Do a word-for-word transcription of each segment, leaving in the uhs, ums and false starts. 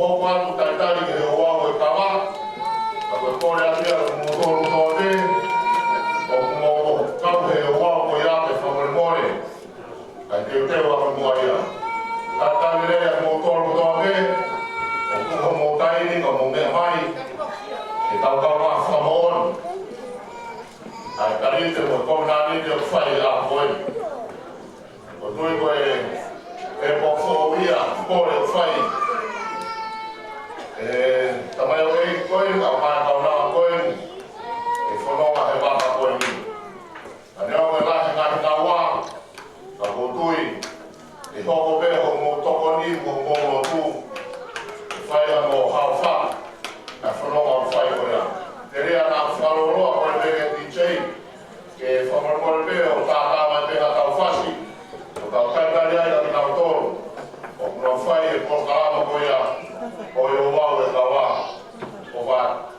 Hoko atu talitali ki he ouau ʻo e kava. Ka ko e kole atu ia kiate kimoutolu kotoa pē ʻoku mou kau he ouau ko ia, ke fakamolemole. Kae teuteu ʻa e moʻua ia. Talitali lelei ʻa kimoutolu kotoa pē ʻoku ʻi homou taimi ka mou meʻa mai ke tau kaungā fakamoʻoni ʻa e kalite mo e kovinānite ʻoku fai ʻi he ʻaho ko eni. ʻOku ou tui ko e, e pō foʻou ia, kole ʻoku fai ʻe he tamaioʻeiki ko eni, kae ʻumaʻā e kaunanga ko eni, ʻe fononga he vaka ko eni. Ka neongo e ngaahi, ngaahi naua, ka ʻoku ou tui ʻe hoko pē hoʻomou tokoni, hoʻomou lotu, ʻe fai ʻa e mo haofa, ʻa e fononga ʻoku fai ko ia. Tele ʻa e fakalōloa ko ē mei he D J, ke fakamolemole pē ʻo tātā mai pē ha tau fasi, ʻo tau talitali ai ʻa kinautolu ʻoku nau fai e polokalama ko ia ʻo e ouau ʻo e kava. ʻOfa atu.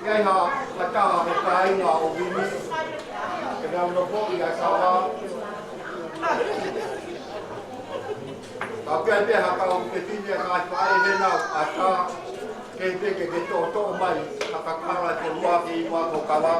ʻI ai ha, ha taha ʻo e kāinga ʻo Vini, ke nau nofo ʻi ʻAtavā. Ka ʻoku ʻi ai pē ha kau fefine ʻa e ngaahi faʻē ʻi hena ʻata, ke pehē ke ke toʻotoʻo mai ha kakala ʻe fonua ke inu ʻaki hoʻo kava.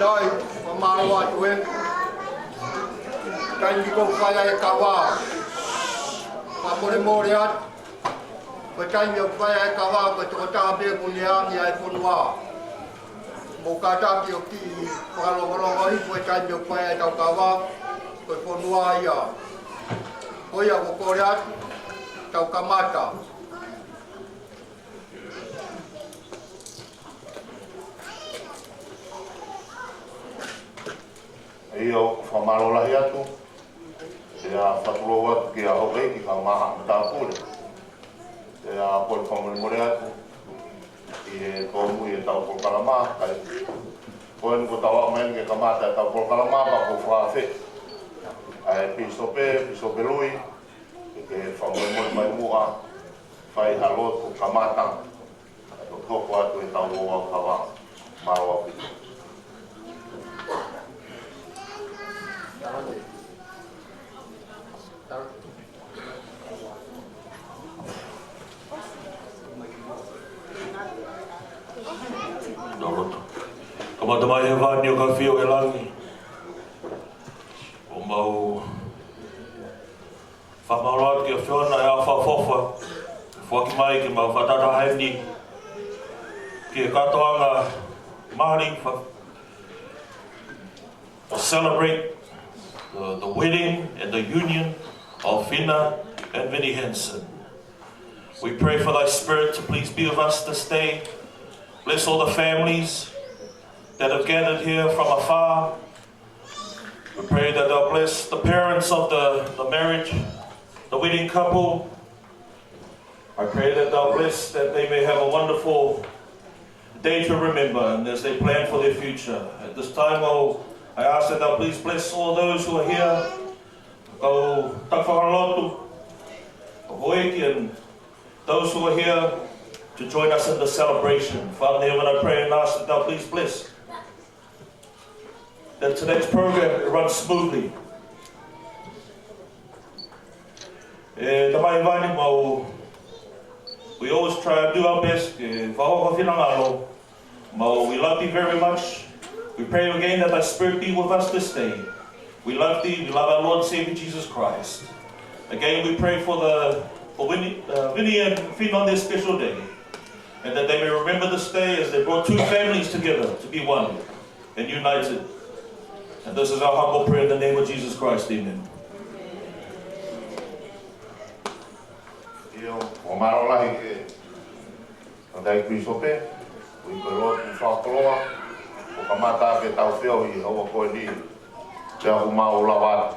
Sai, fakamālō atu ē. Taimi ʻoku fai ai e kava. Fakamolemole atu. Ko e taimi ʻoku fai ai e kava, ko e tokotaha pē ʻoku ne angi ʻa e fonua. Mou kātaki ʻo kiʻi fakalongolongo hifo he taimi ʻoku fai ai ʻetau kava, ko e fonua ia. Ko ia ʻoku ou kole atu, tau kamata. ʻIo, fakamālō lahi atu. Pea fakatulou atu kia Houʻeiki Kamaaʻa Matāpule. Pea ko e fakamolemole atu ʻi he tōmui ʻetau polokalama, kae ko eni kuo tau aʻu mai eni ke kamata ʻetau polokalama, pea ʻoku ou fakaafeʻi ʻa e pīsope, Pīsope Lui, ke fakamolemole mai muʻa, fai ha lotu kamata, ʻo toki hoko atu ʻetau ouau kava. Mālō ʻaupito. Tau lotu. Tamai ʻi hēvani, ʻOkafio ʻi he langi, ʻoku mau fakamālō atu ki he ʻAfiona ʻi he ʻaho fakaʻofoʻofa, foaki mai ke mau fakataha heni ki he kātoanga mali fa-, to celebrate the, the wedding and the union of Fina and Vinnie Hansen. We pray for thy spirit to please be with us this day. Bless all the families that have gathered here from afar. We pray that thou bless the parents of the, the marriage, the wedding couple. I pray that thou bless, that they may have a wonderful day to remember and as they plan for their future. At this time, oh, I ask that thou please bless all those who are here. Kau taki fakalotu, kau houʻeiki, and those who are here to join us in the celebration. Father in heaven, I pray and ask that thou please bless that today's program runs smoothly. ʻE Tamai ʻi hēvani, mau, we always try to do our best ke fakahoko ho finangalo. Mau, we love thee very much. We pray again that thy spirit be with us this day. We love thee. We love our Lord and Savior Jesus Christ. Again, we pray for the for Winnie, uh, Winnie and Finn on their special day, and that they may remember this day as they brought two families together to be one and united. And this is our humble prayer in the name of Jesus Christ. Amen. ʻIo, ʻoku mālō lahi ke ʻo tai kui sope, kui ko lotu fakakoloa, ʻo kamata ke tau feohi, ʻo ko eni, pea ʻoku mau lava atu.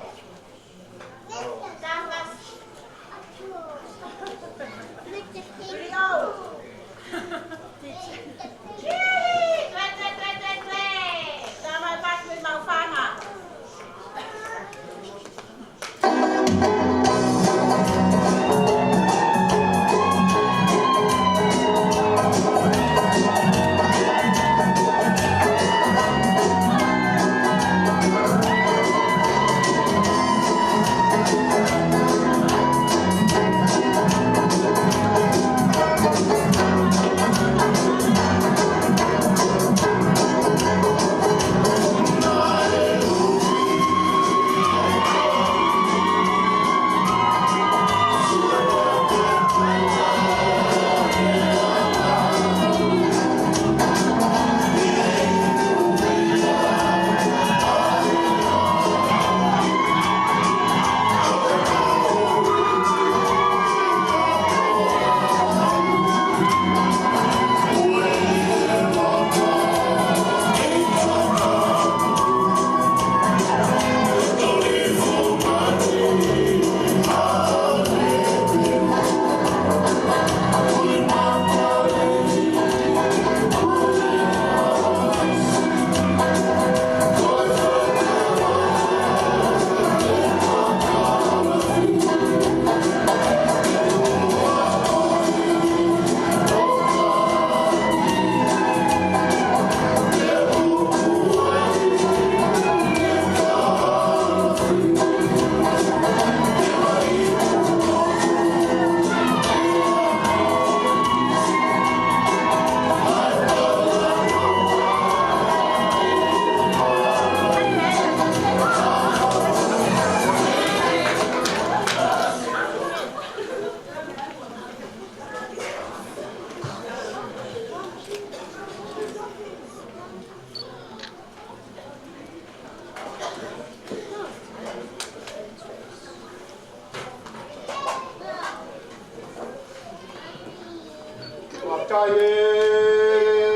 Fakafetaʻi ʻe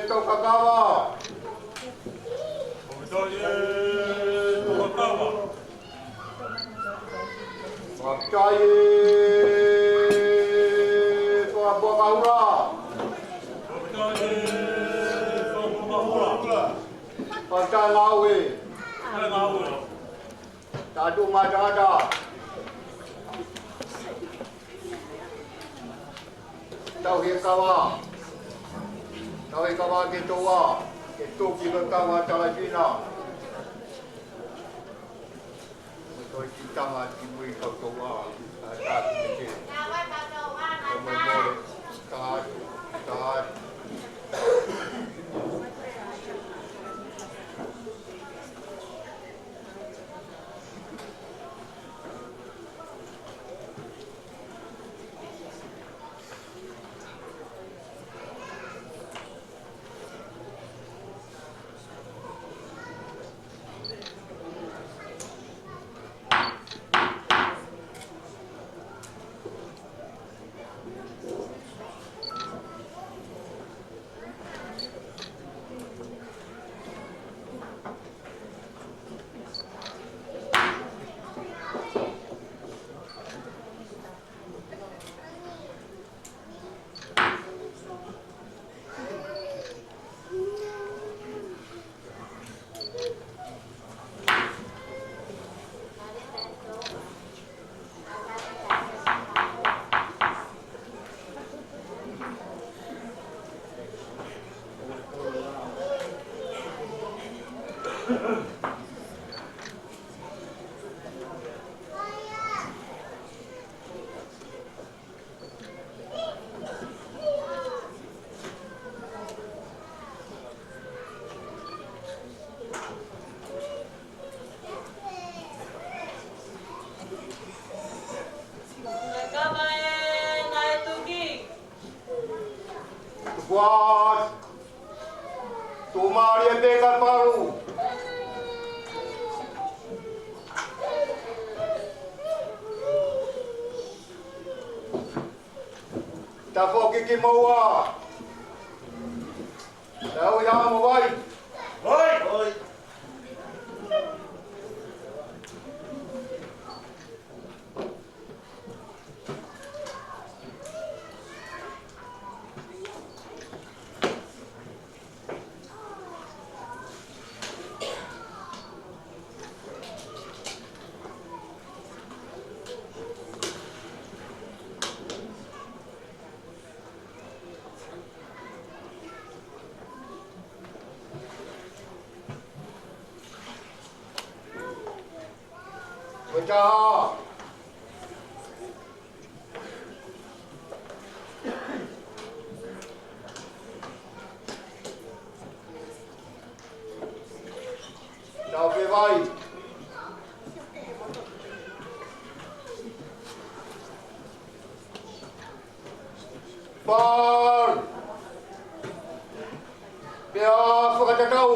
Tokakava. Fakafetaʻi ʻe Tokakava. Fakafetaʻi ʻe Fakapuakahula. Fakafetaʻi ʻe Fakapuakahula. Fakafetaʻi Ngāue. Fakafetaʻi Ngāue. Tatu matata. Tauhi e kava. Tauhi e kava ke toa. Ke toki ko e kava talaifina. Ko e toki tama ki mui kau toa. Ka taki te ke. Ka molemole. Ka atu. Ka atu. Kuo tuʻumālie pē kae palu. Tafoki ki moua. Tau ia mo vai. Vai. Vai. Ko e taha. Tau pē vai. Palu. Pea fakatatau.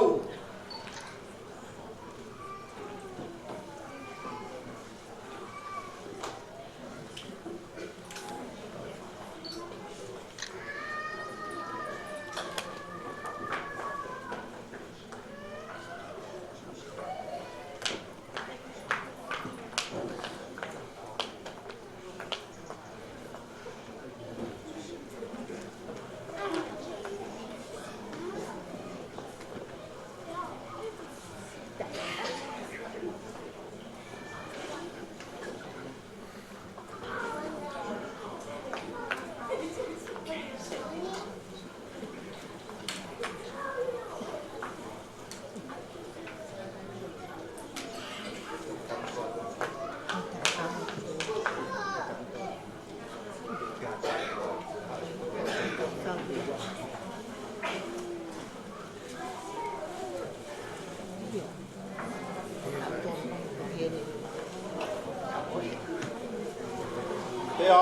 Pea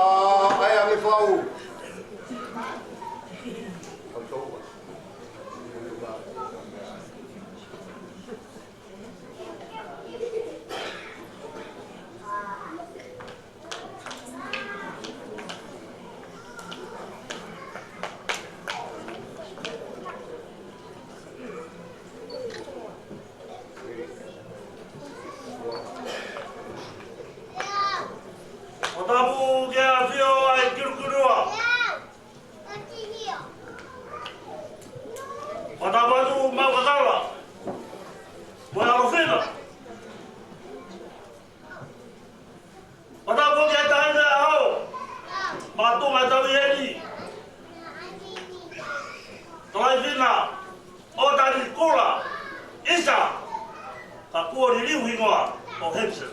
ʻai ange fau. ʻO tapu ki he ʻAfio ʻa e Kilukilu. ʻO tapu atu Maʻu Kakala mo e ʻAlofina. ʻO tapu ki he Taʻahine ʻAho, Mātuʻa Tauieni, Tolaifina ʻOtani Kula ʻIsa, ka kuo liliu hingoa ʻo Hemsel.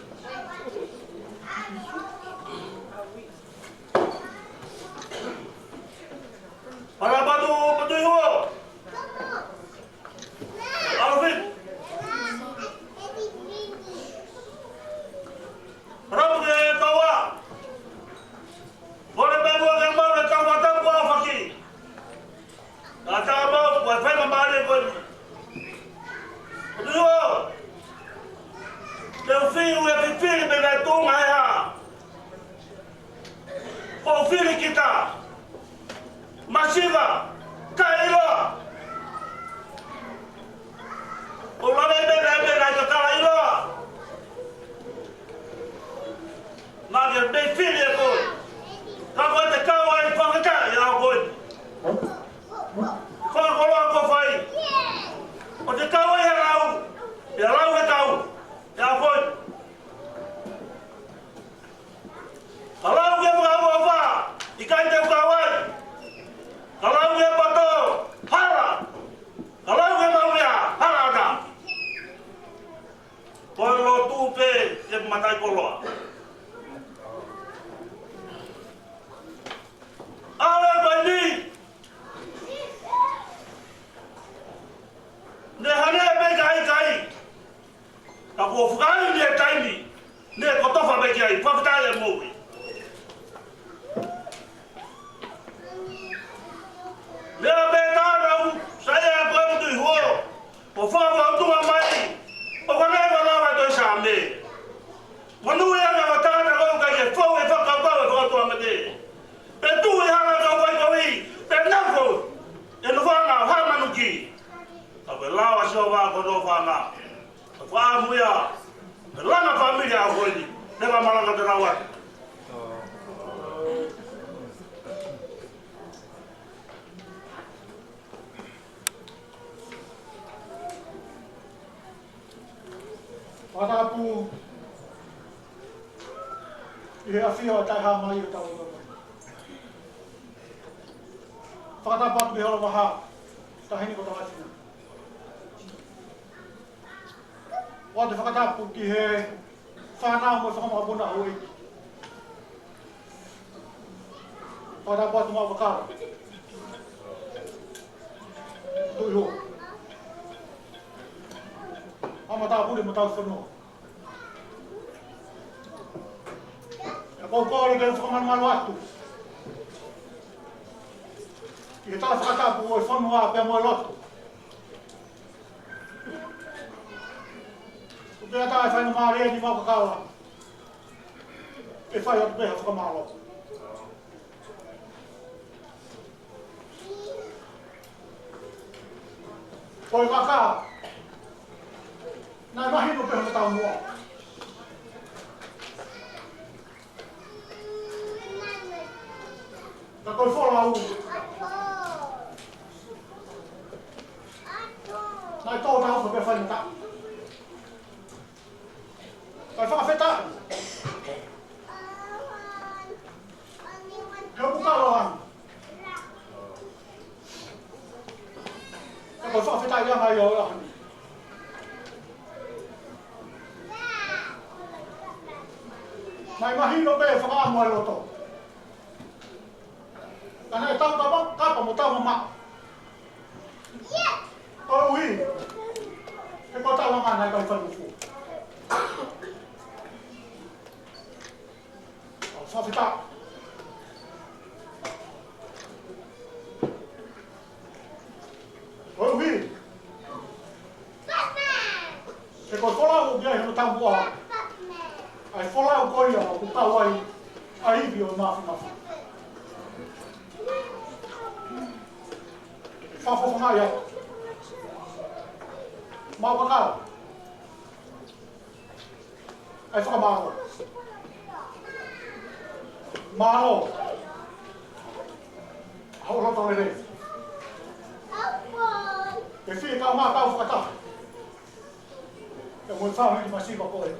ʻO tapu atu Patuʻihuo. ʻAlofina. Rapu ke taua. Kole pē muʻa ke mau le tau mataku ʻa faki. Ka tau mau kua fai ma mare ko ni. Patuʻihuo. Te u fiu e fifili mei he tuʻunga ʻe hā. Ko e fili kita. Masiva, kae ʻiloa. ʻO lave pē naʻe pē naʻe kakala ʻiloa. Naʻa ke mei fili ʻe koe. Ka ko e te kau ai fakataʻi ʻa koe. Fakakoloa ko fai. ʻO te kau ai he lau. ʻE lau he kau. ʻE ʻa koe. Ka lau ke fakaʻofoʻofa, ʻikai te u kau ai. Ka lau ke poto, hala. Ka lau ke maumea, hala ʻatā. Ko e lotu pē ke mataʻikoloa. ʻAle ko eni. Ne hane pē kai kai. Ka kuo fakaʻai ni e taimi, ne kotofa pē ki ai, fakataʻi e moʻui. Lea Fakatapu ʻi he ʻafio ʻa e Taʻehāmai ʻo Tauʻatāina. Fakatapu atu ki he Holovahā, Taʻahine ko Tavasina. ʻOatu e fakatapu ki he fānau mo e fanga mokopuna ʻo e ʻEiki. Fakatapu atu maʻu kakala. Tuʻi hoa, ʻa e matāpule mo e tauhi fonua. ʻOku ou kole ke u fakamalumalu atu ʻi he tala fakatapu ʻo e fonua pea mo e lotu. ʻOku ʻikai ke ʻi ai ha faingamālie ni maʻu kakala ke fai atu pē ha fakamālō. Ko e vaka naʻe mahino pē hono taumuʻa. Ka ko e folau naʻe tō tau pē faingataʻa. Kae fakafetaʻi he ʻoku kau ʻa e ʻaho ni. Kae fakafetaʻi ange ʻi he ʻaho ni. Naʻe mahino pē fakaʻamu ʻa e loto. Ka naʻe tau kapa, kapa mo tau mamaʻo. Koeʻuhi he ko e taulanga naʻe ʻikai faingofua. Fakafetaʻi. Koeʻuhi he ko e folau ʻoku ʻi ai hono taumuʻa, ʻa e folau ko ia ʻoku kau ai ʻa e ivi ʻo e Mafimafi. Fakafofongaʻi atu maʻu kakala ʻa e fakamālō. Mālō hoʻo loto lelei. Ke fie kaungā kau fakataha pea mo e fāmili masiva ko ē.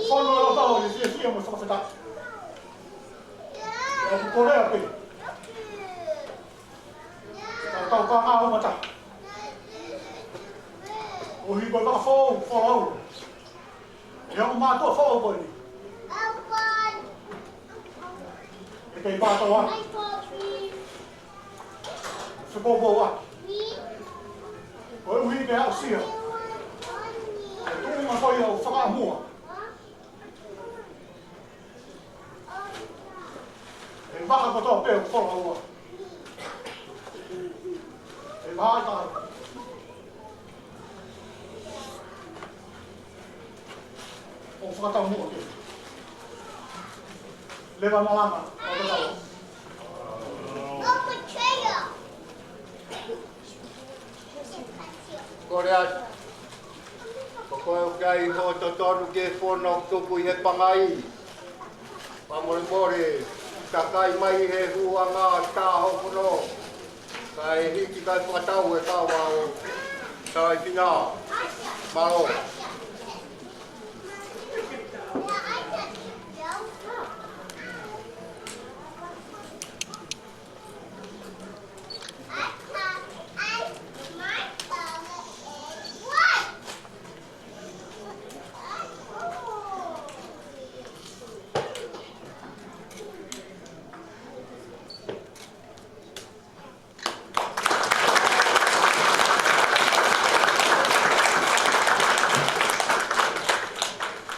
Fonu ʻa e loto ʻi he fiefia mo e fakafetaʻi. ʻOku ou kole pē ke tau kaungā ʻumaʻā ʻo hiki ko e vaka foʻou, folau ʻi he ongo mātuʻa foʻou ko eni. ʻE kei pātoa se poupou ʻa koeʻuhi ke aʻusia e tuʻunga ko ia ʻo Fakaʻamua. ʻE vaka kotoa pē ʻo Fakaʻamua. ʻE vaka ʻo Fakataumuʻa ke leva malanga ʻo te tau. Kole atu. Ko koe ʻoku ʻi ai hoʻo totonu ke fono tuku ʻi he pangai. Fakamolemole, takai mai he huanga tā hoʻo fono. Kae hiki kae fakatau e kava ʻo Taifina. Mālō.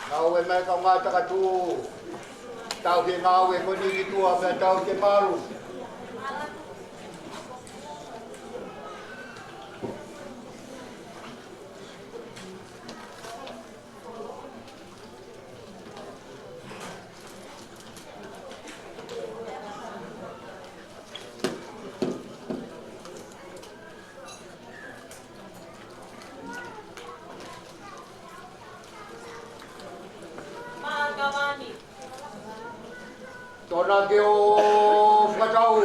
Ngāue mai kaungā takatuʻu. Tau ke ngāue ko eni ki tuʻa pea tau ke malu. Tona ke o fakatau.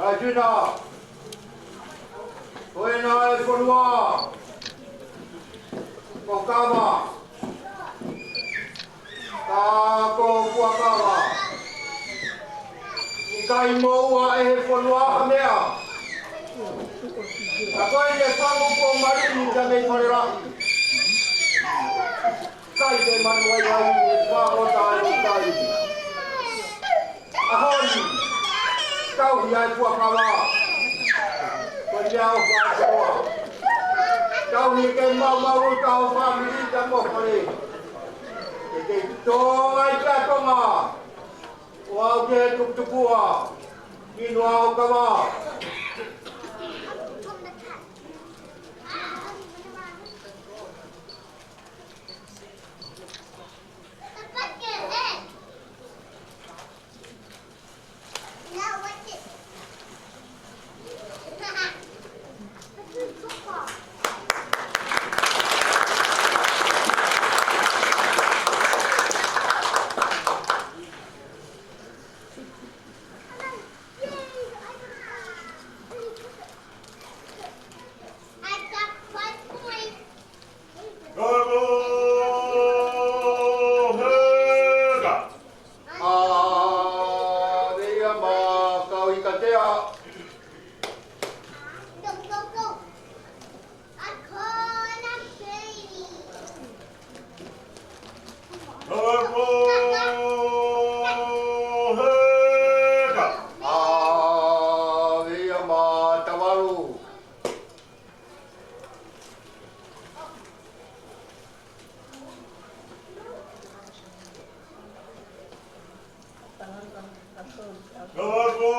ʻAfina, ko ena e fonua, ko Kava, ka ko Fuakava. ʻIkai moua ʻe he fonua ha meʻa. Ka ko e fangu ko Malini ka mei Falelahi. ʻIkai ke manuaiʻi e fakaʻotaʻotaʻi. ʻAho ni, tauhi ʻa e Fuakava. Ko ia ʻoku ʻa e koa. Tauhi ke maumau ʻi ho fāmili mo ho fale. Ke ke tōnga ʻi Tonga. ʻO aʻu ki he tukutukua. Ki Nuakava. Ka ko Heka. ʻA, meia ma kau i katea. Ka ko Heka. ʻA, meia ma Tavalu. Ka ko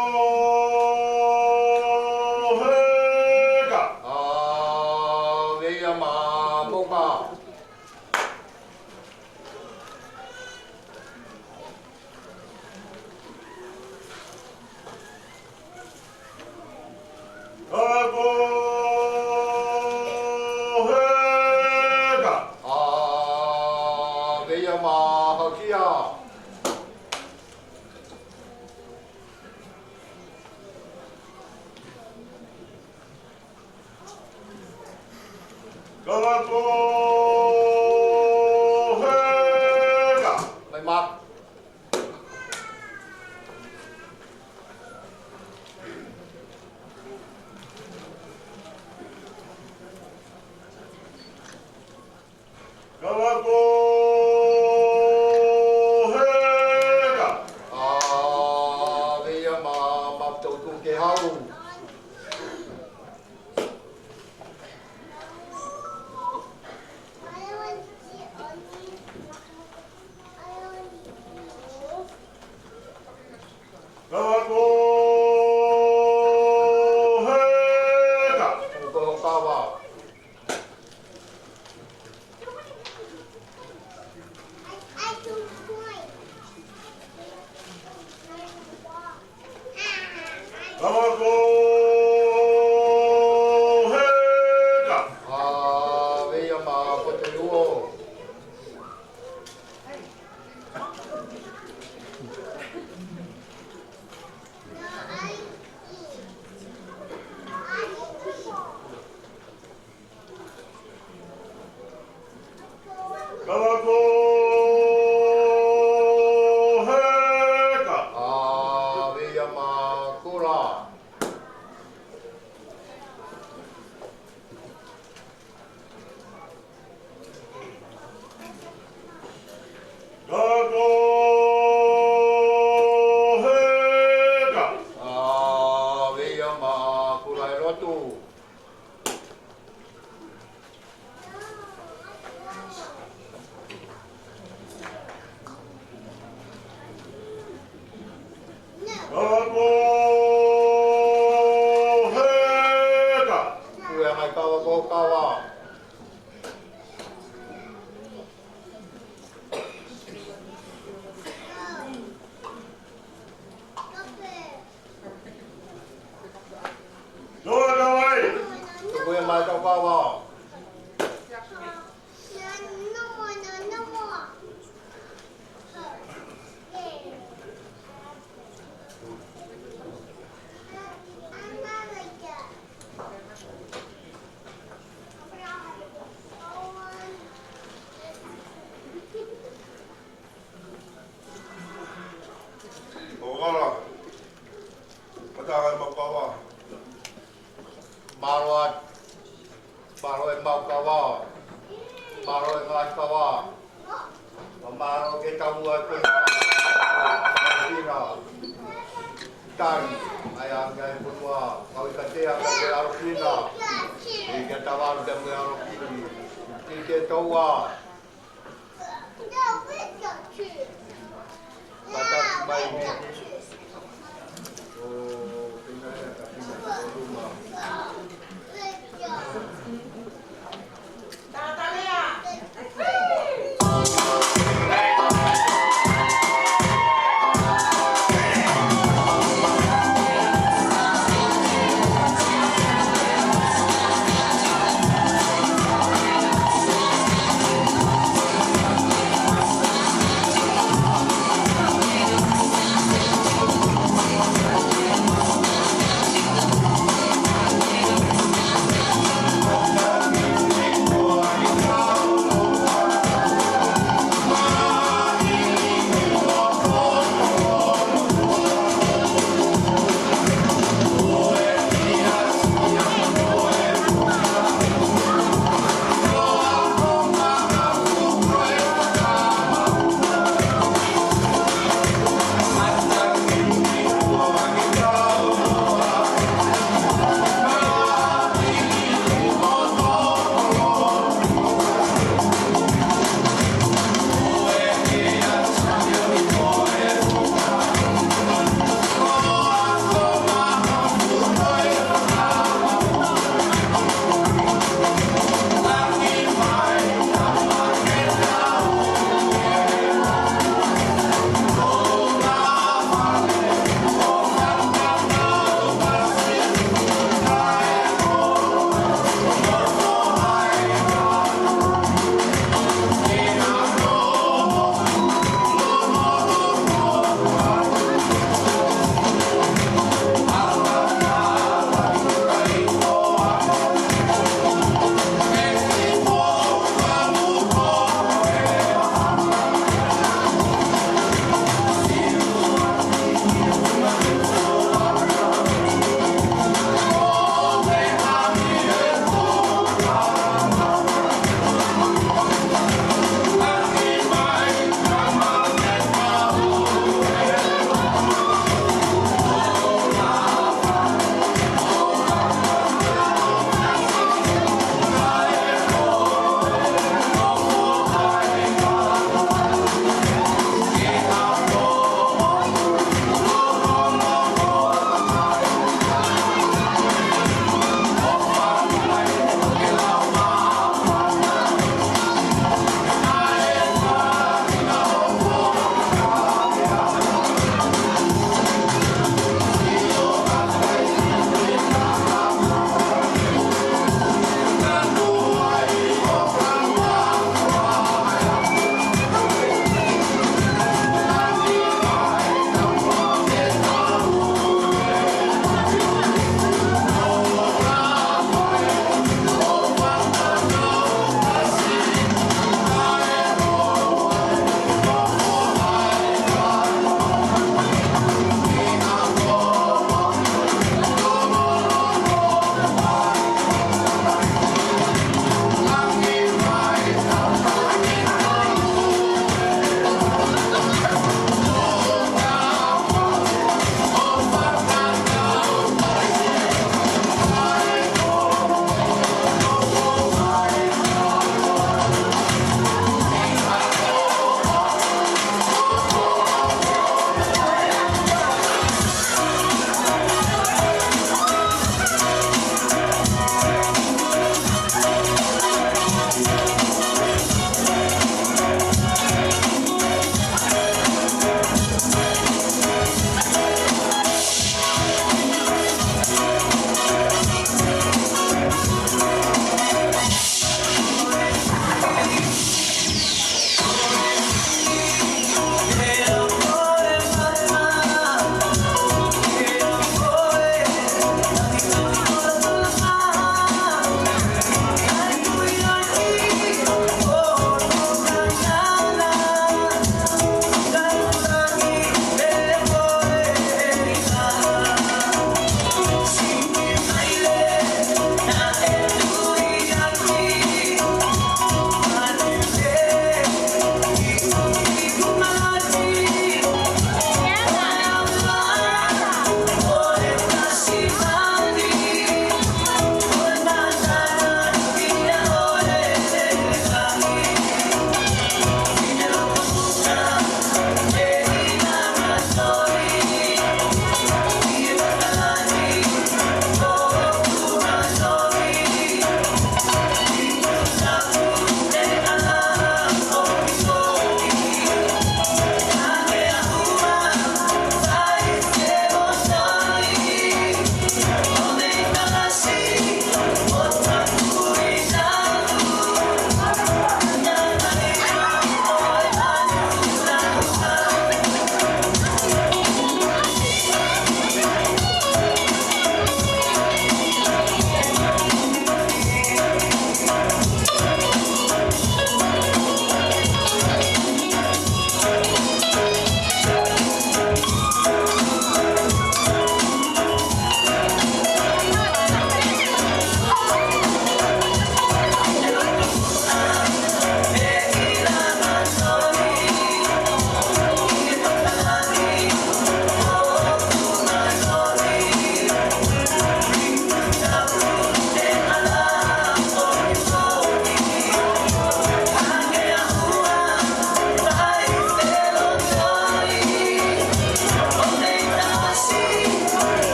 Heka. ʻA, meia ma Moka. Ka ko Heka. ʻA, meia ma Hakia. Ka ko Heka. Mai ma. Ka ko Heka. ʻA, meia ma Maputoutu ke hau. Tali, ʻa e anga e fonua, kau i ka te anga e alo fina. ʻE kia Tavalu te mui alo fini. Ki te toua. Pataki mai ni. ʻO, pina e ka pina o luma.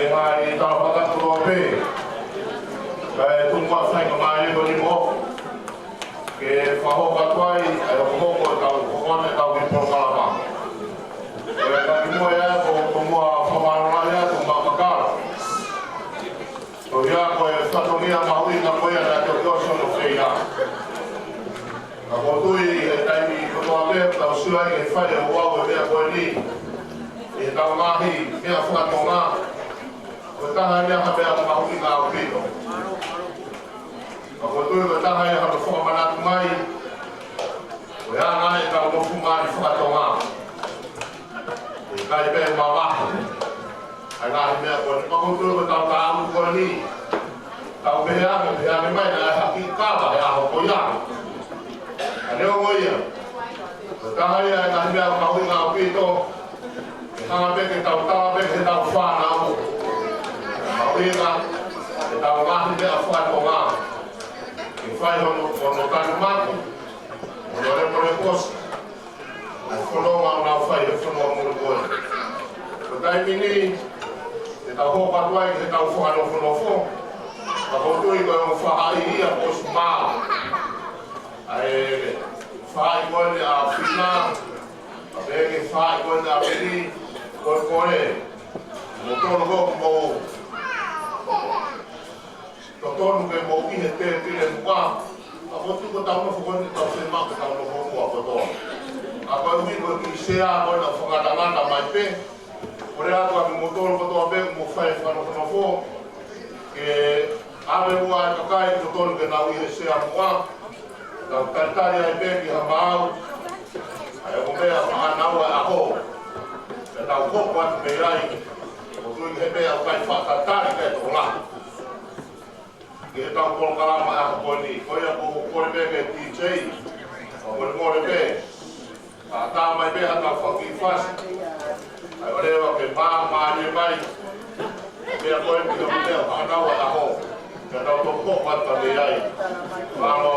Mai tau fakatau pē. Kae tuku ʻa e faingamālie ko eni mo ke fakahoko atu ai ʻa e hokohoko ʻetau, hokohoko ʻetau kiʻi polokalama. Ko e taki mo ia ko, ko mua fakamālō lahi atu mo e kakala. Ko ia ko e fatongia mahuʻinga ko ia naʻe toki ʻosi hono feia. Ka ʻoku ou tui he taimi kotoa pē ʻoku tau sio ai ke fai ʻe ouau e meʻa ko eni ʻi heʻetau ngaahi meʻa fakatonga. Ko e taha ia ha meʻa mahuʻinga ʻaupito. Ka ʻoku ou tui ko e taha ia ha fakamanatu mai ko e anga ʻetau nofo mai fakatonga. ʻIkai pē mamahi ʻa e ngaahi meʻa ko eni. Ka ʻoku ou tui ko ʻetau taʻu ko eni, tau pehē ange, pehē ange mai naʻe haki kava he ʻaho ko ia. Ka neongo ia, ko e taha ia e ngaahi meʻa mahuʻinga ʻaupito, ke hanga pē ke tau tala pē ki heʻetau fānau mahuʻinga ʻetau ngaahi meʻa fakatonga. Ke fai hono, hono tanumaki, hono lepoleposi ʻa e fononga ʻoku nau fai he fonua muli ko ē. Ko e taimi ni, te tau hoko atu ai ki heʻetau fakanofonofo, ka ʻoku ou tui ko e ongo faʻahi ia kuo ʻosi maʻu. ʻA e faʻahi ko eni ʻa Fina, pea pehē ki he faʻahi ko eni ʻa Pili, ko e kole. Mo tolo ko mo totonu ke mou ʻi he tēpile muʻa. Ka ʻoku ou tui ko ʻetau nofo ko eni ʻoku tau fiemaʻu ke tau nofo muʻa kotoa. Ka koeʻuhi ko e kiʻi sea ko ena ʻoku fakangatangata mai pē, kole atu kia moutolu kotoa pē ʻoku mou fai e fakanofonofo ke ʻave muʻa e kakai ʻoku totonu ke nau ʻi he sea muʻa. Tau talitali ai pē ki ha maau ʻa e ongo meʻa fānau ʻa e ʻaho. Pea tau hoko atu mei ai. ʻOku ou tui he meʻa ʻoku ʻikai fakatalitali ke tokolahi ki heʻetau polokalama ʻa e ʻaho ko eni. Ko ia ʻoku ou kole pē ki he D J, ʻo kole mole pē, fakatau mai pē haʻatau faki fasi. ʻAi ʻo leva ke māmālie mai. Meʻa ko eni ki he meʻa fānau ʻa e ʻaho. Ke tau toki hoko atu mei ai. Mālō.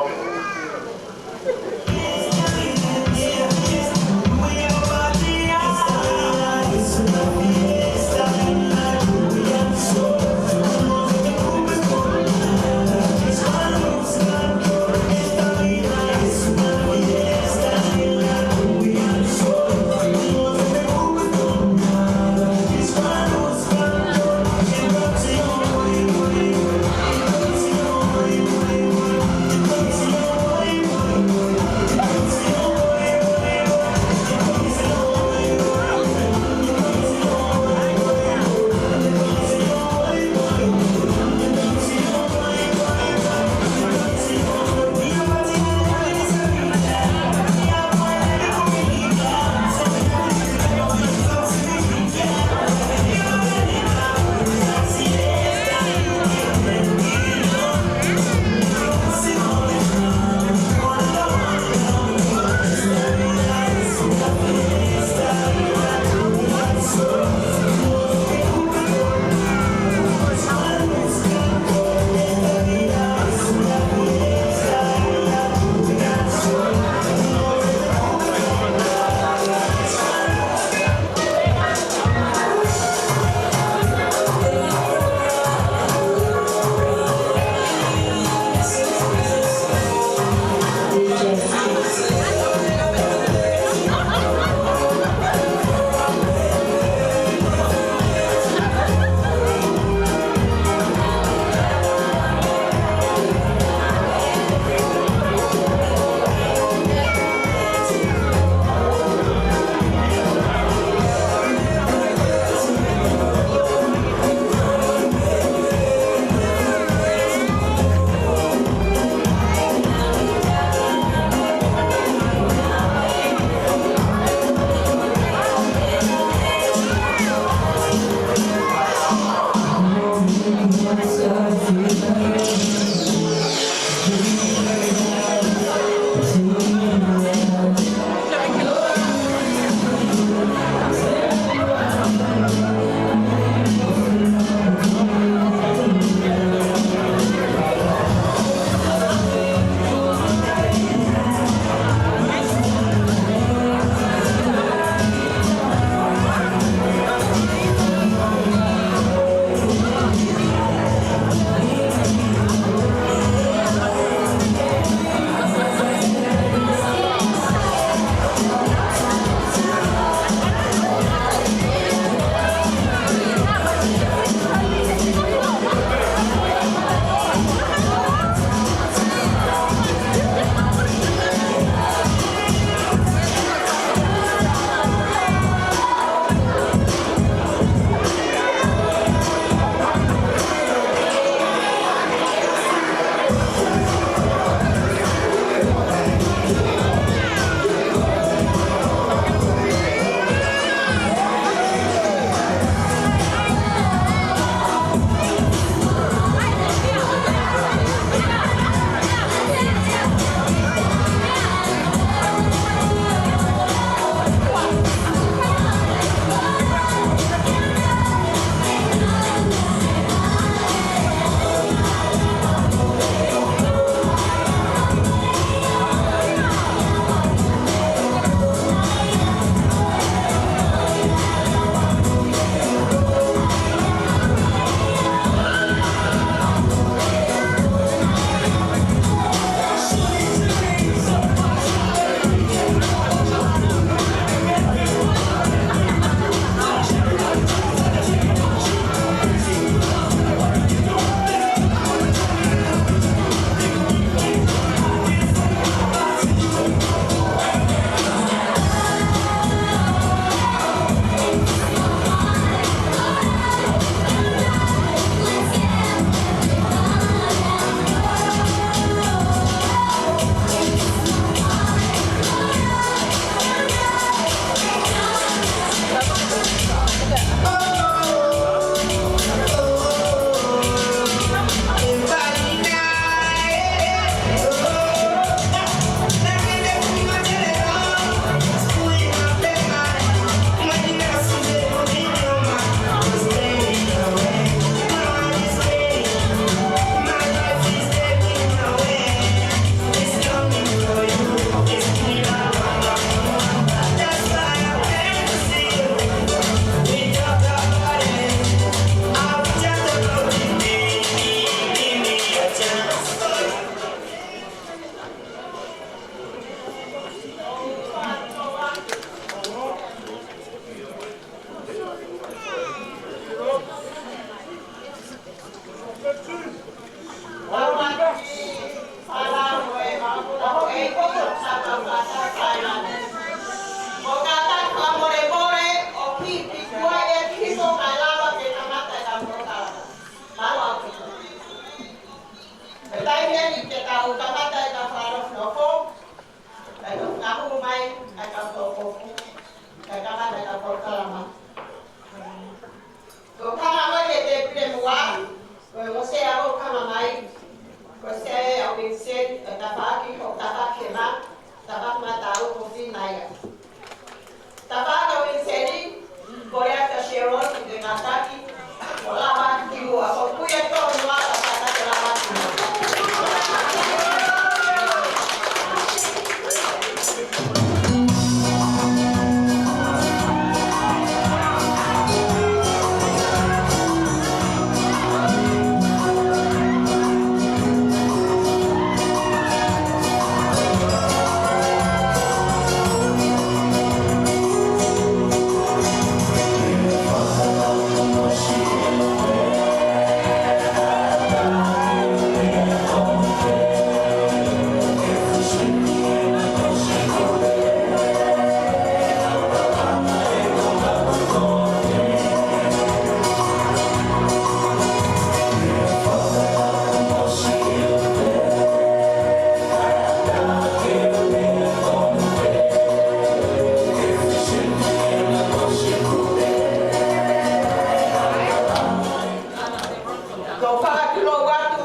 Atu lou atu,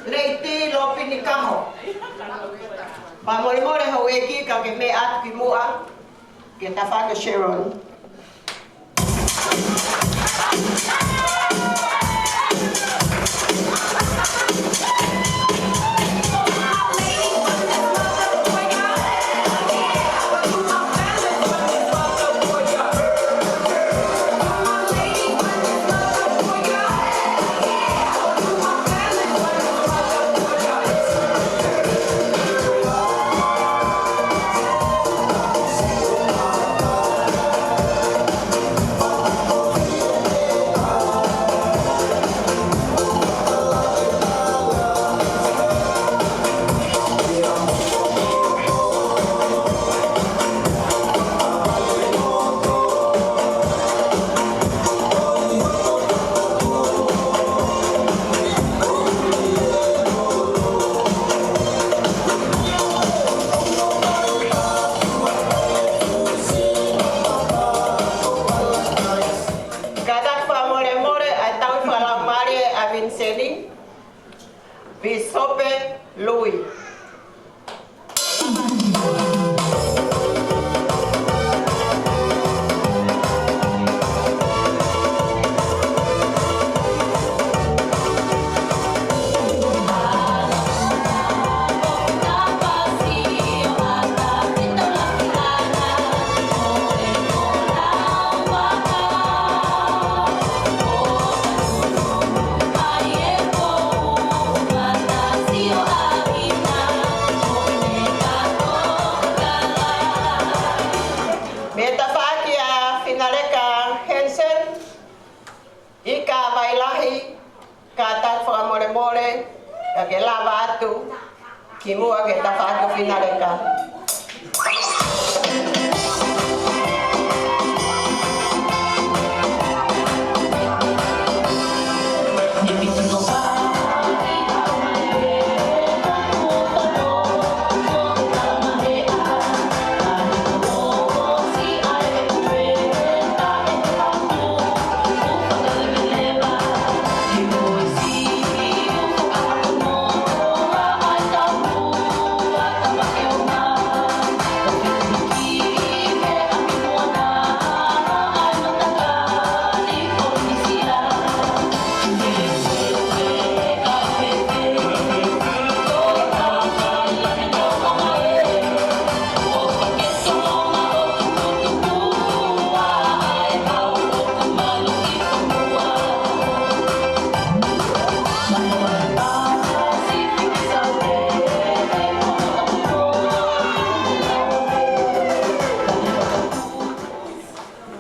Lady Lopini Kaho. Fakamolemole houʻeiki ka ke meʻa atu ki muʻa, ke tafaʻaki ʻo Sharon. Kātaki fakamolemole ʻa e tauhi fakalaumālie ʻa Viniseni, Pīsope Lui. Mei he tafaʻaki ʻa Finaleka Henson, Ika Vailahi, kātaki fakamolemole, ka ke lava atu ki muʻa ke tafaʻaki ʻo Finaleka.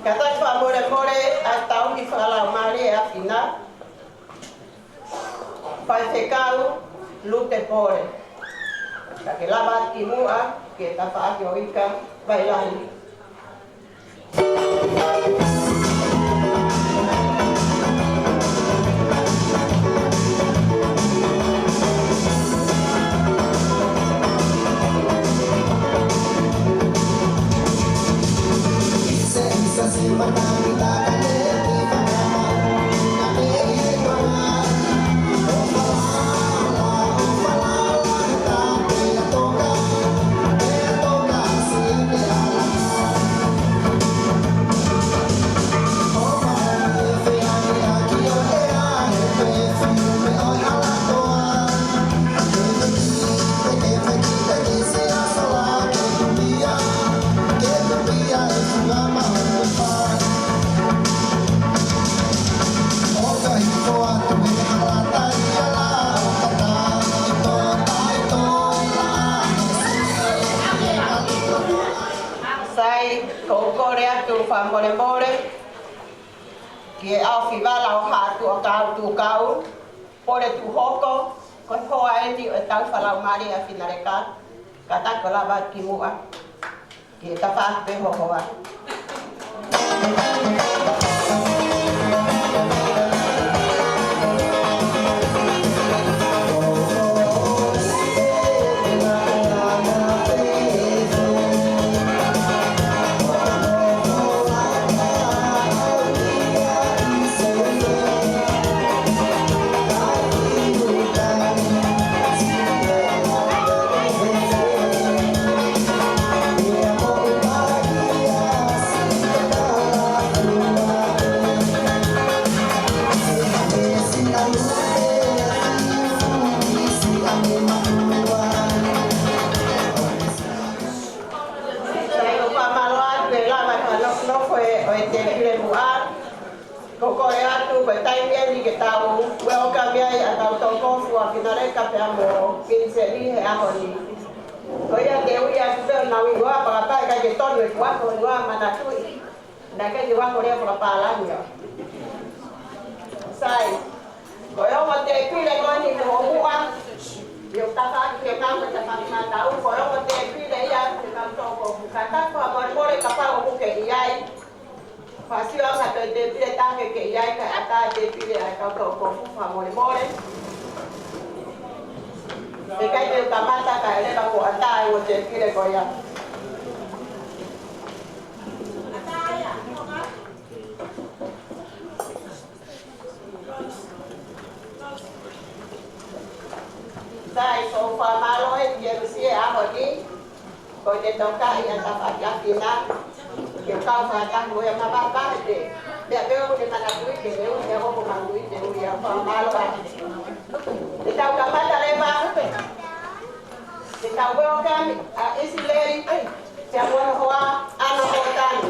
Kātaki fakamolemole ʻa e tauhi fakalaumālie ʻa Fina, Faifekau Lute Pole. Ka ke lava ki muʻa ke tafaʻaki ʻo Ika Vailahi. Sai, ko u kole atu fakamolemole ki he ʻAofivala ʻo Haʻa Tuʻakau Tuʻakau, Pole Tuʻuhoko, ko e hoa eni ʻo e tauhi fakalaumālie ʻa Finaleka, kātaki ʻo lava ki muʻa ke tafaʻaki pē ho hoa. Naleka pea mo Piniseli he ʻaho ni. Ko ia te u ʻai atu pē ʻo nau ʻi ngoa pakapai ka ke tonu e kuako ngoa manatuʻi. Naʻe ʻikai ke u ako lea fakapālangi au. Sai. Ko e ongo tēpile ko eni mo muʻa. ʻIo tafaʻaki ke kau e tafaʻaki mātau. Ko e ongo tēpile ia ke kau toko. Ka tafa mole mole kapau ʻoku ke ʻi ai. Fāsio anga toe tēpile taha ke ke ʻi ai kae ʻatā tēpile ʻa e kau toko fakamolemole. ʻE ʻikai te u kamata kae ʻoua kuo ʻatā e ongo tēpile ko ia. Sai, ʻoku ou fakamālō ʻi he M C he ʻaho ni. Ko e tokanga ʻa e tafaʻaki ʻa Pina. Ke kau fakataha mo ia ma papa te. Pea pea ʻoku ne manatuʻi te u, pea ʻoku manatuʻi te u ia fakamālō ʻa. Te tau kamata leva. Te tau welcome ʻa ʻIsileli. Te u ʻono hoa, ʻAna Mōtani.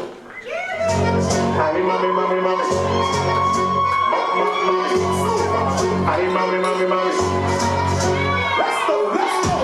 Ai, mami, mami, mami. Mami, mami, mami. Ai, mami, mami, mami. Let's go, let's go.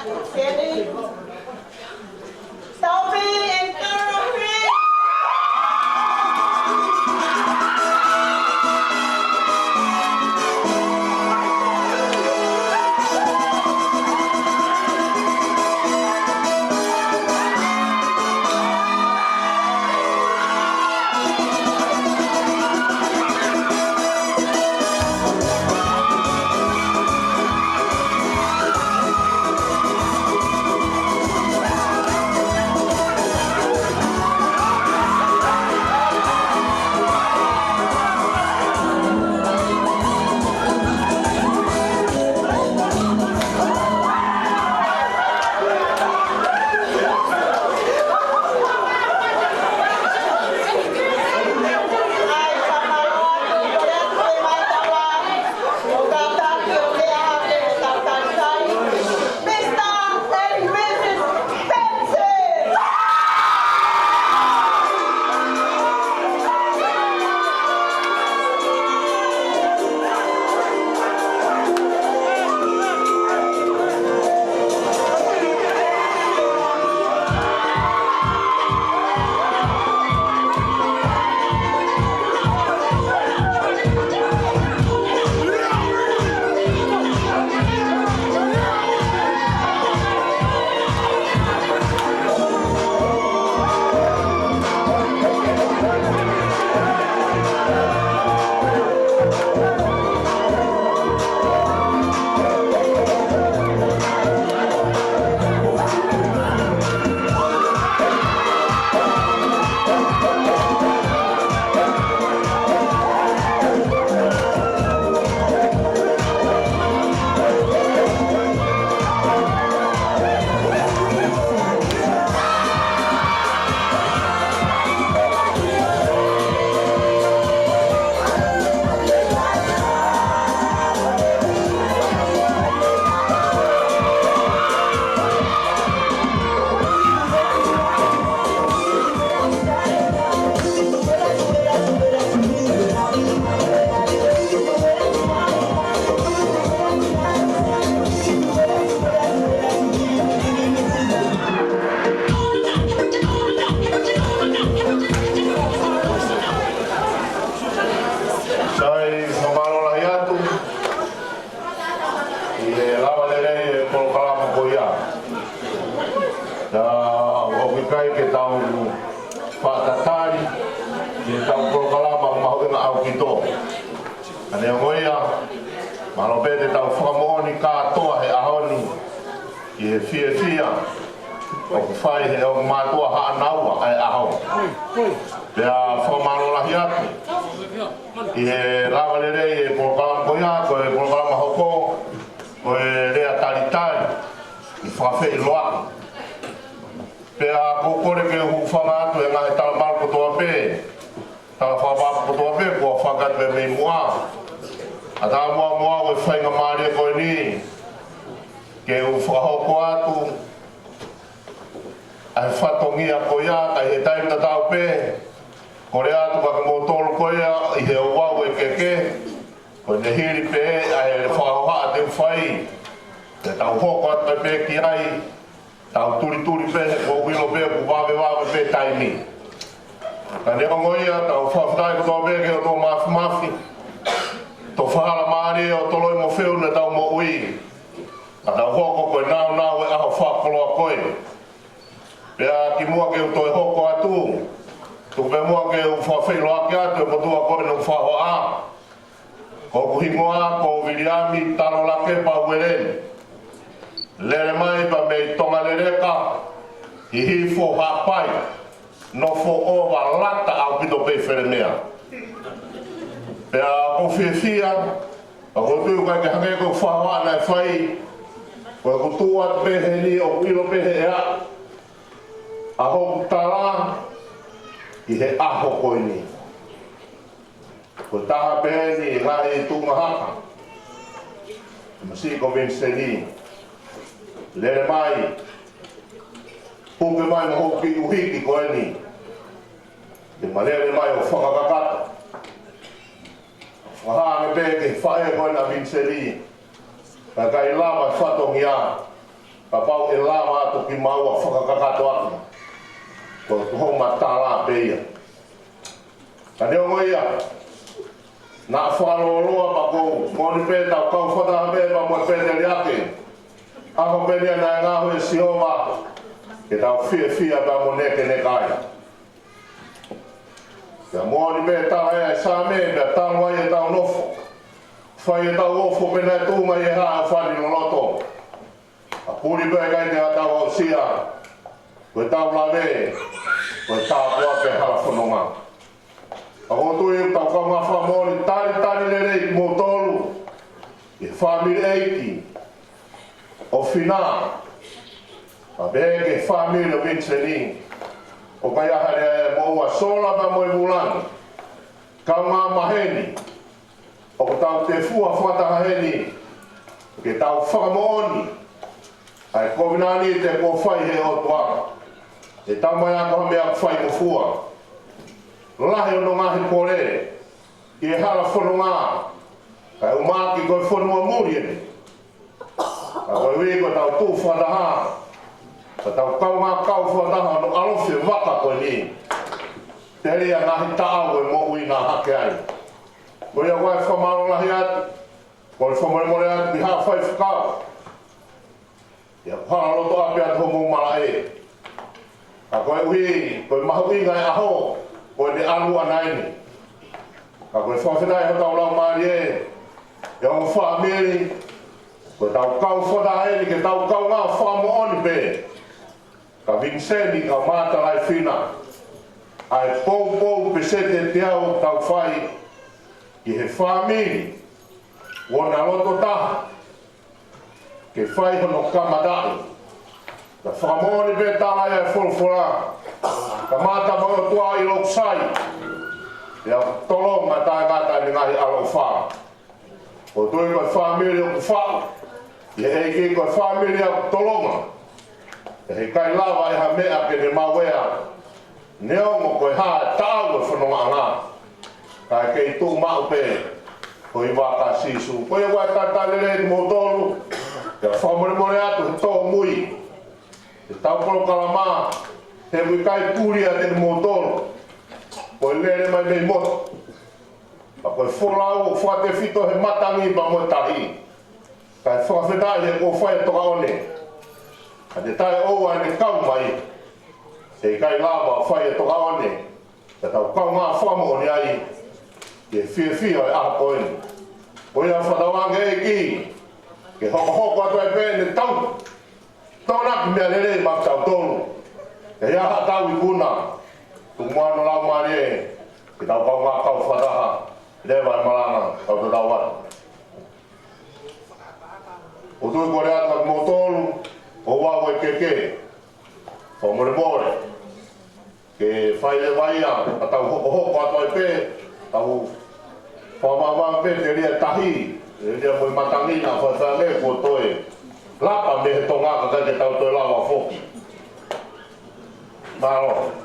Kenny, Toby and Dorothy. Sai, fakamālō lahi atu ʻi he lava lelei e polokalama ko ia. Pea ʻoku ʻikai ke tau fakatatali ʻi heʻetau polokalama mahuʻinga ʻaupito. Ka neongo ia, mālō pē te tau fakamoʻoni kātoa he ʻaho ni ʻi he fiefia ʻoku fai he ongo mātuʻa Haʻanaua ʻa e ʻaho. Pea fakamālō lahi atu ʻi he lava lelei e polokalama ko ia, ko e polokalama hoko, ko e lea talitali ʻi he fakafeʻiloaki. Pea ʻoku ou kole ke u hūfanga atu he ngaahi talamalu kotoa pē, tala fakapapau kotoa pē kuo fakakakato mei muʻa. ʻA, tā muʻa muʻa ʻo e faingamālie ko eni ke u fakahoko atu ʻa e fatongia ko ia, ka ʻi he taimi tatau pē, kole atu kia kimoutolu ko ia ʻi he ouau ʻe kehekehe, ko ʻene hili pē ʻa e fakahohaʻa te u fai, te tau hoko atu pē ki ai, tau tulituli pē he ʻoku ou ʻilo pē ʻoku vavevave pē taimi. Ka neongo ia, tau fakafetaʻi kotoa pē ki he ʻOtua Māfimafi, tofa hala mālie ʻo toloi mo feʻunga ʻetau moʻui, ka tau hoko ko e nāunau e ʻaho fakakoloa ko ē. Pea kimuʻa ke u toe hoko atu, tuku pē muʻa ke u fakafeʻiloaki atu e motuʻa ko ē naʻe fakahohaʻa. Ko hoku hingoa ko Viliami Talolakepa Ueleni. Lele mai pē mei Tongaleleka, Hihifo, Haʻapai, nofo ʻova lata ʻaupito pē Felemea. Pea ʻoku ou fiefia, pea ʻoku ou tui ʻoku ʻikai ke hangē ko e fakahohaʻa naʻe fai, ko ʻeku tuʻu atu pē heni ʻoku ʻilo pē he ʻea ʻa hoku tala ʻi he ʻaho ko eni. Ko e taha pē eni e ngaahi tuʻunga haka. Masiʻi ko Viniseni. Lele mai. Puke mai mo hoku kiʻi ʻuhiki ko eni. Te ma lele mai ʻo fakakakato. Fakahā ange pē ki he faʻē ko ena ʻa Viniseni, ka ʻikai lava e fatongia. kapau ʻe lava atu kimaua ʻo fakakakato atu, ko hoʻo matala pē ia. Ka neongo ia, naʻa fakalōloa pea ʻoku moʻoni pē ʻetau kau fakataha pē pea mo e pēteliake. ʻAho pē ni naʻe ngaohi ʻe Sihova ke tau fiefia pea mo nekeneka ai. Pea moʻoni pē tala ʻa e Saame, pea talu ai ʻetau nofo, fai ʻetau ofo pē naʻe tuʻunga ʻi he hā ʻoku fai loloto. ʻA puli pē ʻikai te tau aʻusia, ko ʻetau lave, ko e tāpuaki ʻa e hala fononga. ʻOku ou tui ʻoku tau kaungā fakamoʻoni, talitali lelei kimoutolu, ʻi he fāmili ʻeiki ʻo Fina, pea pehē ki he fāmili ʻo Viniseni, ʻoku ʻi ai ha lea ʻe moʻua sola pea mo e vulangi, kaungā maheni, ʻoku tau tefua fakataha heni, ke tau fakamoʻoni ʻa e kovinānite kuo fai ʻe he ʻOtua. ʻE tau mai ako ha meʻa ʻoku faingofua. Lahi hono ngaahi pole ʻi he hala fononga, kae ʻumaʻā ko e fonua muli eni. Ka ko e ʻuhi ko ʻetau tuʻu fakataha, ka tau kaungā kau fakataha hono ʻaloʻofa ʻo e vaka ko eni, telia e ngaahi taʻau ʻo e moʻui naʻa hake ai. Ko ia ʻoku ou fakamālō lahi atu, ʻoku ou fakamolemole atu ki Haʻa Faifekau, ʻi he hala loto ʻapi atu hoʻomou malaʻe. Ka ko e ʻuhi, ko e mahuʻinga ʻo e ʻaho, ko ʻene ʻalu ʻana eni. Ka ko e fakafetaʻi hotau laumālie, ʻi he ongo fāmili, ko ʻetau kau fakataha eni ke tau kaungā fakamoʻoni pē, ka Viniseni, ka Matalai Fina, ʻa e poupou peseti ʻe teau ʻoku tau fai ki he fāmili ʻoku na loto taha ke fai hono kamataʻi. Ka fakamoʻoni pē tala ia ʻa e folofola, kamata mo e ʻOtua ʻi lokusai, pea tolonga taʻengata ʻene ngaahi ʻaloʻofa. ʻOku ou tui ko e fāmili ʻoku faʻu ʻi he ʻEiki ko e fāmili ʻoku tolonga. ʻE ʻikai lava ʻe ha meʻa ke ne maueʻi, neongo ko e hā e taʻau ʻo e fonongaʻanga, kae kei tuʻu maʻu pē ko e vaka ʻo Sīsū. Ko ia ʻoku ou talitali lelei kimoutolu, pea fakamolemole atu he tōmui ʻetau polokalama, he ʻoku ʻikai puli ʻa kimoutolu, ko e lele mai mei motu. Ka ko e folau ʻoku fakatefito he matangi pea mo e tahi. Kae fakafetaʻi he kuo fai e tokaʻone. Ka ne taʻeʻoua ʻene kau mai, ʻe ʻikai lava ʻo fai e tokaʻone, ka tau kaungā fakamoʻoni ai, ke fiefia ʻi he ʻaho ko eni. Ko ia fakatauange ʻEiki, ke hokohoko atu ai pē ʻene tau tokonaki meʻa lelei maʻa kitautolu. Ke ʻi ai haʻatau ikuna, tuku muʻa hono Laumālie, ke tau kaungā kau fakataha, leva e malanga, kau tatau atu. ʻOku ou tui ko e lea atu kiate kimoutolu, ʻoku ou ʻai ke ke fakamolemole. Ke fai leva ia, ka tau hokohoko atu ai pē, tau fakavavevave pē, telia e tahi, telia mo e matangi naʻa faifai ange kuo toe lapa mei he Tonga kae ʻikai ke tau toe lava foki. Mālō.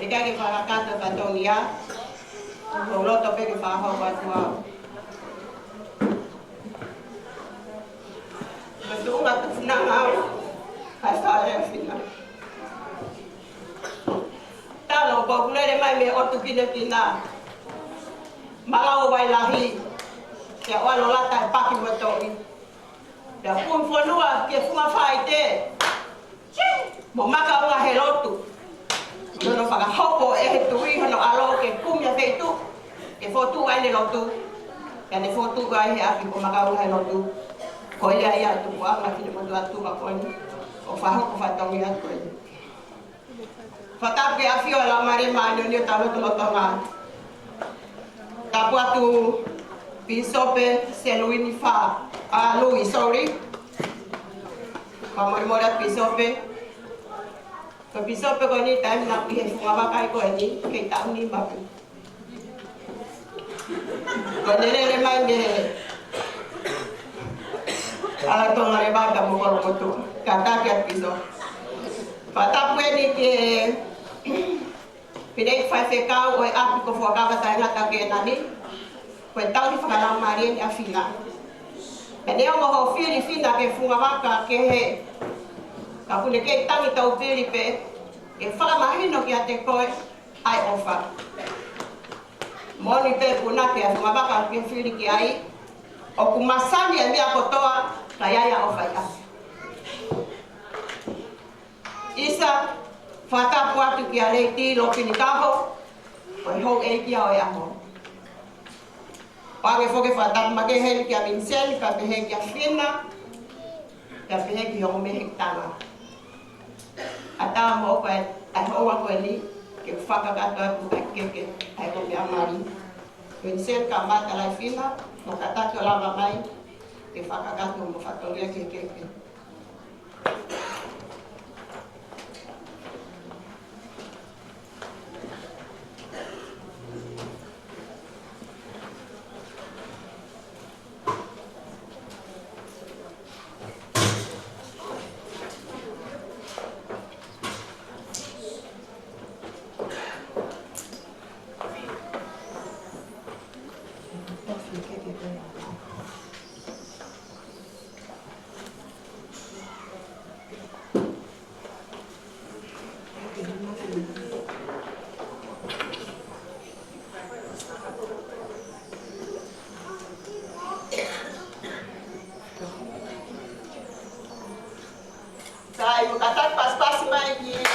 ʻIkai ke fakakakato e fatongia, ʻoku ou loto pē ke fakahoko atu au. Ko e tuʻunga tufunga au, ʻa e fale ʻa Fina. Talo, ʻoku ou lele mai mei he ʻotu Kinekina, Malau ʻo Vailahi, ke ʻoua ʻe lata e paki mo e toʻi. Pea kumi fonua ki he funga faite mo Makaungahelotu. Ko hono fakahoko ʻe he Tuʻi hono ʻAlo ke kumi ʻa e feituʻu, ke fokotuʻu ai ʻene lotu, ke ne fokotuʻu ai he ʻapi ko Makaungahelotu. Ko ia ia e tupuʻanga finemotuʻa tuʻa ko eni, ʻo fakahoko fatongia ko eni. Fakatapu ki he ʻAfio ʻa e Laumālie Māʻoniʻoni ʻo tau lotolotonga. Tapu atu Pīsope Seluini Fā, ʻa, Lui, sorry. Fakamolemole atu Pīsope. Ko Pīsope ko eni taimi naʻa ku ʻi he fungavaka ko eni, kei taʻu nima pē. Ko ʻene lele mai mei he ʻAla Tonga Levata mo Kolomotuʻa. Kātaki atu Pīsope. Fakatapu eni ki he fineʻeiki faifekau ʻo e ʻapi ko Fuakava Taʻengata Kēnani. Ko e tauhi fakalaumālie eni ʻa Fina. Pea neongo hoʻo fili Fina ki he fungavaka kehe, ka ʻoku ne kei tangi taupili pē ke fakamahino kiate koe ʻa e ʻofa. Moʻoni pē punake ʻa e fungavaka ke fili ki ai, ʻoku masani e meʻa kotoa, ka ʻi ai ʻa e ʻofa ia. ʻIsa, fakatapu atu kia Lady Lopini Kaho, ko e houʻeiki ia ʻo e ʻaho. ʻOange foki e fakatapu makehe kia Vincent, pea pehē kia Fina, pea pehē ki he ongo mehekitanga. ʻAtā mo ʻoku ʻi ai e houa ko eni, ke fakakakato atu ʻa e keke, ʻa e ongo meʻa mali. Vincent, kamata ʻa e Fina, mo kātaki ʻo lava mai, ke fakakakato mo fatongia ki he keke. Sai, mo kātaki pasipasi mai ki he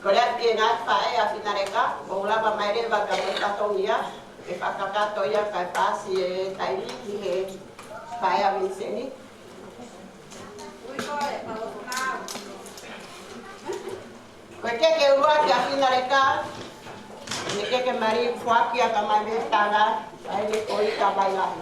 Ko e ʻapi ʻa e ngaahi faʻē ʻa Fina Leka, mou lava mai leva ka mou fatongia, ke fakakakato ia kae pasi e taimi ki he faʻē ʻa Vincent. Ko e keke ua kia Fina Leka, ko e keke mali, foaki ʻa e kau mehekitanga, ʻa eni ko e kau Vailahi.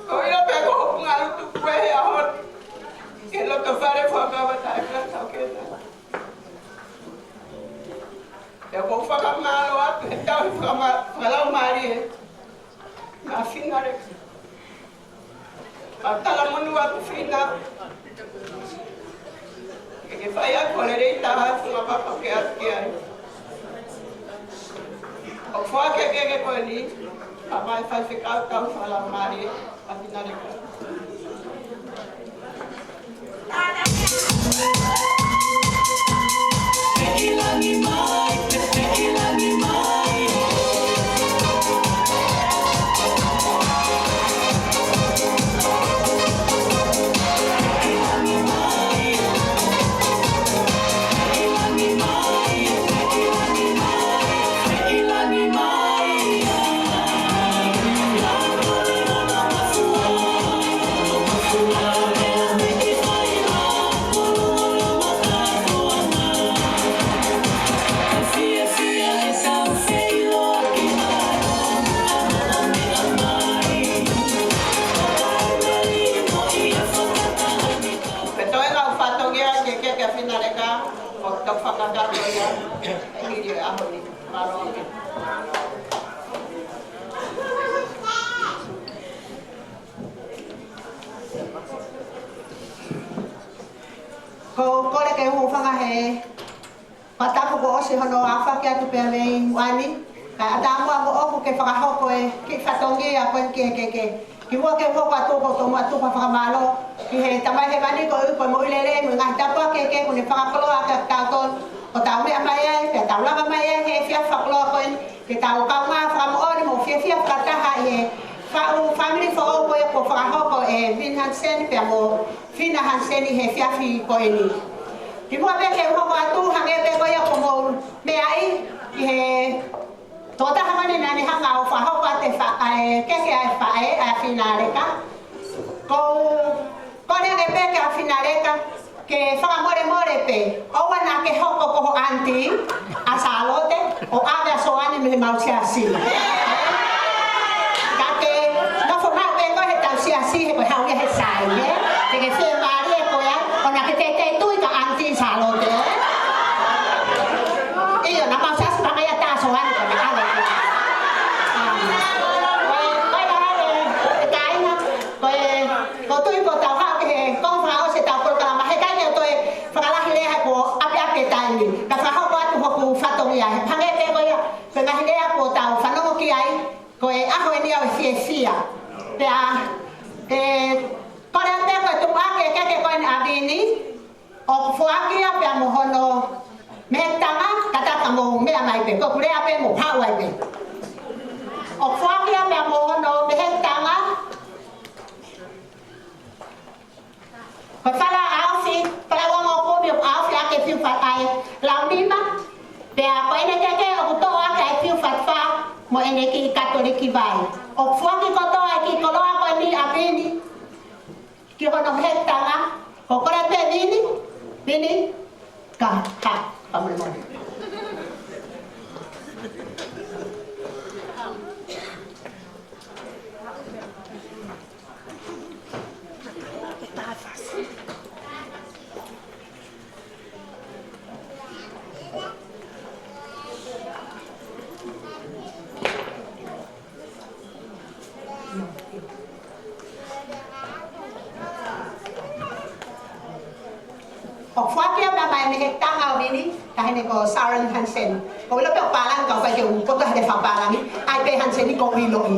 Ko ia pē ko hoku ngalu tuku ē he ʻaho ni ki he loto fale fuakava taʻengata ʻo Kēnani. Pea ʻoku ou fakamālō atu he tauhi fakama-, fakalaumālie maʻa Fina Leka. Pea talamonū atu Fina, ke ke fai ʻa e lelei taha ʻa e funga papa ke ʻatu ki ai. ʻOku foaki ʻe he kehekehe ko eni, pea mo e faifekau tauhi fakalaumālie, ʻa Fina Leka. Ko e toenga ʻo e fatongia ke ke ke Fina Leka, ʻoku tau fakakakato ia, ʻi he ʻaho ni. Mālō. Ko e kole ke u hūfanga he fakatapu kuo ʻosi hono aofaki atu pea mei muʻa ni. Kae ʻatā muʻa moʻoku ke fakahoko e kiʻi fatongia ko eni ki he kehekehe. Kimuʻa ke u hoko atu ʻoku ou tomuʻa tuku ha fakamālō ki he Tamai Hēvani koeʻuhi ko e moʻui lelei mo e ngaahi tāpuaki kehekehe kuo ne fakakoloa kiate kitautolu. ʻO tau meʻa mai ai, pea tau lava mai ai he efiafi fakakoloa ko eni, ke tau kaungā fakamoʻoni mo fiefia fakataha ʻi he faʻu fāmili foʻou ko ia kuo fakahoko ʻe Vin Hansen pea mo Fina Hansen ʻi he efiafi ko eni. Kimuʻa pē ke u hoko atu, hangē pē ko ia kuo mou meaʻi, ʻi he tokotaha ko eni naʻa ne hanga ʻo fakahoko atu e fa-, ʻa e kehekehe ʻa e faʻē, ʻa Fina Leka. Ko u kole ange pē kia Fina Leka, ke fakamolemole pē, ʻoua naʻa ke hoko ko ho aunty ʻa Sālote, ʻo ʻave ʻa Soane mei heʻemau siasi. Ka ke nofo maʻu pē koe heʻetau siasi, he ko e haʻu ia he sai, ē? Ke ke fiemālie koe, ʻo naʻa ke teitei tui kia aunty Sālote, ē? ʻIo, naʻa mau siasi pē ia ʻa Soane, ko e ʻave. Ko e, ko e, ʻe kāinga, ko e, ʻoku ou tui kuo tau haʻu ki he konga fakaʻosi ʻetau polokalama, heʻikai ke u toe fakalahi lea he kuo ʻapiʻapi e taimi. Ka fakahoko atu hoku fatongia, he hangē pē ko ia, ko e ngaahi lea kuo tau fanongo ki ai, ko e ʻaho eni ʻo e fiefia. Pea, ʻe, kole pē ko e tuʻuaki e kehekehe ko eni ʻa Vini, ʻoku foaki ia pea mo hono mehekitanga, kātaki ka mou meʻa mai pē, ko ʻeku lea pē mou haʻu ai pē. ʻOku foaki ia pea mo hono mehekitanga, ko e fala ʻaofi, fala uangokumi ʻoku ʻaofi ʻaki e fiu fat-, ʻa e launima, pea ko ʻene kehekehe ʻoku toʻo ʻaki ʻa e fiu fatafā mo ʻene kiʻi Katoliki vai. ʻOku foaki kotoa e kiʻi koloa ko eni ʻa Vini ki hono mehekitanga, ʻoku kole pē Vini, Vini, ka, ka, ka molemole. ʻOku foaki ia pea mo e mehekitanga ʻo Vini, taʻahine ko Sharon Hansen. ʻOku ou ʻilo pē ʻoku pālangi ka ʻoku ʻikai ke u kotoa he fakapālangi, ʻai pē Hansen ko u ʻiloʻi.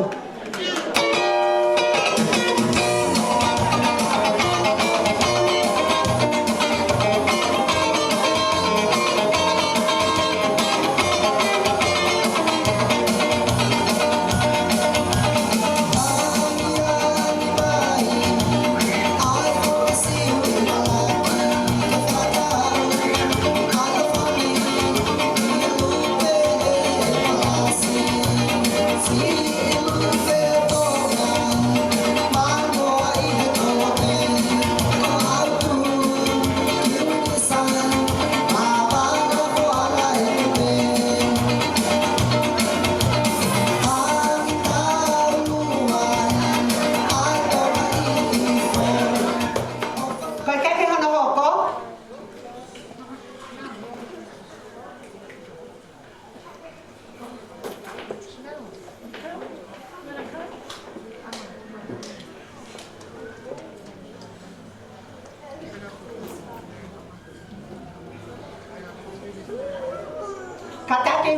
Kātaki,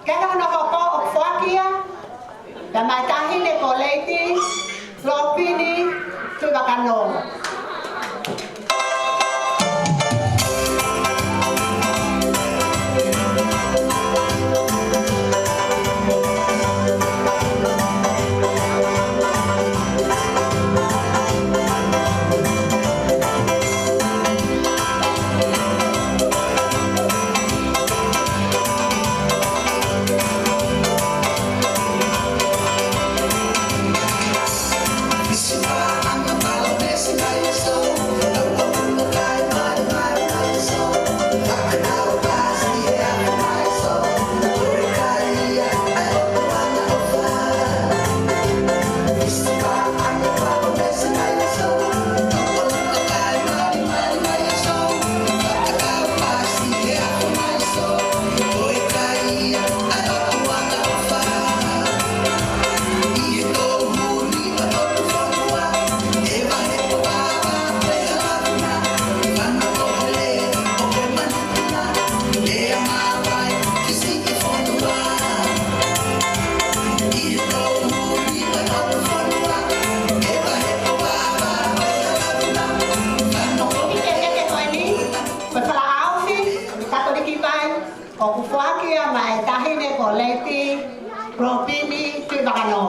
ke ʻi ai hano hoko ʻo foaki ia, pea maʻa e taʻahine ko Lady Lopini Tuʻivakanō. Ko e fala ʻaofi, Katoliki Vai, ʻoku foaki ia maʻa e taʻahine ko Lady Lopini Tuʻivakanō.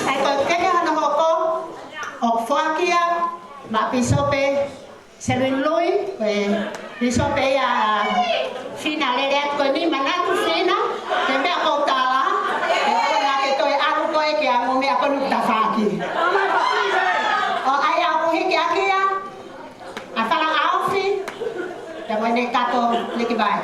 Kae ko e keke hano hoko, ʻoku foaki ia maʻa Pīsope Selwyn Lui, ko e pīsope ia Fina lele atu ko eni, manatu Fina, ko e meʻa ʻoku ou tala, ʻe ʻoua naʻa ke toe ʻalu koe ki he ongo meʻa ko eni ʻoku tafaʻaki. ʻO ʻai ʻaupito hiki ʻaki ia, ʻa e fala ʻaofi, pea mo ʻene kato liki vai.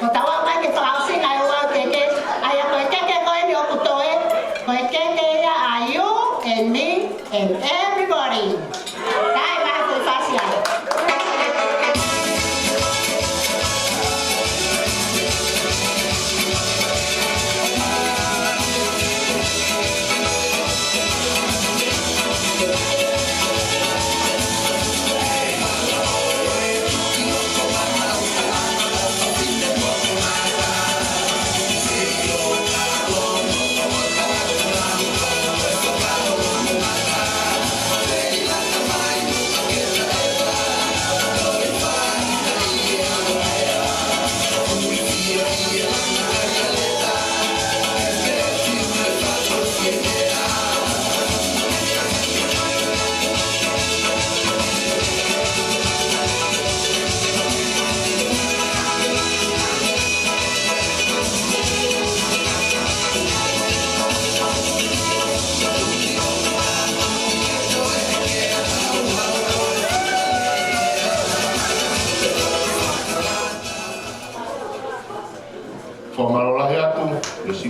Ko tau ō mai ki he fakaʻosinga ʻo e keke, ʻa ia ko e keke ko eni ʻoku toe, ko e keke ia ʻa you and me and everybody. Kae mai ko e fasi ai.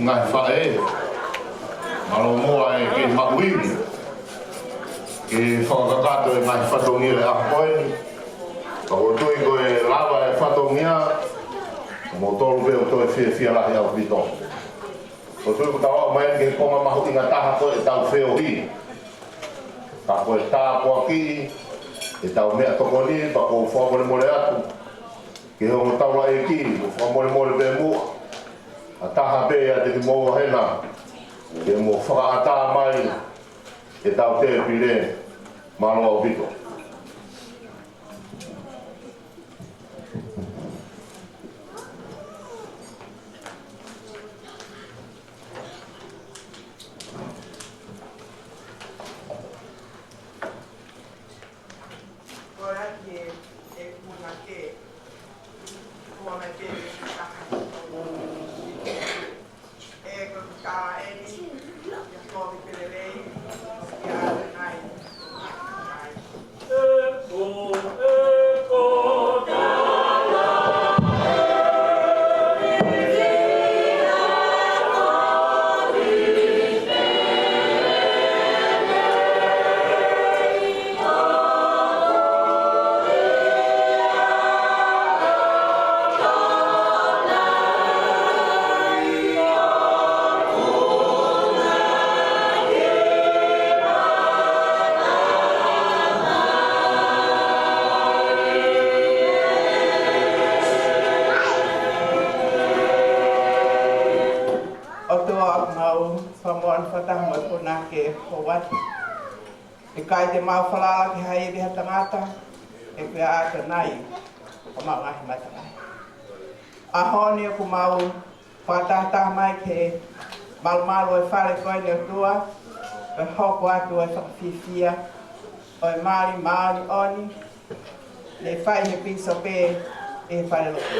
Ngaahi faʻē, mālō muʻa e kei mahuʻinga ke fakakakato e ngaahi fatongia ʻo e ʻaho ko eni. Ka ʻoku ou tui ko e lava e fatongia, ʻoku mou tolu pē ʻoku toe fiefia lahi ʻaupito. ʻOku ou tui kuo tau aʻu mai ki he konga mahuʻinga taha ko ē ʻetau feohi. Ka ko e tāpuaki ʻetau meʻatokoni, pea ʻoku ou fakamolemole atu ki he ongo taulaʻeiki, ʻoku ou fakamolemole pē muʻa. ʻA taha pē ʻiate kimoua hena, ke mou fakaʻatā mai ʻetau tēpile, mālō ʻaupito. Ko e ʻaho ni ʻe punake, punake. ʻE ko ka eni, ia ko mi pelelei, ia nai. ʻOtua ʻoku mau fakamolemole fakataha mo e punake ko wati. ʻIkai te mau falala ki ha ivi ha tangata, he ko e ʻaho ni ʻoku mau ngaahi matangahi. ʻAho ni ʻoku mau fakatahataha mai ki he malumalu ʻo e fale ko eni ʻOtua, ʻo e hoko atu ʻo e fakafiefia ʻo e mali māʻoniʻoni, ne fai he pīsope ʻi he falelotu.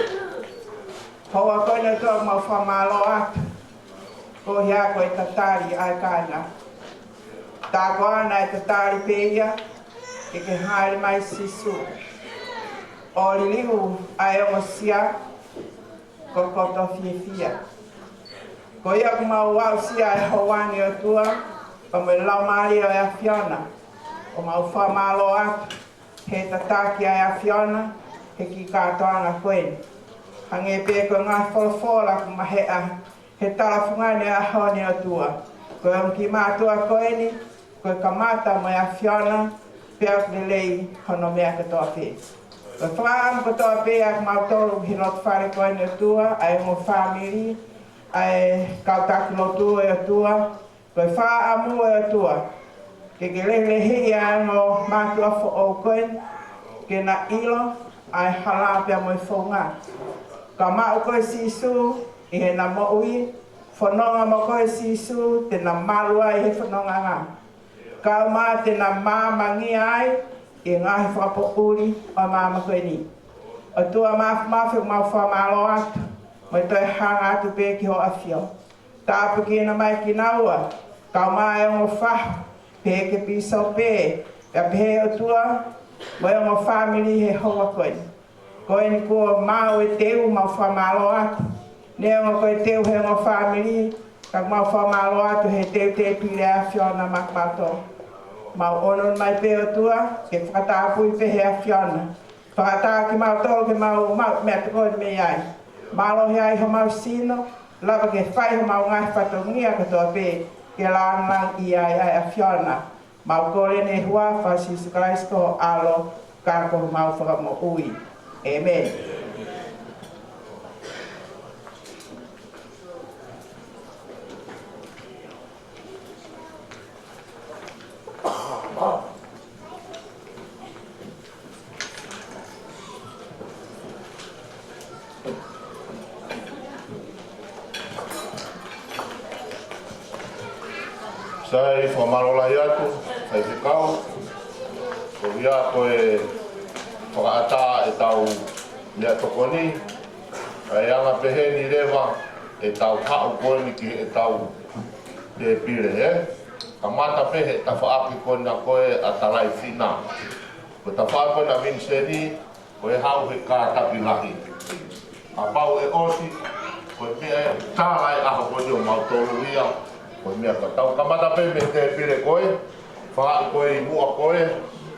Houa ko eni ʻOtua ʻoku mau fakamālō atu, ko ia ko e tatali ʻa e kāinga. Tā ko ā naʻe tatali pē ia, ke ke hāʻele mai Sīsū. ʻO liliu ʻa e ongosia, ko e koto fiefia. Ko ia ʻoku mau aʻusia e houa ni ʻOtua, pea mo e Laumālie ʻo e ʻAfiona, ʻoku mau fakamālō atu, he tataki ʻa e ʻAfiona, he kiʻi kātoanga ko eni. Hangē pē ko e ngaahi folofola ʻoku maheʻa he talafunga ni ʻo e ʻaho ni ʻOtua. Ko e ongo kiʻi mātuʻa ko eni, ko e kamata mo e ʻAfiona, pea ʻoku lelei hono meʻa kotoa pē. Ko e fakaʻamu kotoa pē ʻa kimautolu he loto fale ko eni ʻOtua, ʻa e ongo fāmili, ʻa e kau taki lotu ʻe ʻOtua, ko e fakaʻamu ʻe ʻOtua, ke ke lelehi ʻa e ongo mātuʻa foʻou ko eni, ke na ʻilo ʻa e hala pea mo e founga. Ka maʻu koe Sīsū ʻi heʻena moʻui, fononga mo koe Sīsū, te na malu ai he fonongaʻanga. Kau mai te na māmangia ai ʻi he ngaahi fakapoʻuli ʻo e māmani ko eni. ʻOtua Māfimafi, ʻoku mau fakamālō atu, mo e toe hanga atu pē ki hoʻo ʻAfio. Tāpuekina mai kinaua, kau mai e ongo fahu, pehē ki he pīsope, pea pehē ʻOtua, mo e ongo fāmili he houa ko eni. Ko eni kuo maʻu e teu, mau fakamālō atu. Neongo ko e teu he ongo fāmili, ka mau fakamālō atu he teu tēpile ʻa e ʻAfiona maʻa kimautolu. Mau ʻono mai pē ʻOtua, ke fakatapui pē he ʻAfiona. Fakaʻatā kimautolu ke mau maʻu meʻatokoni mei ai. Mālohi ai homau sino, lava ke fai homau ngaahi fatongia kotoa pē, ke lāngilangiʻia ai ʻa e ʻAfiona. Mau kole ʻeni he huafa ʻo Sīsū Kalaisi ko ho ʻAlo, ka ko homau Fakamoʻui. ʻĒmeni. Sai, fakamālō lahi atu, Faifekau. Ko ia ko e fakaʻatā ʻetau meʻatokoni, kae anga pehē ni leva ʻetau haʻu ko eni ki heʻetau tēpile, ē? Kamata pē he tafaʻaki ko ena ko ē ʻa Talaifina. Ko e tafaʻaki ko ena Viniseni, ko e haʻu he kātaki lahi. Kapau ʻe ʻosi, ko Ko e meʻa ʻe tala e ʻaho ko eni ʻo mautolu ia, ko e meʻa ka tau kamata pē mei he tēpile ko ē, faʻahi ko ē ʻi muʻa ko ē,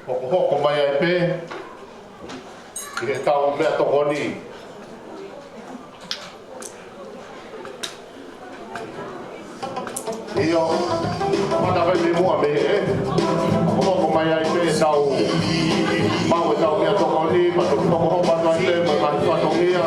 hokohoko mai ai pē ʻi heʻetau meʻatokoni. ʻIo, kamata pē mei muʻa mei hē. Hokohoko mai ai pē ʻetau maʻu ʻetau meʻatokoni, pea toki hokohoko atu ai pē mo e ngaahi fatongia.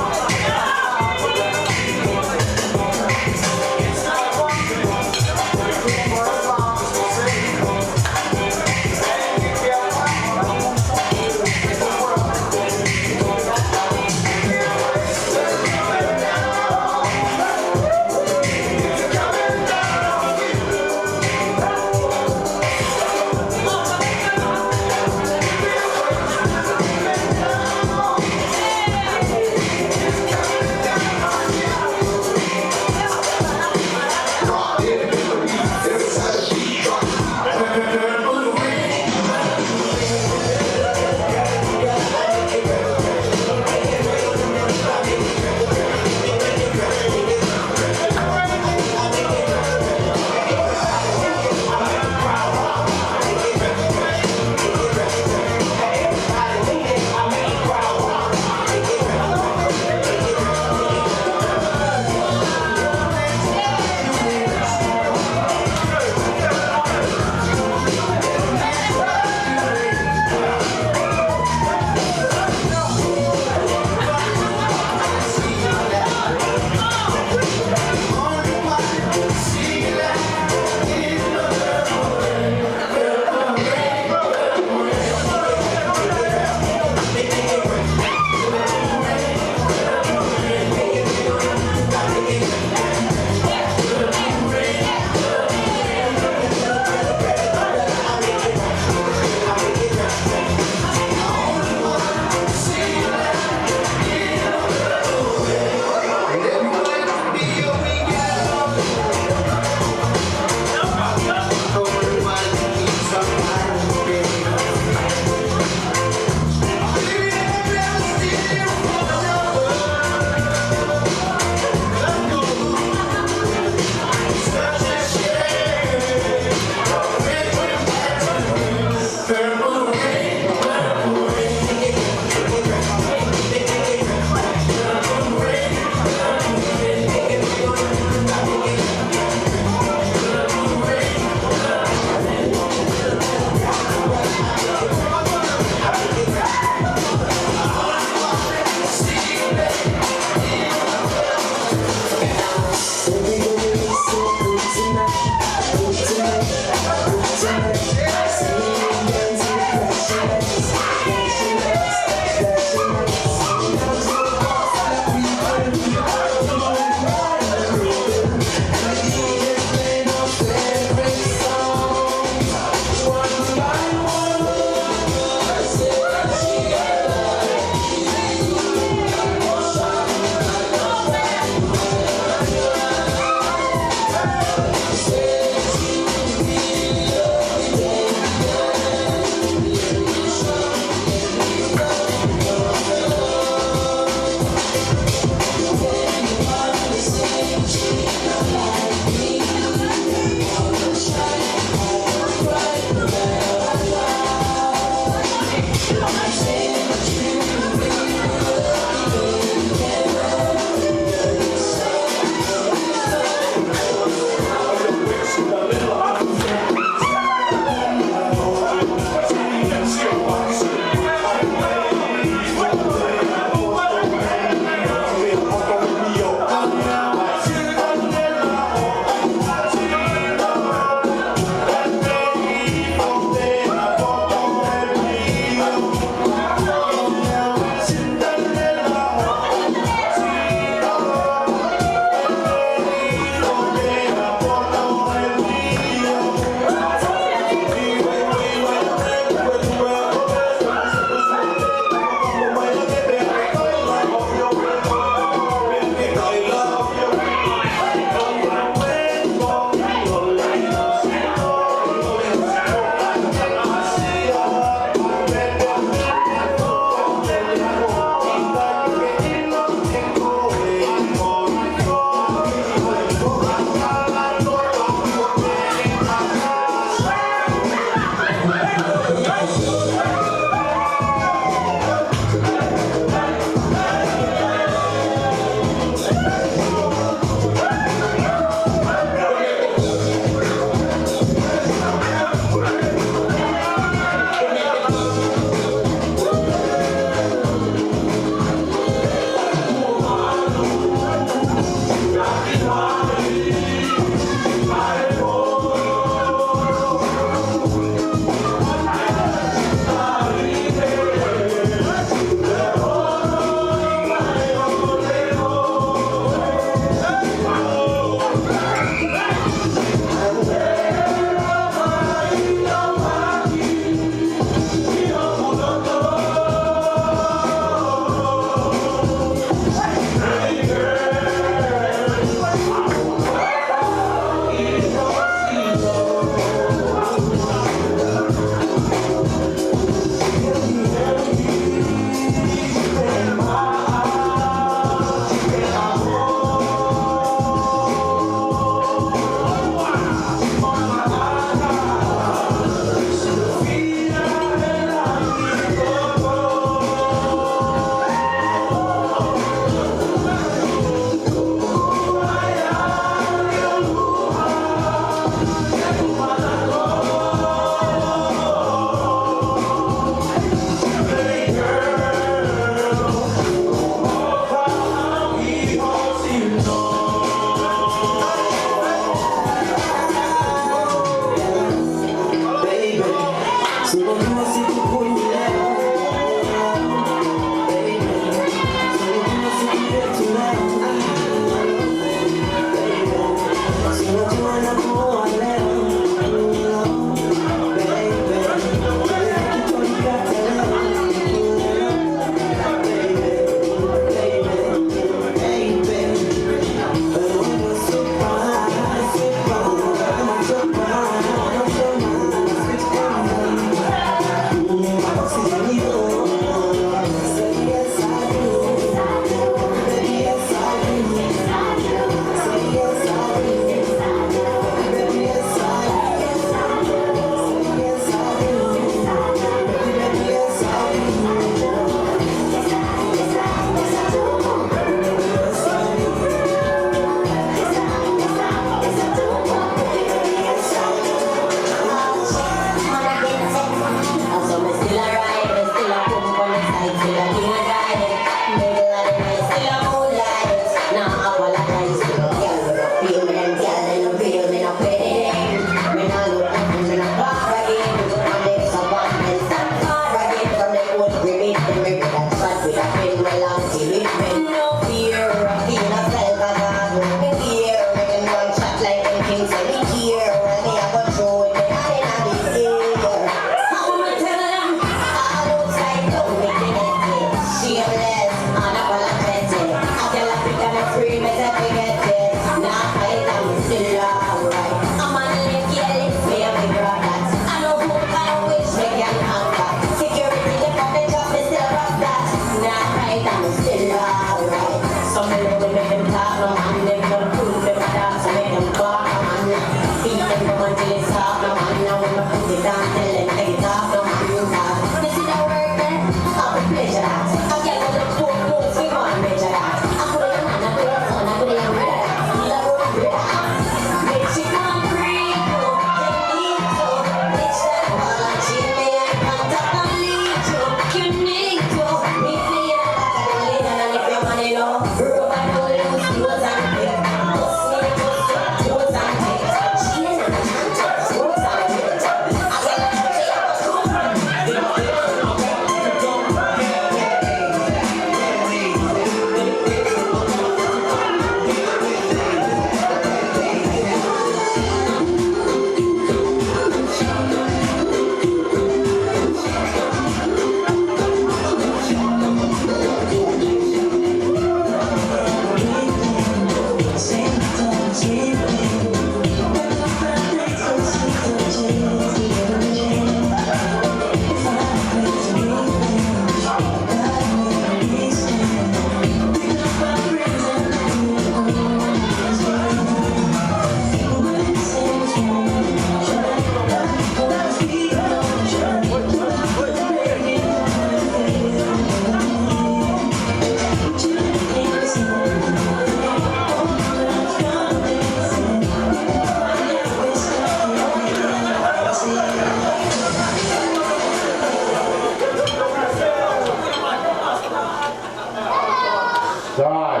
Sai.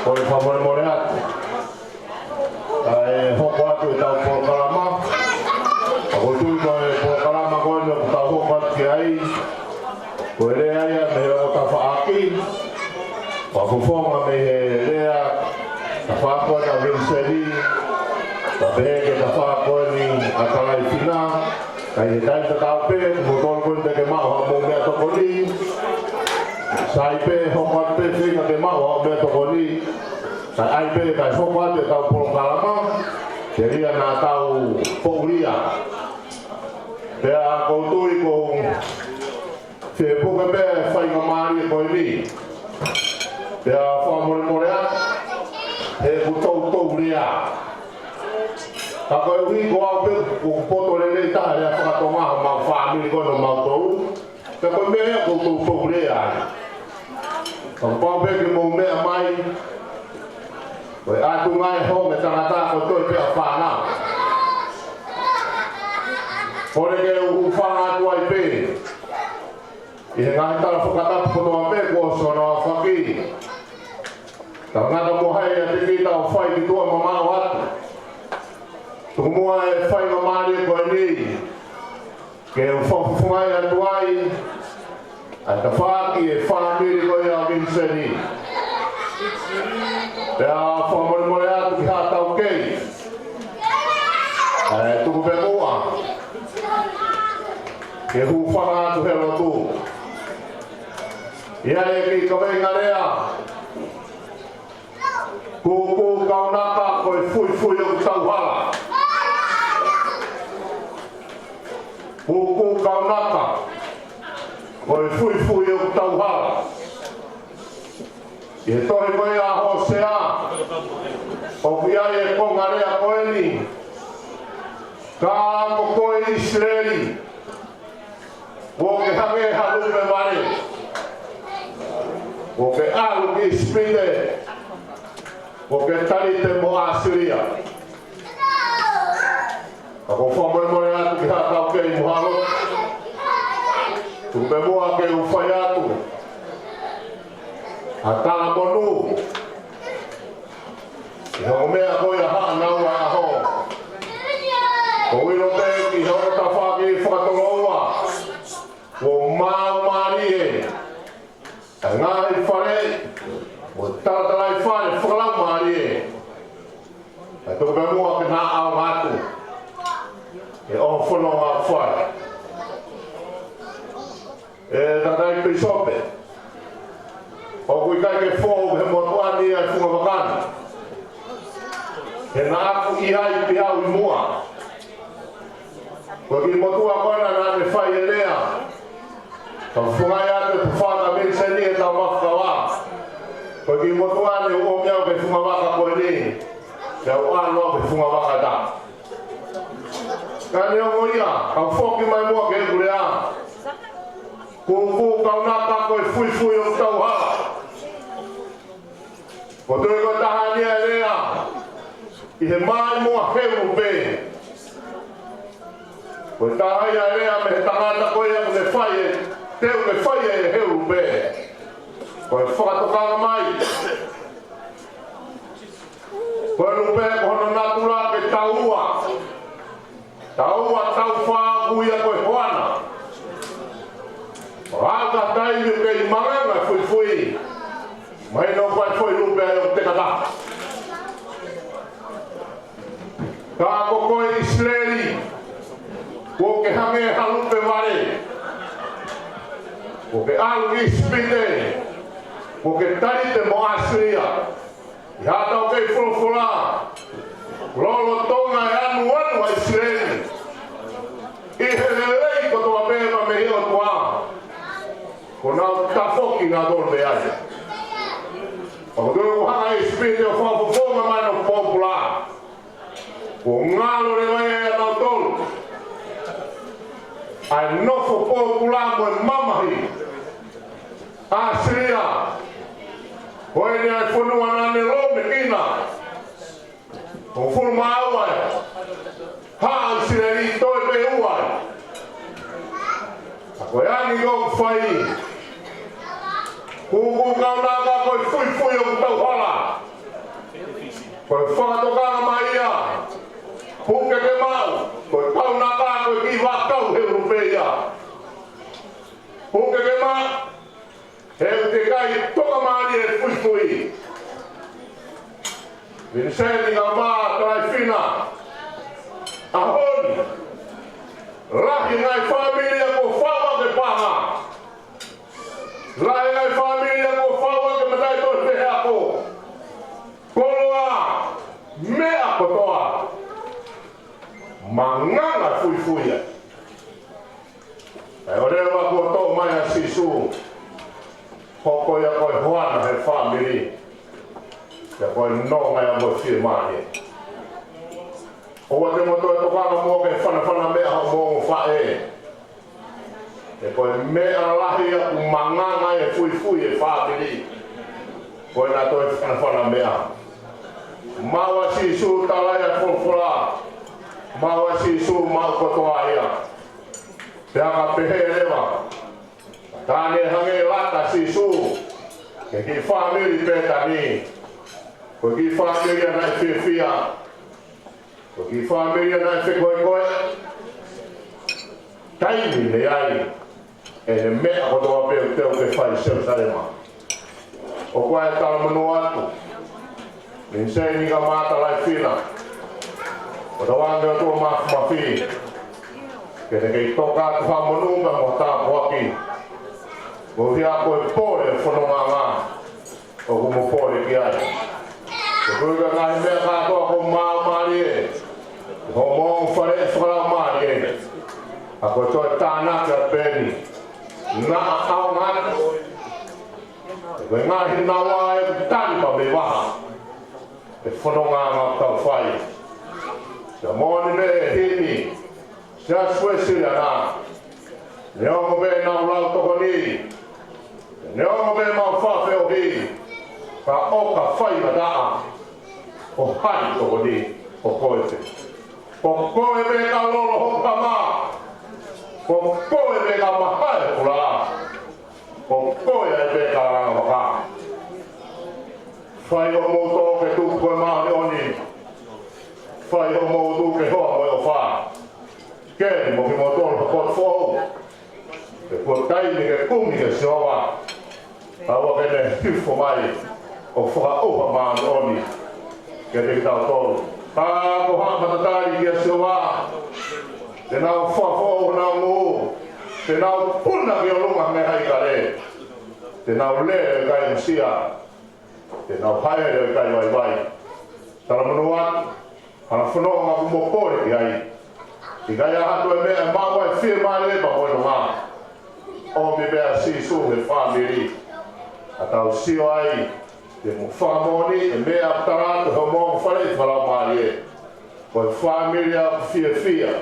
Ko e fakamolemole atu. ʻA e hoko atu ʻetau polokalama. ʻOku ou tui ko e polokalama ko eni ʻoku tau hoko atu ki ai, ko e lea ia mei he ongo tafaʻaki. Fakafofonga mei he lea tafaʻaki ko eni ʻa Viniseni, pea pehē ki he tafaʻaki ko eni ʻa Kalaifina. Ka ʻi he taimi tatau pē, mou tolu ko eni te ke maʻu haʻamou meʻatokoni. Sai pē, hoko atu pē feinga ke maʻu haʻo meʻatokoni. Sai ai pē, kae hoko atu ʻetau polokalama, telia naʻa tau poʻulia. Pea ʻoku ou tui ko e fie puke pē e faingamālie ko eni. Pea fakamolemole atu, he ʻoku toutou lea. Ka koeʻuhi ko au pē ʻoku poto lelei taha e lea faka-Tonga homau fāmili ko eni ʻo mautolu. Pea ko e meʻa ia ʻoku ou toutou lea ai. Kapau pē ke mou meʻa mai, ko e ʻatunga e home tangata ko e toe pē ʻa fānau. Kole ke u hūfanga atu ai pē ʻi he ngaahi tala fakatapu kotoa pē kuo ʻosi hono aofaki. Tangata mo hai ʻa tiki tau fai ki tuʻa mamaʻo atu. Tuku muʻa e faingamālie ko eni ke u fakafofongaʻi atu ai ʻa e tafaʻaki e fāmili ko ia ʻa Viniseni. Pea fakamolemole atu ki haʻa taukei. ʻE tuku pē muʻa ke hūfanga atu he lotu. ʻI ai e kiʻi kaveinga lea. Kūkū kaunaka ko e fuifui ʻoku tau hala. Kūkū kaunaka ko e fuifui ʻoku tau hala. ʻI he tohi ko ia ʻa Hōsea, ʻoku ʻi ai e konga lea ko eni. Ka ko koe ʻIsileli, kuo ke hangē ha lupe vale. Kuo ke ʻalu ki ʻIsipite. Kuo ke talite mo ʻAsilia. Ka ʻoku ou fakamolemole atu ki haʻa taukei mo haʻa lotu. Tuku pē muʻa ke u fai atu ha talamonū ʻi he ongo meʻa ko ia ʻa haʻanau ʻaho. ʻOku ou ʻilo pē ki he ongo tafaʻaki fakatoloua, kuo maumālie ʻa e ngaahi fale mo e talatalaifale fakalaumālie. Kae tuku pē muʻa ke na ʻaonga atu e ʻohofononga fale. ʻE tangataʻeiki pīsope, ʻoku ʻikai ke fou he motuʻa ni ʻa e funga vaka ni. He naʻa ku ʻi ai pē au ʻi muʻa. Ko e kiʻi motuʻa ko ena naʻa ne fai e lea, ka funga ia te pufaka Viniseni e tau mafakawa. Ko e kiʻi motuʻa ne u ʻomi au ki he funga vaka ko eni, pea u ʻalu au ki he funga vaka ʻe taha. Ka neongo ia, ka u foki mai muʻa ki heʻeku lea. Kūkū kaunaka ko e fuifui ʻoku tau hala. Ko e toe ko e taha ni ʻa e lea ʻi he maʻimoa Helu pē. Ko e taha ia ʻa e lea mei he tangata ko ia ʻoku ne fai e, te u ke fai e Helu pē. Ko e fakatokanga mai. Ko e lupe ko hono natula ke taua. Taua taufā ʻoku ui ia ko e hoana. ʻO aʻu ki ha taimi ʻoku kei malanga e fuifui. Mahino ko e foʻi lupe ai ʻoku teka taha. Ka ko koe ʻIsileli, kuo ke hangē ha lupe vale. Kuo ke ʻalu ki ʻIsipite. Kuo ke talite mo ʻAsilia. ʻI haʻatau kei folofola, lolotonga e anuanu ʻa ʻIsileli ʻi he lelei kotoa pē mei he ʻOtua, kuo nau tafoki nautolu mei ai. Pea ko e tui ʻoku hanga ʻe he ʻIsipite ʻo fakafofonga mai ʻenau pōpula. Kuo ngalo leva ia ʻiate kinautolu ʻa e nofo pōpula mo e mamahi ʻa ʻAsilia. Ko eni ʻa e fonua naʻa ne lōmekina. Hongofulu mā ua ē. Haʻu ʻIsileli, toe pē ua ē. Ka ko e angi ʻoku fai. Kuku kaunaka ko e fuifui ʻoku tau hala. Ko e fakatokanga mai ia. Puke ke maʻu. Ko e kaunaka ko e kiʻi vaʻakau he ʻulu pē ia. Puke ke maʻu. He ʻoku teʻeki ai toka mālie e fuifui. Viniseni Ngāmā Talaifina. ʻAho ni, lahi e ngaahi fāmili ia kuo fau ʻaki e paʻanga. Lahi e ngaahi fāmili ia kuo fau ʻaki e mataʻitohi feʻaʻa. Koloa, meʻa kotoa. Manganga fuifui ia. ʻA ia ʻo leva kuo toʻo mai ʻa Sīsū, hoko ia ko e hoana he fāmili. Pea ko e nonga ia mo e fiemālie. ʻOua te mo toe tokanga muʻa ke fanafana meʻa hoʻomou ongo faʻē. He ko e meʻa lahi ia ʻoku manganga ai e fuifui e fāmili. Ko e naʻa toe fanafana meʻa. Maʻu ʻa Sīsū, tala ia ʻe he folofola. Maʻu ʻa Sīsū, maʻu kotoa ia. Pea ka pehē leva, tā ne hangē lata ʻa Sīsū ki he kiʻi fāmili Pētani. Ko e kiʻi fāmili ia naʻe fiefia. Ko e kiʻi fāmili ia naʻe fekoekoe. Taimi mei ai ʻene meʻa kotoa pē ʻoku teʻeki ke fai ʻi Selusalema. ʻOku ʻi ai e talamonū atu. Viniseni Ngāmā Talaifina. Ko e tauange ʻo e ʻOtua Māfimafi, ke ne kei toka atu ha monū pea mo ha tāpuaki. Koeʻuhi ko e pole e fonongaʻanga ʻoku mo pole ki ai. Ko e ngaahi meʻa kātoa ʻoku māmālie. Hoʻomou faleʻi fakalaumālie. ʻA ko e toe tānaki ʻa Peni. Naʻa ʻaonga. Ko e ngaahi naua ʻoku tali pē mei vaha. E fonongaʻanga ʻoku tau fai. Ka moʻoni mei he himi. Siasi Uēsiliana. Neongo pē ʻenau lau tokoni. Neongo pē ʻemau faʻa feohi. Ka ʻoka faingataʻa. Ko hai tokoni, ko koe pē. Ko koe pē ka lolo hoʻo tama. Ko koe pē ka mahae hoʻo laʻā. Ko koe ai pē ka langa vaka. Fai hoʻomou tō ke tuku ko e māʻoniʻoni. Fai hoʻomou tuʻu ke hoa mo e ʻofa. Keli mo kimoutolu ha potu foʻou. He kuo taimi ke kumi kia Sihova. Kae ʻoua ke ne hifo mai ʻo fakaʻauha māʻoniʻoni kiate kitautolu. Ka ko haʻa matatali kia Sihova, te nau fakafoʻou honau nguʻu. Te nau puna ki ʻolunga mei he haʻi kale. Te nau lele ʻo ʻikai uesia. Te nau haele ʻo ʻikai vaivai. Talamonū atu, hanga ʻo fononga ʻoku mo pole ki ai. ʻIkai ha toe meʻa ʻe maʻu ai e fiemālie pea mo e nonga. ʻOmi pē ʻa Sīsū he fāmili. ʻA tau sio ai, te mo fakamoʻoni e meʻa ʻoku tala atu he hoʻomou faleʻi fakalaumālie. Ko e fāmili ʻoku fiefia.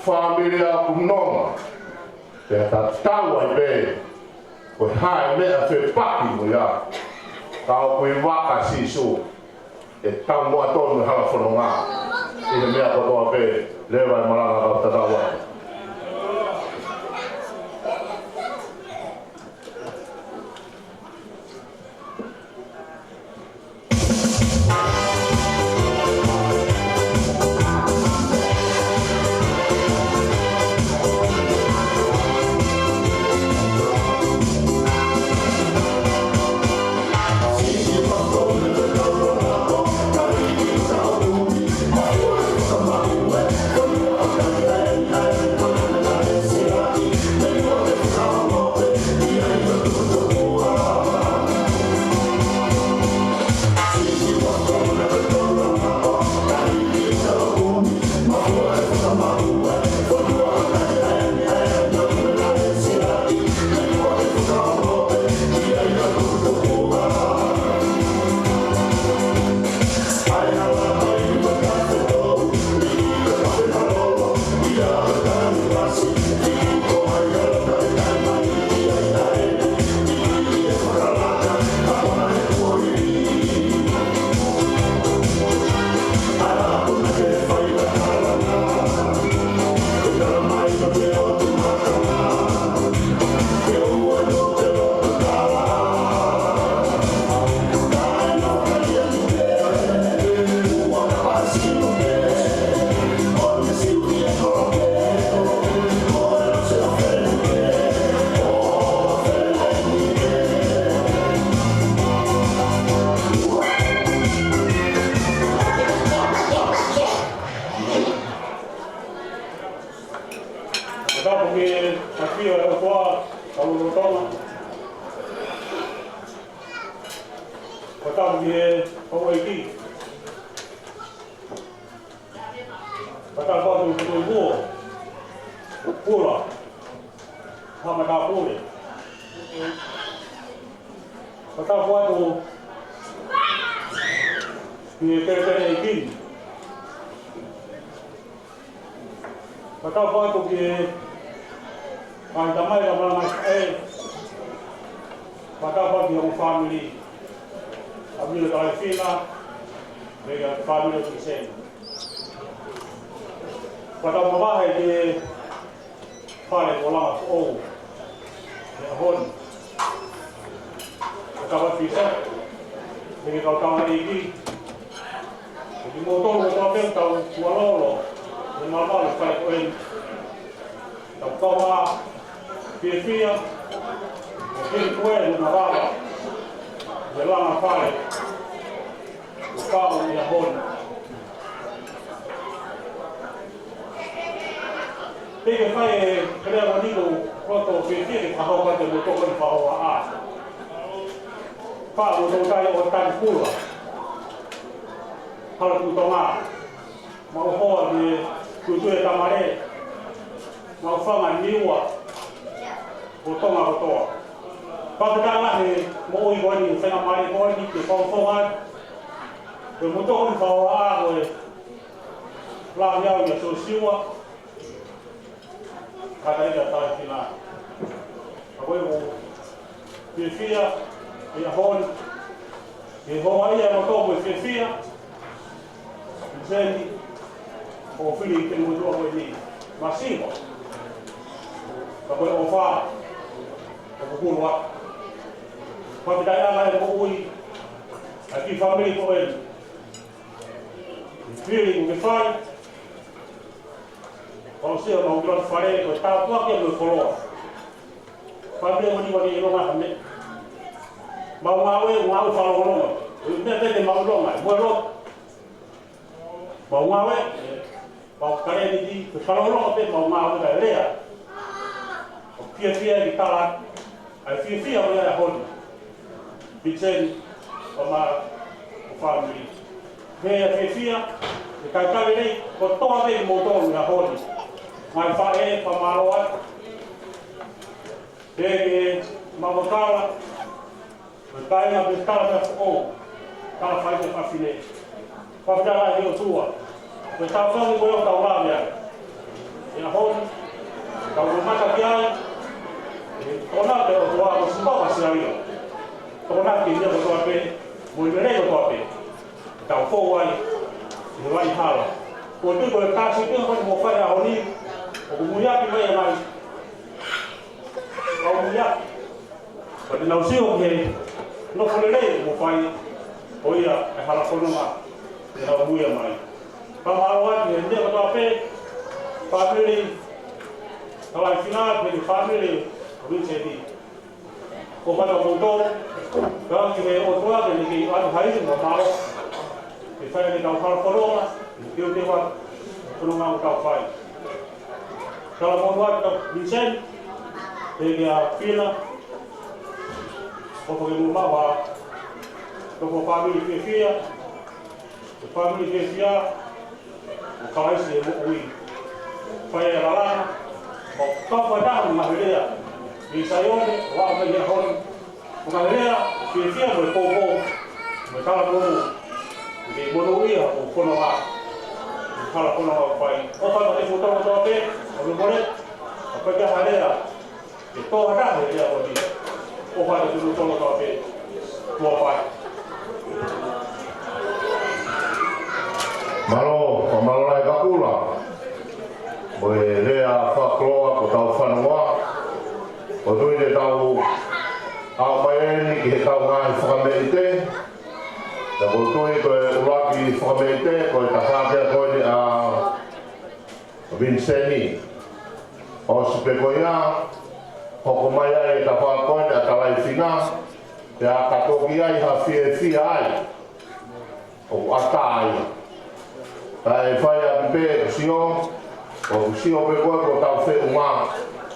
Fāmili ʻoku nonga. Pea tatau ai pē ko e hā e meʻa fepaki mo ia. Ka ʻoku ʻi vaka ʻa Sīsū, ʻe taumuʻa tonu e hala fononga ʻi he meʻa kotoa pē. Leva e malanga, kau tatau atu. Houʻeiki. Fakatapu atu ki he Tuʻi Pula. Hā Matāpule. Fakatapu atu ki he Kelekele ʻEiki ni. Fakatapu atu ki he ngaahi tamai, tamai ngaahi faʻē. Fakatapu atu ki he ongo fāmili. ʻA Milo Kalaifina, mo e fāmili ʻo Tiseni. Fakatapu mavahe ki he fale ʻo Langa Foʻou. He ʻaho ni. Fakatapu atu ki he kau tama ʻeiki. Mo kimoutolu kotoa pē ʻoku tau tuʻa lolo he malumalu ʻo e fale ko eni. Tau kau ā fiefia, ʻo hili ko e ʻumaʻā ʻa e langa fale ʻo kau ʻi he ʻaho ni. Pea ke fai e kelea ko eni, ʻoku ou loto fiefia ke fakahoko atu e motuʻa ko eni fakahohaʻa. Fai mo e tautai ʻo Tani Pula, Hala Tuʻi Tonga. Maʻu hoa ki he Tuʻituʻi ʻa Tamale, maʻu fanga Niua ʻo Tonga kotoa. Fakafetaʻi lahi he moʻui ko eni, fenga male ko eni, ke fakafofonga atu e motuʻa ko eni fakahohaʻa ko e Lāngiau ia Siosiua. Kātaki ʻa Kalaifina. Ka ko e ʻoku fiefia, ʻi he ʻaho ni, ke hoa ia ʻi loto mo e fiefia, Tiseni, ʻo fili ki he motuʻa ko eni. Masiva. Ka ko e ʻofa, ʻoku kulu atu. Fakafetaʻi lahi he moʻui ʻa e kiʻi fāmili ko eni. Fili ʻoku ke fai, Fakaʻosi ʻemau ʻuluaki fale, ko e tāpuaki mo e koloa. Fāmili ʻo Niua ni ʻilonga ha meʻa. Mau ngāue, ngāue fakalongolongo. Ko e meʻa pē te mau ʻilonga, mo e lotu. Mau ngāue, mau kaleni ki, ko e fakalongolongo pē mau ngāue kae lea. ʻOku fiefia ke tala ʻa e fiefia ʻo e ʻaho ni. Vincent, ʻa e fāmili. He ʻa e fiefia, ʻe kae kau lelei, ko e toa pē kimoutolu he ʻaho ni. Ngaahi faʻē, fakamālō atu. He ke mau kala, ko e kāinga pē tala mea foʻou, tala fai ke fafine. Fakafetaʻi lahi ki he ʻOtua. Ko e taufangi ko ē ʻoku tau lave ai. ʻI he ʻaho ni, tau mamata ki ai, ʻe tokonaki ʻe he ʻOtua ko Sihova Siaila. Tokonaki e meʻa kotoa pē, mo e lelei kotoa pē. Tau fou ai, ʻi he vai hala. Ko e tui ko e kāsipinga ko eni ʻoku mou fai he ʻaho ni, ʻoku muiaki mai ʻa e mai. Kau muiaki. Pea te nau sio ki he nofo lelei ʻoku mou fai, ko ia e hala fononga te nau muia mai. Fakamālō atu ki he meʻa kotoa pē, fāmili Kalaifina, pea ki he fāmili ʻo Vincent. Ko e fai ʻa kimoutolu, ka ki he ʻOtua ke ne kei ʻoatu ha ivi mo e mālō. Ke fai ʻetau hala fononga, ke u te wa fononga ʻoku tau fai. Talamonū atu kia Vincent, pea kia Fina, ko e fakamoʻoni ʻa e fāmili fiefia, ko e fāmili fiefia, ʻo Kalaisi he moʻui. Fai e lalanga, ʻo kau fakataha mo e ngaahi lea ʻi Saione, ʻo aʻu mai he ʻaho ni. Ko e ngaahi lea fiefia mo e poupou, mo e talamonū, ke monūʻia hoʻo fononga, hala fononga ʻoku fai. ʻOfa atu kiate kimoutolu kotoa pē, ʻoku mole, ʻoku ʻikai ha lea ke tō ha taha he lea ko eni. ʻOfa atu kiate kimoutolu kotoa pē, tuʻa ʻofa atu. Mālō, fakamālō lahi Kapula. Mo e lea fakakoloa ki hotau fonua. ʻOku ou tui te tau aʻu mai eni ki heʻetau ngaahi fakameʻite. Pea ʻoku ou tui ko e ʻuluaki fakameʻite, ko e tafaʻaki ko eni ʻa Vincent. ʻOsi pē ko ia, hoko mai ai e tafaʻaki ko eni ʻa Kalaifina, pea ka toki ʻi ai ha fiefia ai, ʻoku ʻatā ia. Kae fai ʻaki pē ʻeku sio, ʻoku sio pē ko ē ko hotau feʻunga,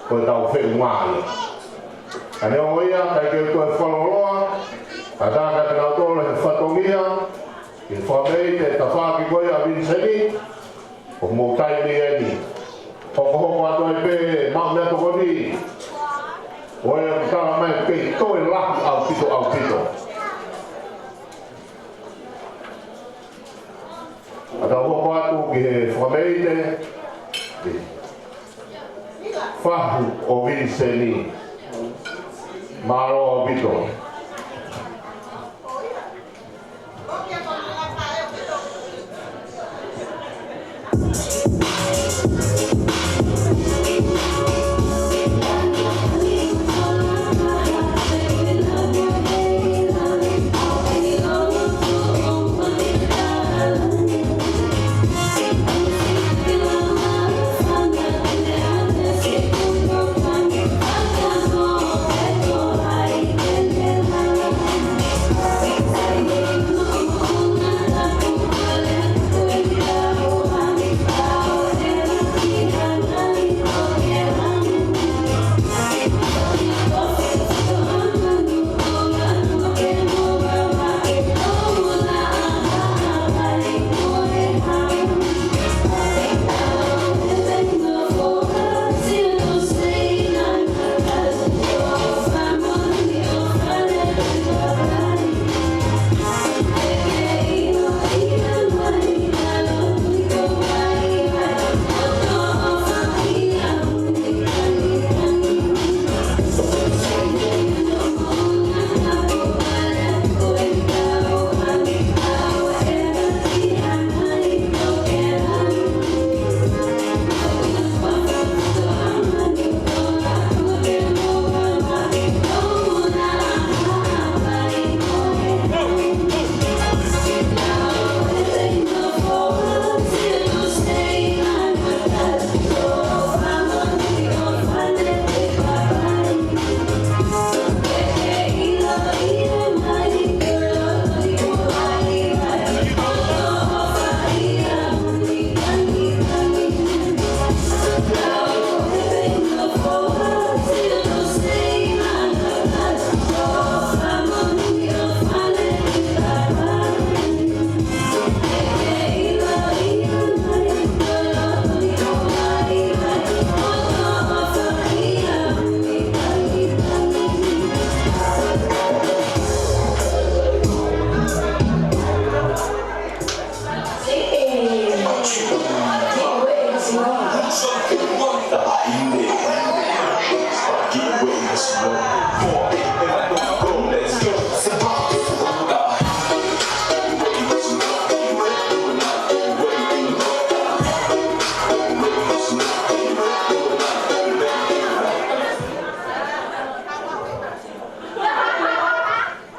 ko hotau feʻunga ia. Ka neongo ia, ʻikai ke u toe fakalōloa, ka tā kiate kinautolu he fatongia, Fakameʻite tafaʻaki ko ia ʻa Viniseni, ʻoku mou taimi eni. Hokohoko atu ai pē, maʻu meʻatokoni. ʻOku tala mai kei toe lahi ʻaupito, ʻaupito. ʻA tau hoko atu ki he fakameʻite. Fahu ʻo Viniseni. Mālō ʻaupito.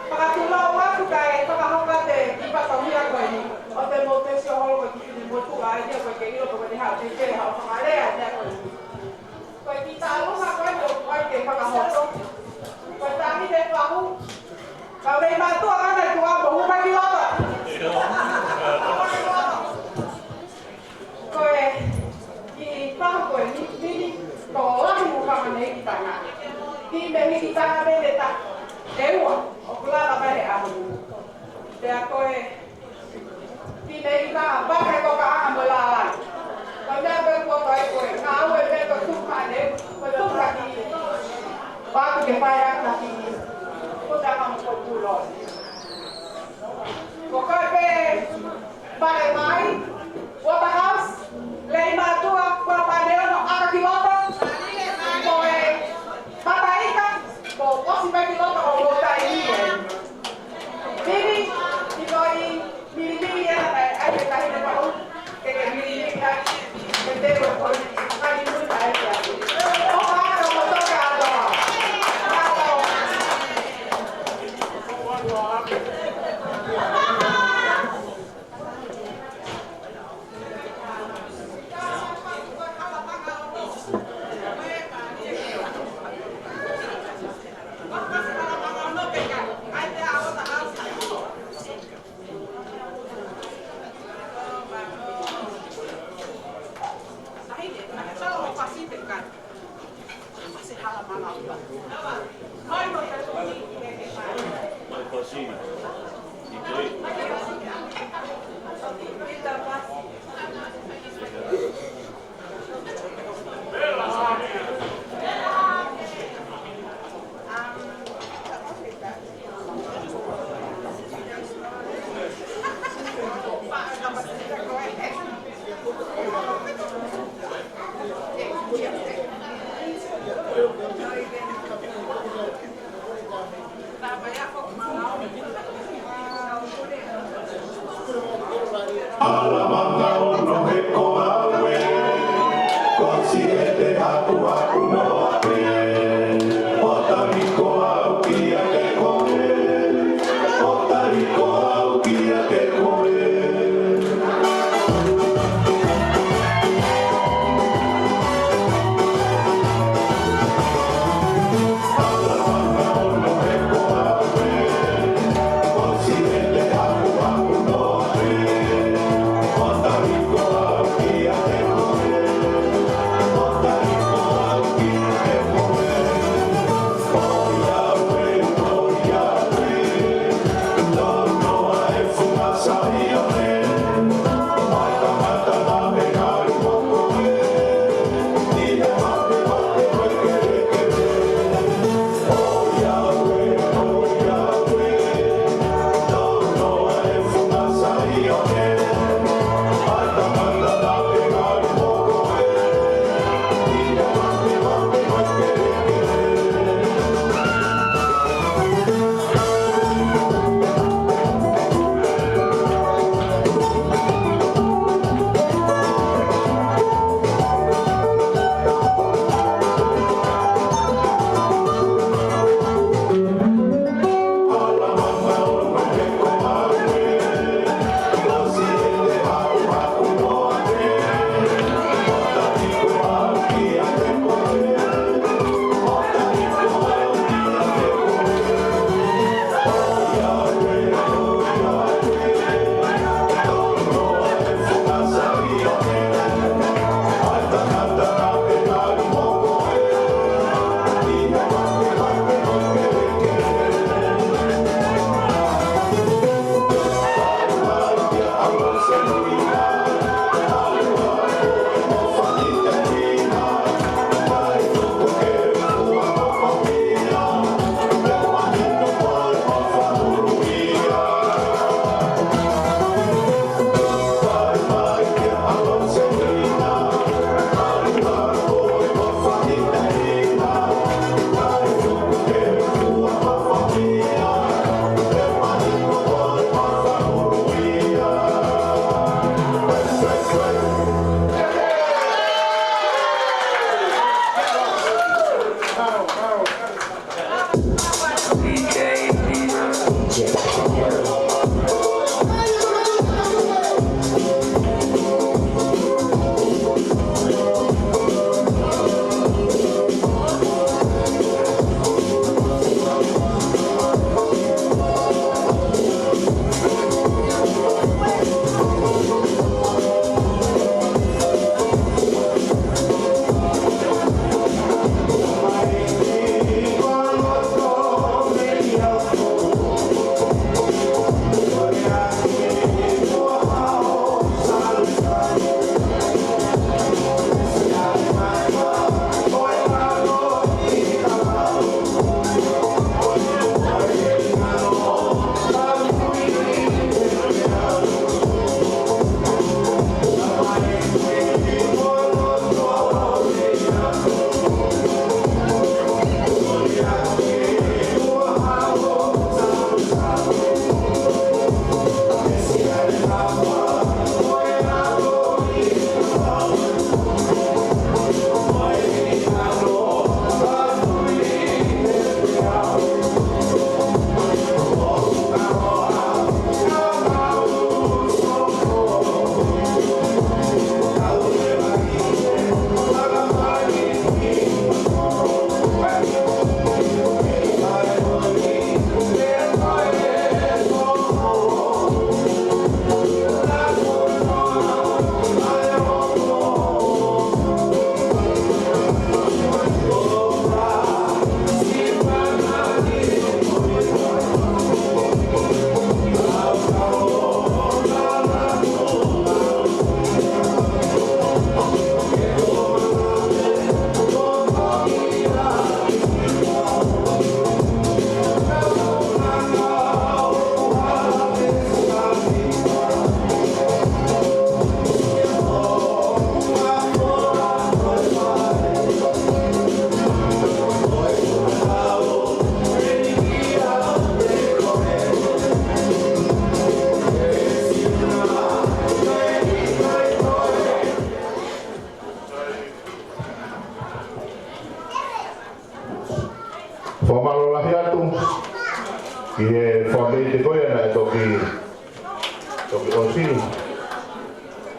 Fakatulou atu kae fakahoko atu e kiʻi fatongia ko eni. ʻOua te mou tesi ʻo holo ko e kiʻi finemotuʻa eni, ʻoku ʻikai ke ʻilo pe ko e hā, te ke hā, fakalea e meʻa ko eni. Ko e kiʻi tālunga ko eni ʻoku ʻai ke fakahoko. Ko e taʻahine fahu. Kau Leimātuʻa, ʻoua naʻa tuʻu ā, mou hū mai ki loto. Ko e kiʻi fahu ko eni, mini, tokolahi mo fanga mehikitanga. Kiʻi mehikitanga pē te ta, ʻe ua, ʻoku lava mai he ʻaho ni. Pea ko e kiʻi mehikitanga pake ko ka ʻanga mo lālanga. Ko e meʻa pē kuo kai ko e ngāue pē ko e tuku mai ʻe, ko e tuku mai ki, patu ke fai ʻaki ki, ko e tama mo ko puloni. Ko koe pē, Fale Mai, Waterhouse, Leimātuʻa, Kuapaneono, ʻaka ki loto, ko e Mataika, ko ʻosi mai ki loto ʻo ʻo tai ni e. Mimi, ki toi, mimi, mimi, e na kai, ai, e tahi ne pau, ke ke mimi, mimi, ai, ke te ko, ko, ai, mimi, ai, ai. ʻO ka, ka, ko, to, ka, to. Ka, to. ʻAlamanga ono he ko au ē, ko Siete Hakuhaku Noa pē, ʻo tali ko au kiate koe, ʻo tali ko au kiate koe.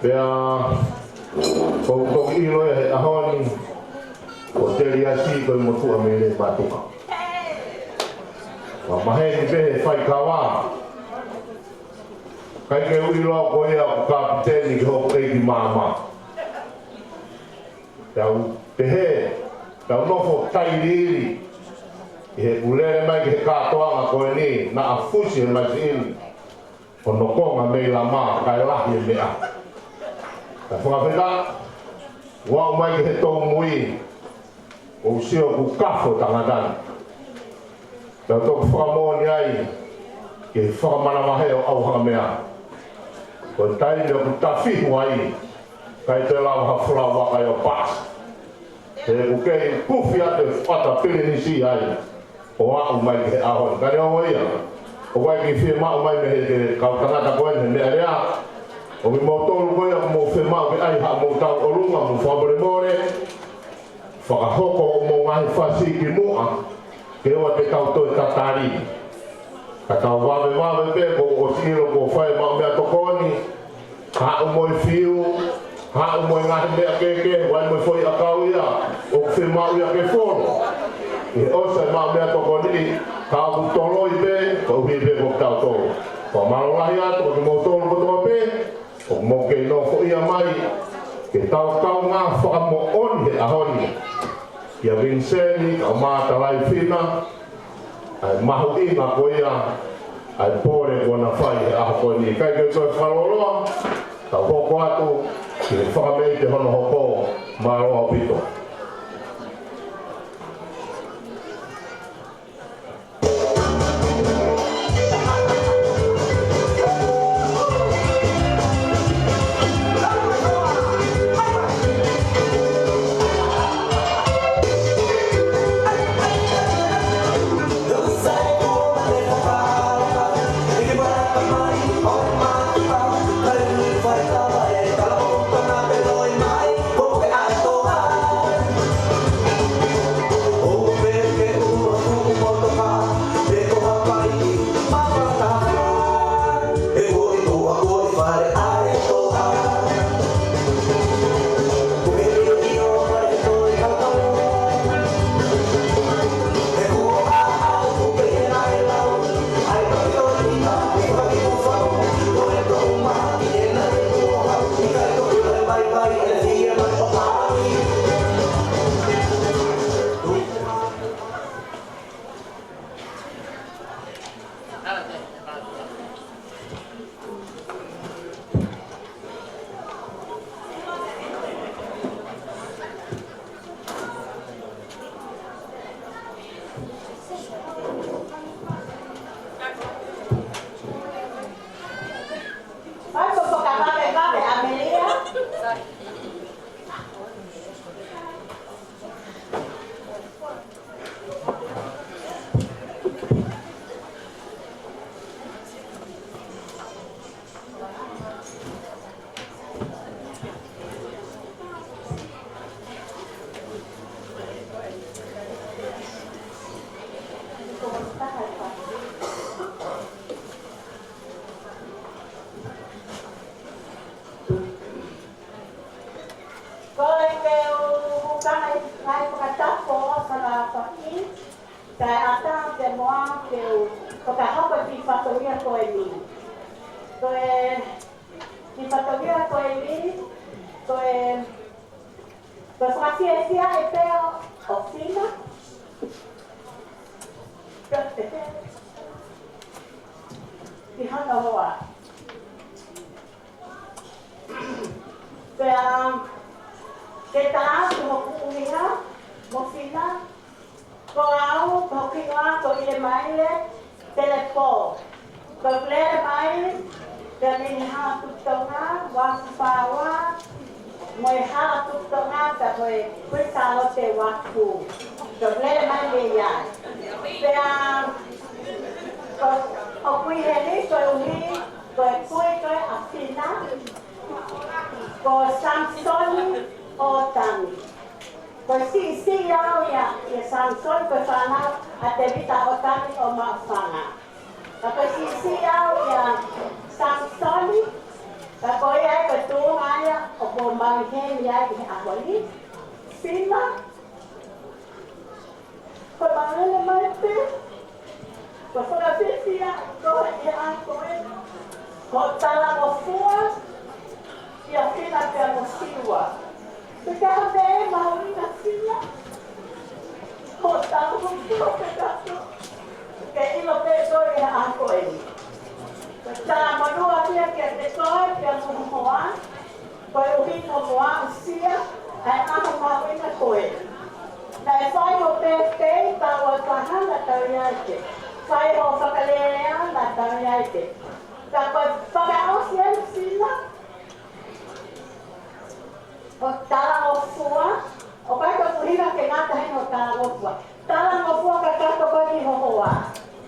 Pea, ʻoku ou toki ʻilo ia he ʻaho ni, ko Teliasi ko e motuʻa mei Leimatuka. Ka maheni pē he faikava. ʻIkai ke u ʻilo ko ia ko e kapiteni ki hoku ʻeiki maama. Tau pehē, tau nofo tailiili. ʻI heʻeku lele mai ki he kātoanga ko eni, naʻa fusi he masiʻini hono konga mei lama, kae lahi e meʻa. Ka fakafetaʻi, ʻoku aʻu mai ki he toumui, ʻoku ou sio ʻoku kafo tangata ni. Tau toki fakamoʻoni ai, ke fakamanavahē ʻo ʻauha meʻa. Ko e taimi ʻoku tafihu ai, ʻikai toe lava ha fulaua kae ʻo pasi. He ʻoku kei kufi atu e fata pilinisi ai, ʻo aʻu mai ki he ʻaho ni. Ka neongo ia, ʻoku ʻikai ke fiemaʻu mai mei he kau tangata ko eni he meʻa lea. ʻO kimoutolu ko ia, ʻoku mou fiemaʻu ke ʻai haʻamou tauʻolunga, mou fakamolemole. Fakahoko hoʻomou ngaahi fasi ki muʻa, ke ʻoua te tau toe tatali. Ka tau vavevave pē, kuo ʻosi ʻilo kuo fai e maʻu meʻatokoni, haʻu mo e fiu, haʻu mo e ngaahi meʻa kehekehe, ʻoku ʻi ai mo e foʻi ʻakau ia ʻoku fiemaʻu ia ke folo. ʻI he ʻosi e maʻu meʻatokoni, ka ʻoku toloi pē, koeʻuhi pē ko kitautolu. Fakamālō lahi atu, ko kimoutolu kotoa pē, ʻoku mou kei nofoʻia mai, ke tau kaungā fakamoʻoni he ʻaho ni kia Viniseni, kae ʻumaʻā Talaifina, ʻa e mahuʻinga ko ia ʻa e pole kuo na fai he ʻaho ko eni. ʻIkai ke toe fakalōloa, tau hoko atu ki he fakameʻite hono hoko. Mālō ʻaupito. Ko e ke u hū ka ngai, ngai fakatapu ʻo Salafaki, kae ʻatā ke moa ke u fakahoko e kiʻi fatongia ko eni. Ko e kiʻi fatongia ko eni, ko e, ko e fakafiefia e pea ʻo Fina. Ki hono hoa. Pea, ke taʻaki hoku ʻuhinga mo Fina, ko au, ko hoku hingoa ko ʻIlemaile Telepō. Ko ʻeku lele mai, pea mei he hala Tuʻi Tonga, Uafu Paoa, mo e hala Tuʻi Tonga, pea mo e Kuini Sālote Uafu. Ko ʻeku lele mai mei ai. Pea, ko, ʻoku ʻi heni koeʻuhi, ko e kui ko ē ʻa Fina, ko Samisoni ʻOtani. Ko e siʻisiʻi au ia, ʻia Samisoni, ko e fānau ʻa Tēvita ʻOtani ʻo Maʻufanga. Ka ko e siʻisiʻi au ʻia Samisoni, ka ko ia ē ko e tuʻunga Ko e maʻu heni ai ki he ʻaho ni, Sina, ko e mālele mai pē, ko e fakafiefia ko e ʻaho ko ē, ko e talangofua, ʻia Sina pea mo Siua. Pea ka hā pē mahuʻinga Sina, ko e talangofua pē ka ko e ʻilo pē ko e ʻaho ko ē. Ko e talamonū atu ia kiate koe pea mo ho hoa, koeʻuhi ko hoʻo aʻusia ʻa e ʻaho mahuʻinga ko ē. Naʻe fai hoʻo pēpē, pea ʻoua ʻe fakahā naʻa tau ʻi ai pē. Fai hoʻo fakalelei naʻa tau ʻi ai pē. Ka ko e fakaʻosi eni Sina, ko e talangofua, ʻoku ʻikai ko e ʻuhinga ke ngata heni hoʻo talangofua. Talangofua kakato koe ki ho hoa.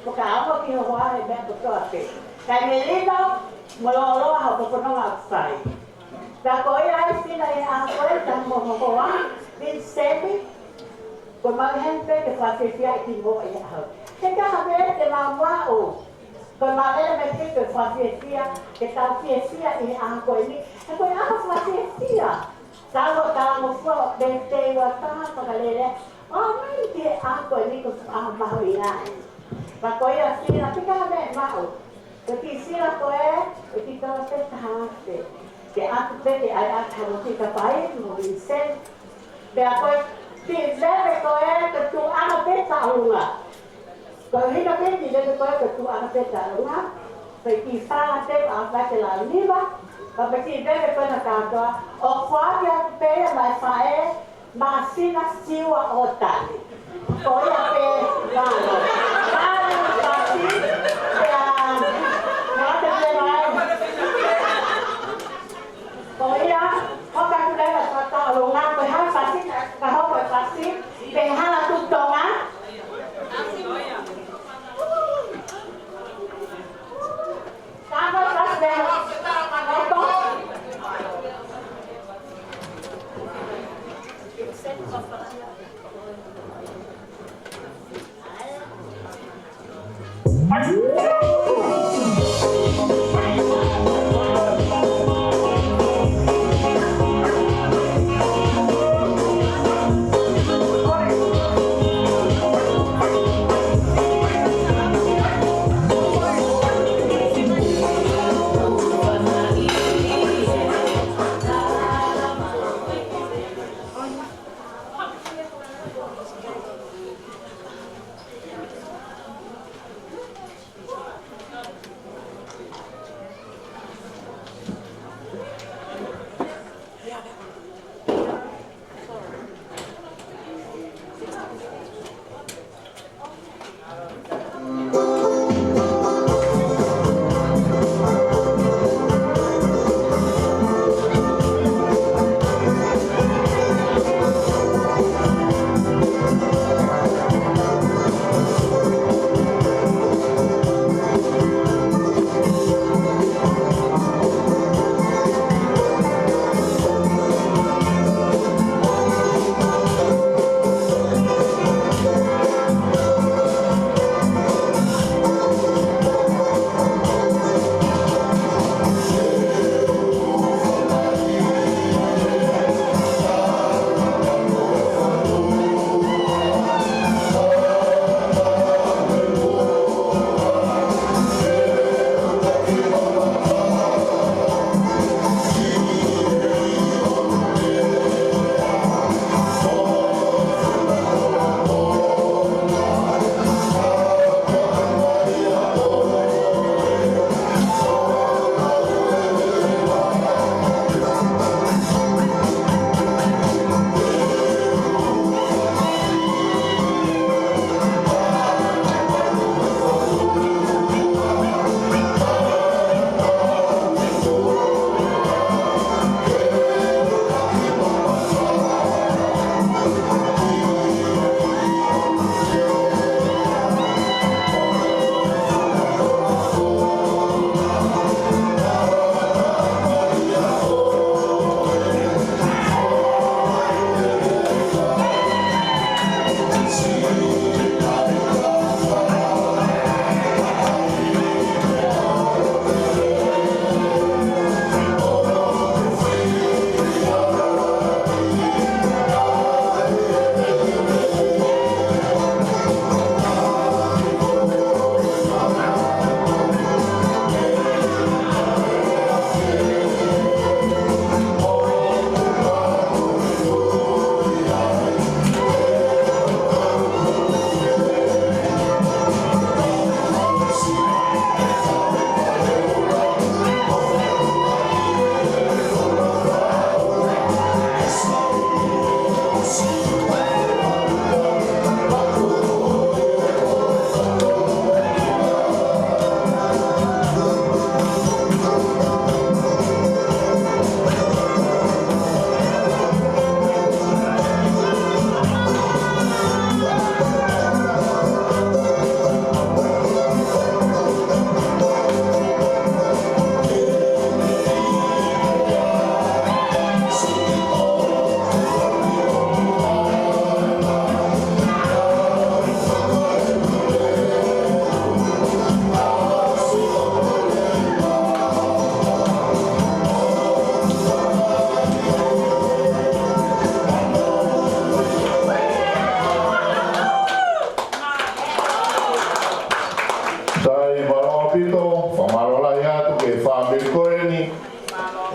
Fakaongo ki ho hoa he meʻa kotoa pē. Kae Melino mo Loloa hoʻo fononga ʻoku fai. Pea ko ia ai Sina ʻi he ʻaho ko ē, pea mo ho hoa, Viniseni, ko e maʻu heni pē ke fakafiefia ʻi he moʻui ʻaho. He ka hā pē te mau maʻu. Ko e mālele mai pē ke fakafiefia, ke tau fiefia ʻi he ʻaho ko eni. He ko e ʻaho fakafiefia. Tau ō talangofua, pēpē ua taha fakalele. ʻO mai ki he ʻaho ko eni ko e ʻaho mahuʻinga eni. Pea ko ia Sina, pea ka hā pē maʻu. Ko e kiʻi Sina ko ē, ko e kiʻi tola pē taha pē. Ke ʻatu pē ke ʻai atu mo Pita Pai, mo Viniseni. Pea ko e kiʻi veve ko ē, ko e tuʻunga pē taʻolunga. Ko e ʻuhinga pē kiʻi veve ko ē ko e tuʻunga pē taʻolunga. Ko e kiʻi fanga te a fai ke lau niva. Pea ko e kiʻi veve ko ē naʻa kātoa. ʻOku ʻoatu pē ia maʻa e faʻē, maʻa Sina Siua ʻOtani. Ko ia pē, mālō. Mālō, Pasi, pea, ngata pē mai. Ko ia, hoka kulai la tata o lo nga pe ha fasi, ka hoka fasi, pe ha la tu tonga. Ka hoka fasi, pe ha la tu tonga.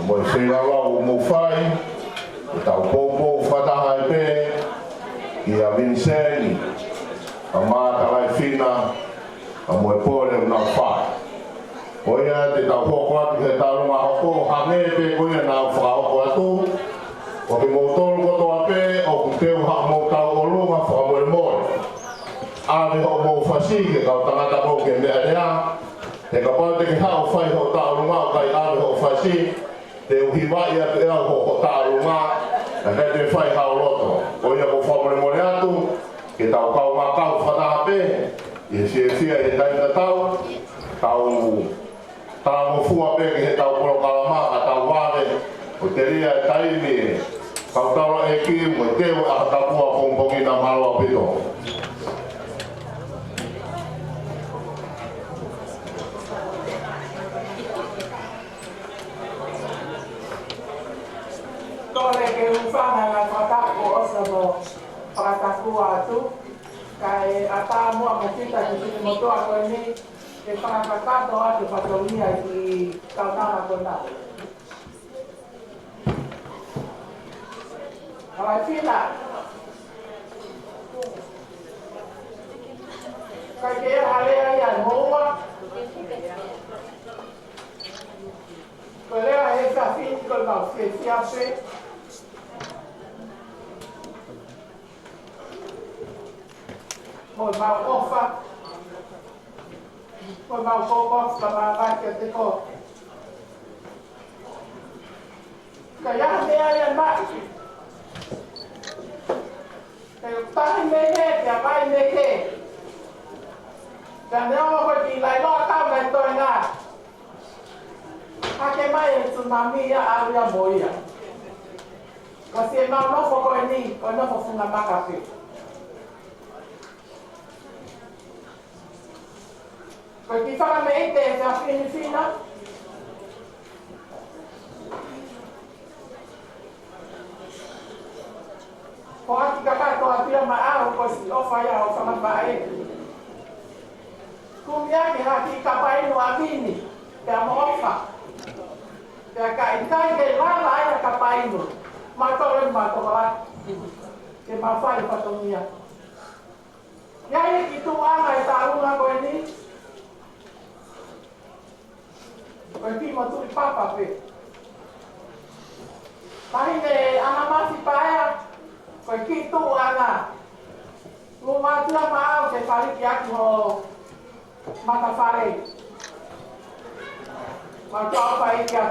Mo e feilaulau ʻoku mou fai, ʻetau poupou fakataha ai pē kia Viniseni, ʻa Matalai Fina, ʻa mo e pole ʻoku nau fai. Ko ia te tau hoko atu ki he taulunga hoko, hangē pē ko ia naʻa ku fakahoko atu. Ko kimoutolu kotoa pē ʻoku teu haʻamou tauʻolunga fakamolemole. ʻAve hoʻomou fasi ki he kau tangata ko ē ke meʻa lea. He kapau te ke haʻu ʻo fai hoʻo tauʻolunga ʻo ʻikai ʻave hoʻo fasi, te u hivaʻi atu ʻe au hoʻo tauʻolunga, naʻe ʻikai te u fai hao loto. Ko ia ʻoku ou fakamolemole atu, ke tau kaungā kau fakataha pē, ʻi he fiefia ʻi he taimi tatau, tau talangofua pē ki heʻetau polokalama, ka tau vave, ʻo telia e taimi, kau taulaʻeiki, mo e teu ʻa e ʻaho tapu ʻapongipongi na, mālō ʻaupito. Tole ke u fana na fakatapu ʻosi mo fakatapu atu. Kae ʻatā muʻa mo kita ki he finemotuʻa ko eni, ke fakakakato atu fatongia ki he kautaha ko ena. Alai Fina. ʻIkai ke ʻi ai ha lea ia ʻe moua. Ko e lea ʻa e efiafi ni ko ʻemau fiefia pē. Mo ʻemau ʻofa. Ko ʻemau koko, ka mau ʻai kiate koe. Ka ʻi ai ha meʻa ia ʻe maʻu. Pea tahi mei hē, pea vai mei hē. Pea neongo ko e kiʻi laʻiloa kau mai toenga. Hake mai e tsunami ia ʻalu ia mo ia. Ko siʻemau nofo ko eni, ko e nofo funga maka pē. Ko e kiʻi fakameʻite ʻa Fina. Ko e kiʻi kakato ʻa Fina maʻau ko siʻi ʻofa ia ʻo fakapaʻe. Kumi ake ha kiʻi kapa inu ʻa Vini, pea mo ʻofa. Pea ka ʻikai ke lava ai ha kapa inu, ma tole ma tokola. Ke ma fai fatongia. ʻI ai e kiʻi tuʻunga ʻi he taulunga ko eni. Ko e kiʻi motuʻi papa pē. Taʻahine ʻAna Mafi Paea, ko e kiʻi tuʻunga. Luma atu ia maʻau ke faliki ʻaki ho matafale. Mau tau fai kia.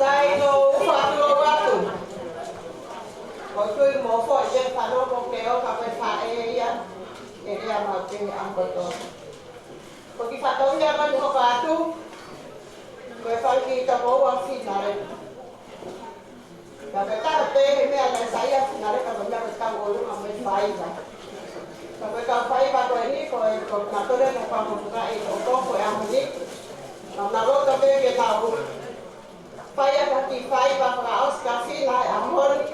Sai, ʻoku ou faʻa ʻoatu ʻa e tui mo e foʻi ke fanongo ke ʻoka ko e faʻē ia, ʻe lea maʻu pē ʻa e koto. Ko e kiʻi fatongia ko eni ʻoku ʻoatu, ko e fanga kiʻi tokoua finale. Ka ko e taha pē he meʻa naʻe saiʻia finale ka ko e meʻa ko e tau ʻolunga mo e faiva. Ka ko e tau faiva ko eni ko e ko e natole na kua mo fuka e ʻoku ko e ʻaho ni. Ka na loto pē ke tau fai ʻa e kiʻi faiva fakaʻosi ka fina e ʻaho ni.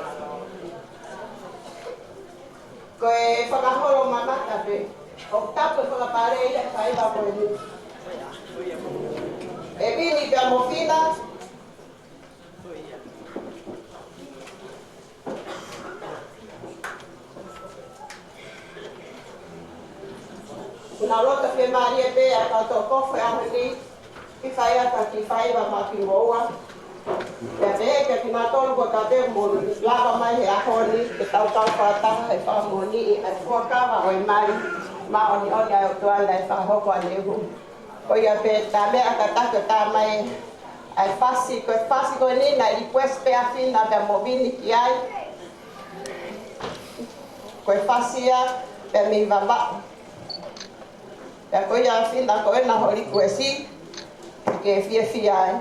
Ko e fakaholo mamata pē. ʻOku tapu e fakapale ia e faiva ko eni. ʻE Pini pea mo Fina. Kuo nau loto fiemālie pē ʻa e kau tokoua he ʻaho ni. Ke fai atu ʻa e kiʻi faiva maʻa kimoua. Pea pehē kia kinautolu ko ē ʻoku mou lava mai he ʻaho ni, ke tau kau fakataha he fakamoʻoniʻi ʻa e fuakava ʻo e mali māʻoniʻoni ʻa e ʻOtua naʻe fakahoko ʻaneuhu. Ko ia pē, tā meʻa ka taku tā mai ʻa e fasi, ko e fasi ko eni naʻe request pē ʻa Fina pea mo Vini ki ai. Ko e fasi ia pē mei Vavaʻu. Pea ko ia Fina ko ena hoʻo request, ke fiefia ai.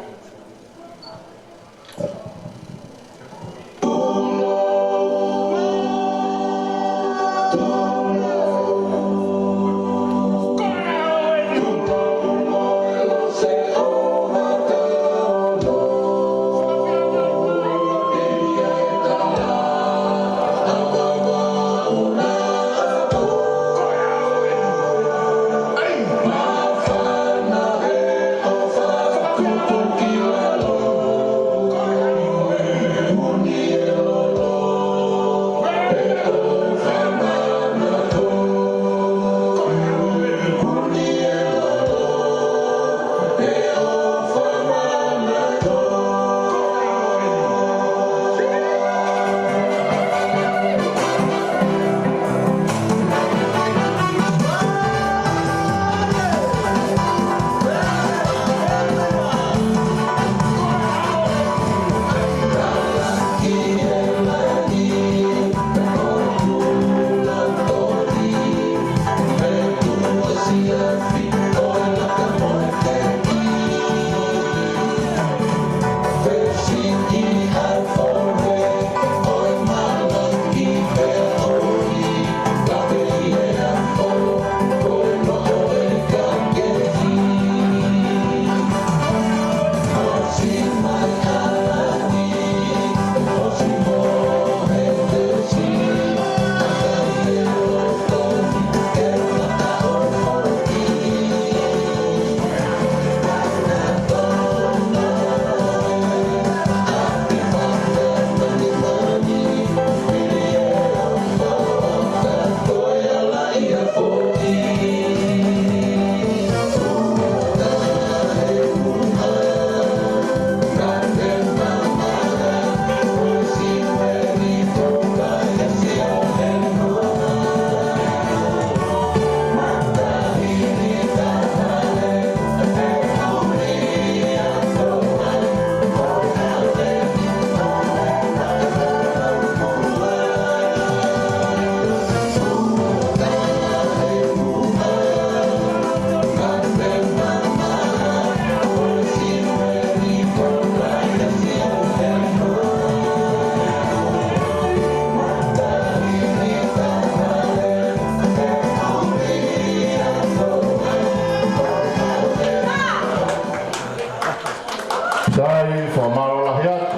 Sai, fakamālō lahi atu.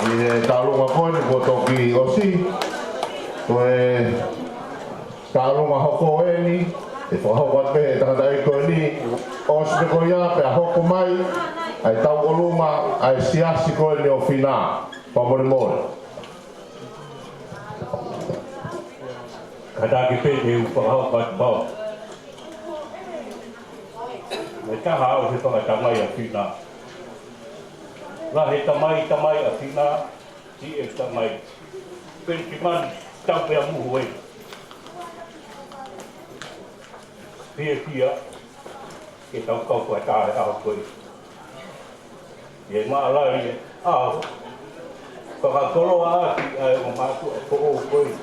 ʻI he taulunga ko eni kuo toki ʻosi. Ko e taulunga hoko eni, ʻe fakahoko atu pē ʻe he tangataʻeiki ko eni, ʻOsi pē ko ia pea hoko mai ʻa e tauʻolunga ʻa e siasi ko eni ʻo Fina. Fakamolemole. Kātaki pē te u fakahoko atu pau. Mo e taha ʻoku ʻikai fakatamai ʻa Fina. Lahi e tamai, tamai ʻa Fina, siʻi e tamai. Penisimani, tau pea muhu ē. Fiefia ke tau kau fakataha he ʻaho ko ē. ʻI he maʻalahi ʻaho, fakakoloa ʻaki ʻa e ongo mātuʻa foʻou ko ē.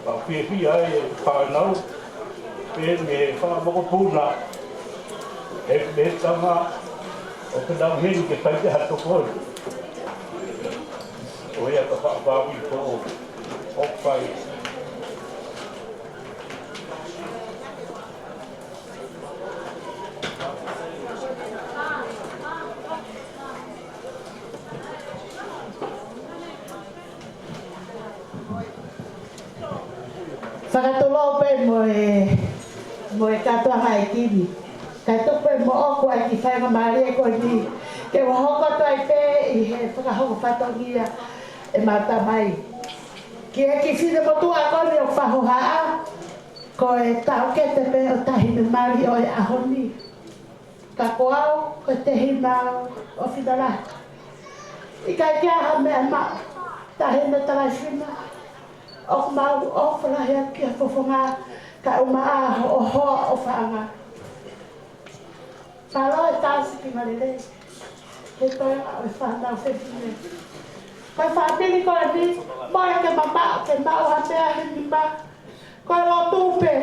Pea fiefia ai e fānau, pea mo e fanga mokopuna, ʻe, mo e tama ʻoku nau heni ke fai ha tokoni. ʻO ia ka faʻa fāmili foʻou ʻoku fai. Fakatulou pē mo e, mo e kātoanga ʻa e timi. Kae tuku pē moʻoku ʻa e kiʻi faingamālie ko eni ke u hoko atu ai pē ʻi he fakahoko fatongia ʻemau tamai. Ki he kiʻi finemotuʻa ko eni ʻoku fakahohaʻa, ko e taʻokete pē ʻo Taʻahine Mali ʻo e ʻaho ni. Ka ko au, ko e tehina ʻo Fina Lahi. ʻIkai ke ʻi ai ha meʻa maʻu, Taʻahine Talaifina. ʻOku mau ʻofa lahi atu ki he fofonga, kae ʻumaʻā hoʻo hoa ʻofaʻanga. Mālō e tausi ki mālele. He toenga ʻo e fānau fefine. Ko e fāmili ko eni, mole ke mamaʻo, ke maʻu ha meʻa he nima. Ko e lotu pē,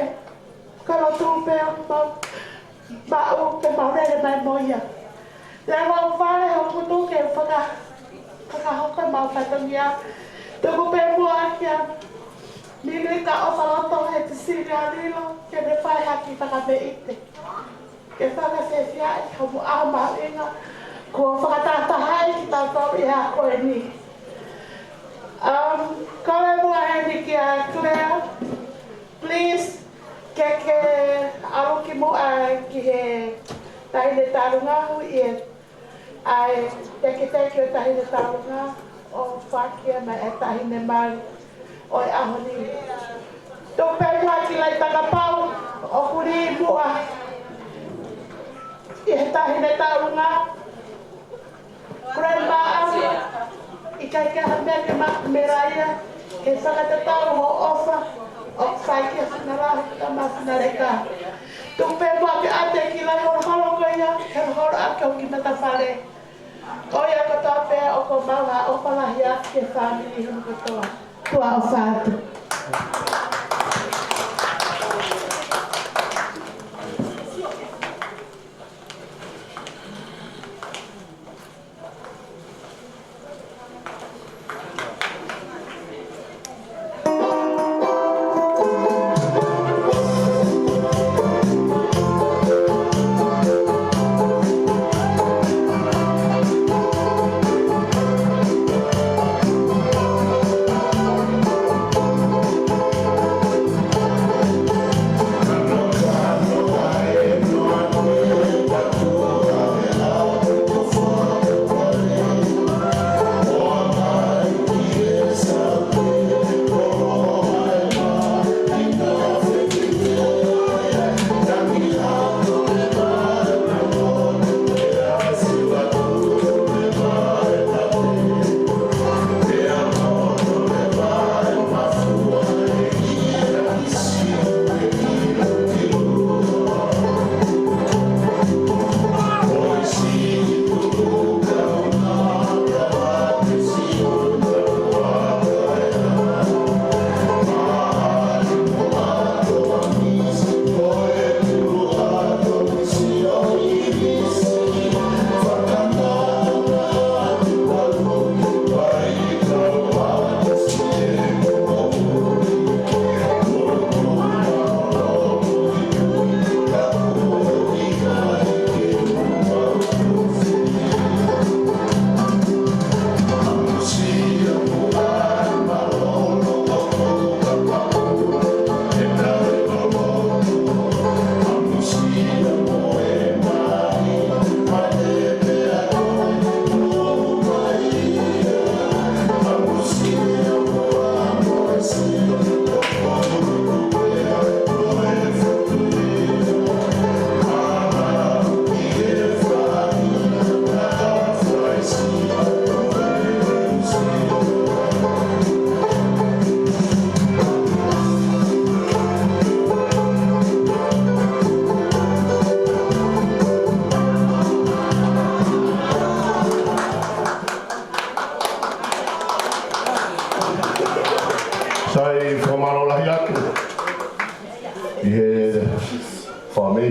ko e lotu pē ʻoku mau maʻu ke mau lele mai mo ia. Leva ʻo fale hoku tuʻu ke faka-, fakahoko ʻemau fatongia. Tuku pē muʻa kia Milika ʻOfaloto he Tisini ʻa Lilo, ke ne fai ha kiʻi fakameʻite. Ke fakafeʻiloaki hoʻomo ʻaho mahuʻinga kuo fakatahatahaʻi kitautolu ʻi he ʻaho ko eni. Um, kole muʻa heni kia Claire, please, ke ke ʻalu ki muʻa ki he Taʻahine Talunga ʻi he ʻa e teketeke ʻo e Taʻahine Talunga ʻo fakia mai e Taʻahine Mali ʻo e ʻaho ni. Tuku pē muʻa ki Laitangapau ʻoku lī muʻa ʻi he Taʻahine Talunga. Grandma ʻAfi, ʻikai ke ʻi ai ha meʻa ke maʻu mei ai ia, ke fakatatau hoʻo ʻofa ʻoku fai kia Fina Lahi, tama Fina Leka. Tuku pē muʻa ke ʻoatu e kiʻi lahi holoholo ko ia, holoholo ʻaki hoku kiʻi matafale. Ko ia kotoa pē ʻoku mau ʻofa lahi atu ki he fāmili hono kotoa. Tuʻa ʻofa atu.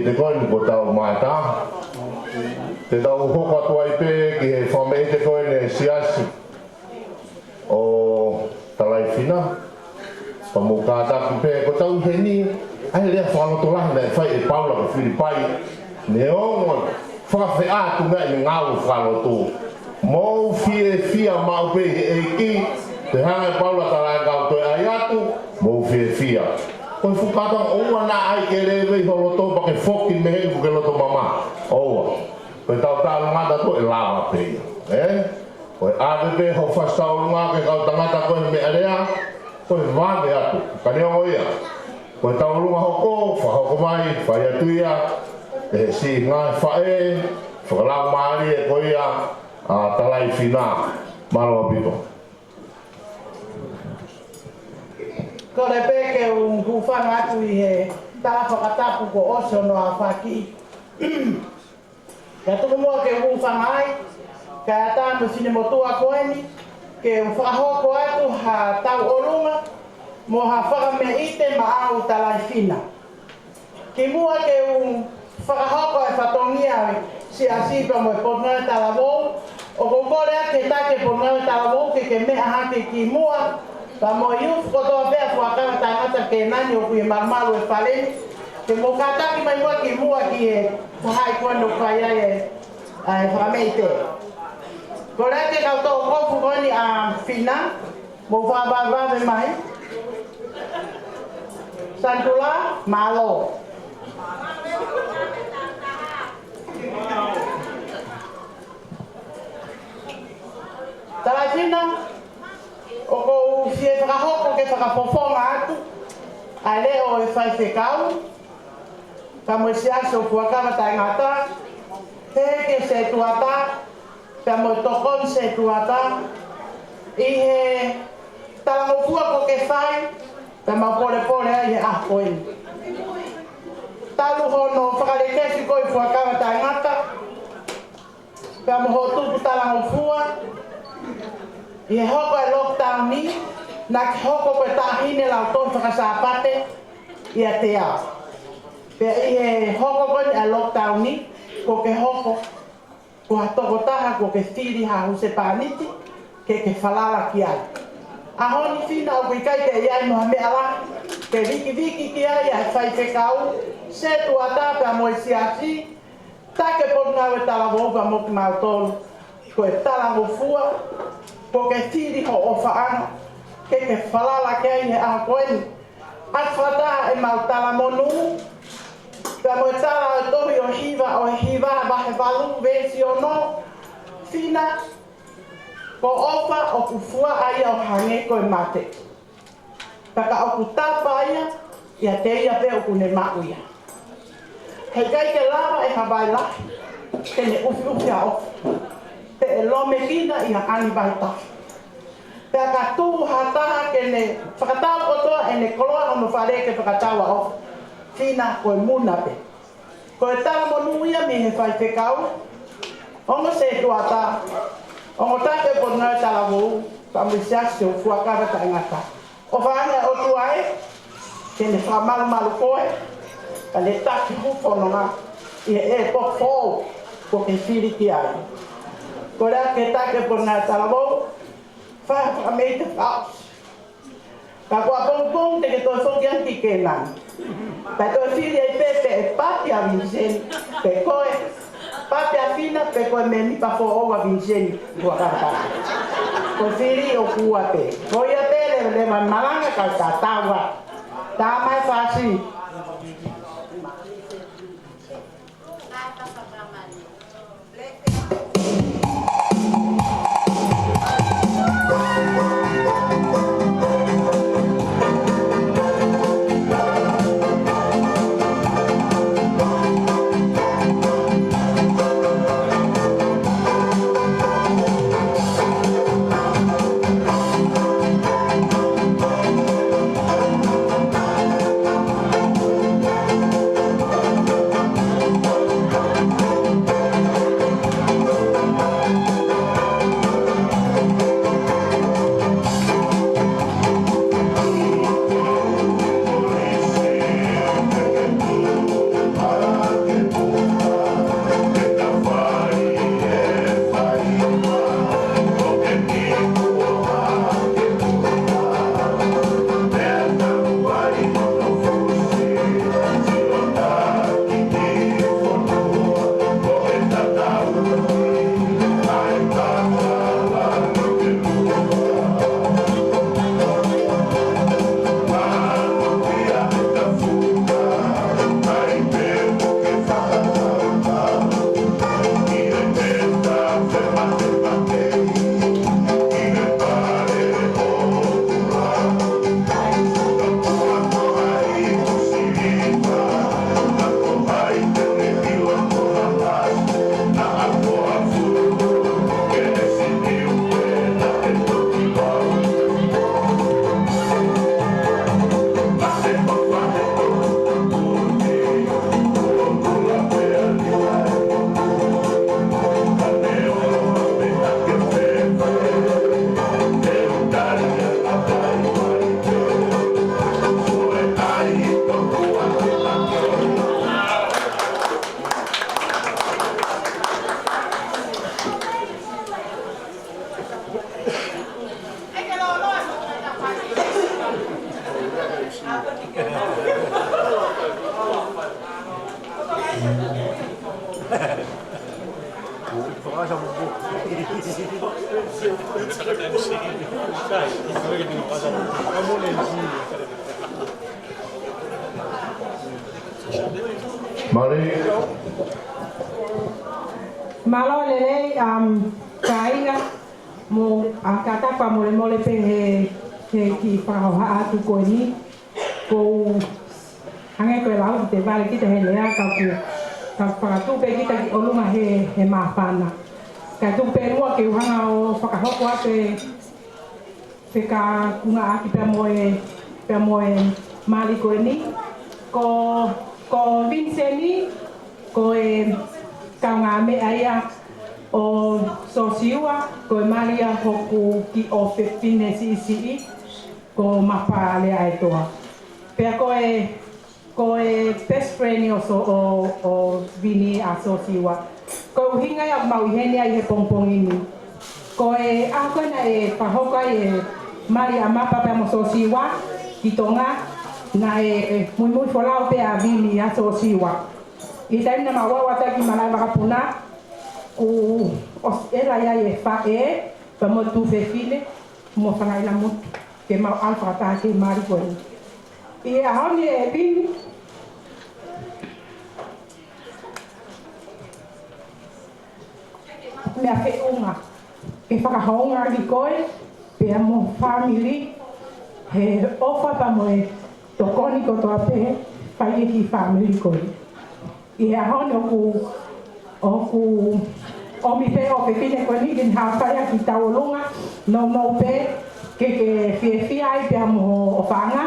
Te ko eni ko ʻetau mātā. Te tau hoko atu ai pē ki he fakameʻite ko eni ʻa e siasi ʻo Talaifina. Pea mou kātaki pē, ko ʻetau ʻi heni, ʻa e lea fakalotolahi naʻe fai ʻe Paula ko Filipai. Neongo fakafeʻātungiaʻi e ngāue fakalotu, mou fiefia maʻu pē ʻi he ʻEiki. Toe hanga ʻe Paula ʻo talaange, kau toe ʻai atu, mou fiefia. Ko e fuʻu kātoanga ʻoua naʻa ʻai ke lēvei ho loto pea ke foki mei heni kuo ke loto mamahi. ʻOua. Ko ʻetau tauʻolunga ʻatautolu ʻe lava pē ia. Ē? Ko e ʻave pē hoʻo fasi tauʻolunga ki he kau tangata ko e meʻalea, ko e vave atu. Ka neongo ia, ko e tauʻolunga hoko, fakahoko mai, fai atu ia ʻe he siʻi ngaahi faʻē fakalaumālie ko ia ʻa Talaifina. Mālō ʻaupito. Kole pē ke u hūfanga atu ʻi he tala fakatapu kuo ʻosi hono aofaki. Ka tuku muʻa ke u hūfanga ai, kae ʻatā mo e finemotuʻa ko eni, ke u fakahoko atu ha tauʻolunga mo ha fakameʻite maʻau Talaifina. Kimuʻa ke u fakahoko e fatongia ʻo e siasi pea mo e Potungāue Talavou, ʻoku ou kole atu ki he taki Potungāue Talavou ke ke meʻa hake kimuʻa, pea mo e youth kotoa pē ʻa Fuakava Taʻengata Kēnani ʻoku ʻi he malumalu ʻo e fale ni, ke mou kātaki mai muʻa kimuʻa ki he faʻahi ko eni ʻoku fai ai e, ʻa e fakameʻite. Kole atu ki he kau toʻukupu ko eni ʻa Fina, mou fakavavevave mai. Santula, mālō. Talaifina, ʻoku ou fie fakahoko ke fakafofonga atu ʻa e leʻo ʻo e faifekau, pea mo e siasi ʻo Fuakava Taʻengata, he ke setuata, pea mo e tokoni setuata, ʻi he talangofua kuo ke fai, pea mau polepole ai he ʻaho ko eni. Talu hono fakalekesi ko ē ʻa Fuakava Taʻengata, pea mo hoʻo tupu talangofua, ʻi he hoko e lockdown ni, naʻa ke hoko ko e taʻahine lautohi faka-Sāpate ʻiate au. Pea ʻi he hoko ko eni ʻa e lockdown ni, kuo ke hoko ko ha tokotaha kuo ke fili ha husepāniti ke ke falala ki ai. ʻAho ni Fina ʻoku ʻikai ke ʻi ai mo ha meʻa lahi ke vikiviki ki ai ʻa e faifekau, setuata pea mo e siasi, taki Potungāue Talavou pea mo kimautolu. Ko e talangofua kuo ke fili ho ʻofaʻanga ke ke falala ki ai he ʻaho ko eni. ʻA e fakataha ʻemau talamonū, pea mo e tala ʻo e tohi ʻo Hiva, ʻo Hiva vahe valu veesi ono, Fina, ko e ʻofa ʻoku fuaʻa ia ʻo hangē ko e mate. Ka ka ʻoku tapa ia, ʻiate ia pē ʻoku ne maʻu ia. Heʻikai ke lava ʻe ha vai lahi ke ne ʻufiʻufi ha ʻofa, pe ʻe lomekina ʻi ha ʻani vai tahi. Pea ka tuʻu ha taha ke ne fakatau kotoa ʻene koloa hono fale ke fakatau ʻa ʻofa, Fina, ko e muna pē. Ko e talamonū ia mei he faifekau, ongo setuata, ongo taki Potungāue Talavou, pea mo e siasi ʻo Fuakava Taʻengata. ʻOfaʻanga ʻo e ʻOtua ē, ke ne fakamalumalu koe, kae taki ho fononga ʻi he ʻēpoki foʻou kuo ke fili ki ai. Kole atu ki he taki Potungāue Talavou, fai ha fakameʻite fakaʻosi. Ka kuo pongipongi te ke toe foki ange ki Kēnani. Pea toe fili ai pē pe ʻe papi ʻa Viniseni, pe ko e papi ʻa Fina, pe ko e mēmipa foʻou ʻa Viniseni, Fuakava Taʻengata. Ko e fili ʻoku ua pē. Ko ia pē, leveleva e malanga kae tatau ā. Tā mai Fasi. Mālō e lelei, um, kāinga, mo e kātaki fakamolemole pē he, he kiʻi fakahoha atu ko eni. Ko u hangē ko e lau ʻi he vale kita he lea ka ku, ka fakatuʻu pē kita ki ʻolunga he, he māfana. Ka tuku pē muʻa ke u hanga ʻo fakahoko atu e fekauʻaki pea mo e, pea mo e mali ko eni. Ko, ko Viniseni, ko e kaungāmeʻa ia ʻo Siosiua, ko e mali ia hoku kiʻi ʻofefine siʻisiʻi, ko Mapa Leaʻaetoa. Pea ko e, ko e best friend ʻo So-, ʻo, ʻo Vini ʻa Siosiua. Ko e ʻuhinga ia ʻoku mau ʻi heni ai he pongipongi ni. Ko e ʻaho ko ē naʻe fakahoko ai e mali ʻa Mapa pea mo Siosiua ki Tonga, naʻe muimui folau pē ʻa Vini ʻia Siosiua. ʻI he taimi naʻa mau ō atu ai ki malaʻe vakapuna, kuo ʻosi ʻela ai e faʻē, pea mo e tuofefine, mo e fanga ʻila motu, ke mau ʻalu fakataha ki he mali ko eni. ʻI he ʻaho ni ʻe Vini, meʻa feʻunga ke fakahoungaʻi koe pea mo e fāmili, he ʻofa pea mo e tokoni kotoa pē fai ʻe he kiʻi fāmili ko eni. ʻI he ʻaho ni ʻoku, ʻoku ʻomi pē ʻofefine ko eni ke ne hāfai ʻaki tauʻolunga nounou pē ke ke fiefia ai pea mo ho ʻofaʻanga.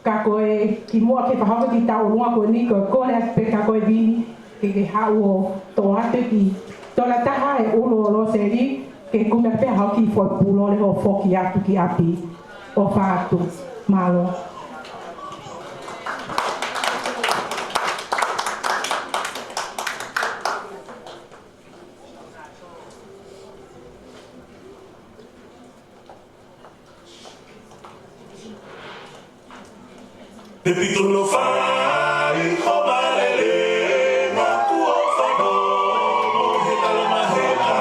Ka ko e kimuʻa ke fakahoko e kiʻi tauʻolunga ko eni, ko e kole atu pē kia koe Vini ke ke haʻu ʻo toʻo atu e kiʻi tola taha e ʻulu ʻo Loseli ke kumi atu pē haʻo kiʻi foʻi pulole ʻo foki atu ki ʻapi. ʻOfa atu. Mālō. Pepito no fai ho malele, ma kuo fano mo he talamaheʻa,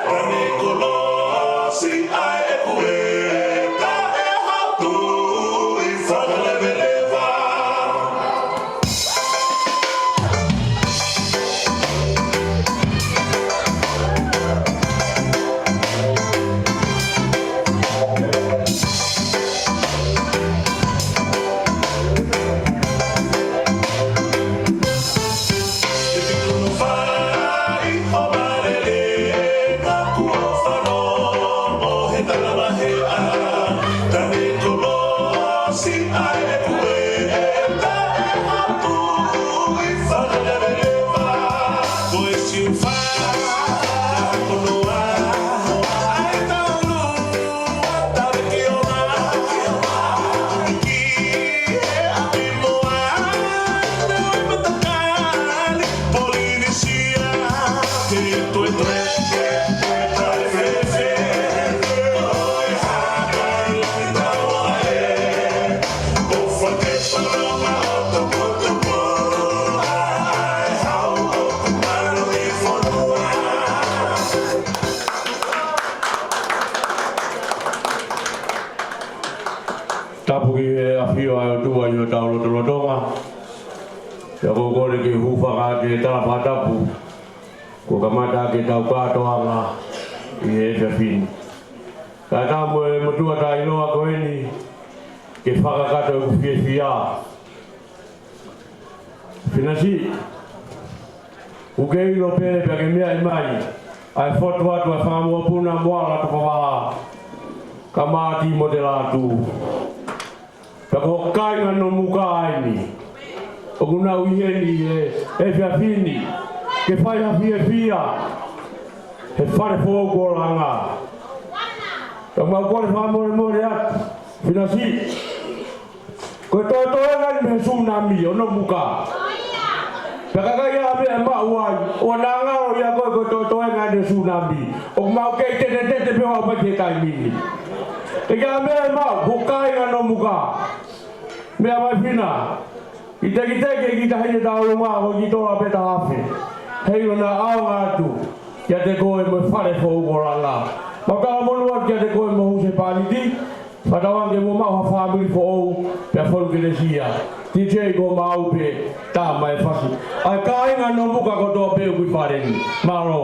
ka ne kolosi ai e kueta e hatu i fakaleveleva. Tapu ki he ʻafio ʻa e ʻOtua ʻi hotau lotolotonga. Pea ʻoku ou kole ke u hūfanga atu he tala fakatapu kuo kamata ʻaki ʻetau kātoanga ʻi he efiafi ni. Kae ʻatā mo e motuʻa taʻeʻiloa ko eni ke fakakakato ʻeku fiefia. Finasi, ʻoku ke ʻilo pē pea ke meaʻi mai ʻa e fotu atu ʻa e fanga mokopuna Moala Tokovaha, ka mati mo te latu. Pea ko e kāinga Nomuka eni ʻoku nau ʻi heni he efiafi ni ke fai ha fiefia he fale foʻou ko Langa. Pea mau kole fakamolemole atu, Finasi. Ko e toetoenga eni mei he sunami ʻo Nomuka. Pea ka ʻikai ha meʻa ʻe maʻu ai, ʻoua naʻa ngalo ʻia koe ko e toetoenga eni ʻo e sunami. ʻOku mau kei tetetete pē ʻo aʻu mai ki he taimi ni. ʻIkai ha meʻa ʻe maʻu, ko e kāinga Nomuka. Meʻa mai Fina. Kitekite ke kita hine tau loma, ko e kiʻi tola pē taha afe. Heiʻilo naʻa ʻaonga atu kiate koe mo e fale foʻou ʻo Langa. Mau talamonū atu kiate koe mo e husepāniti. Fakatauange ke mou maʻu ha fāmili foʻou pea fonu kelesi ia. T J, ko maʻau pē, tā mai e fasi. ʻA e kāinga Nomuka kotoa pē ʻoku ʻi fale ni. Mālō.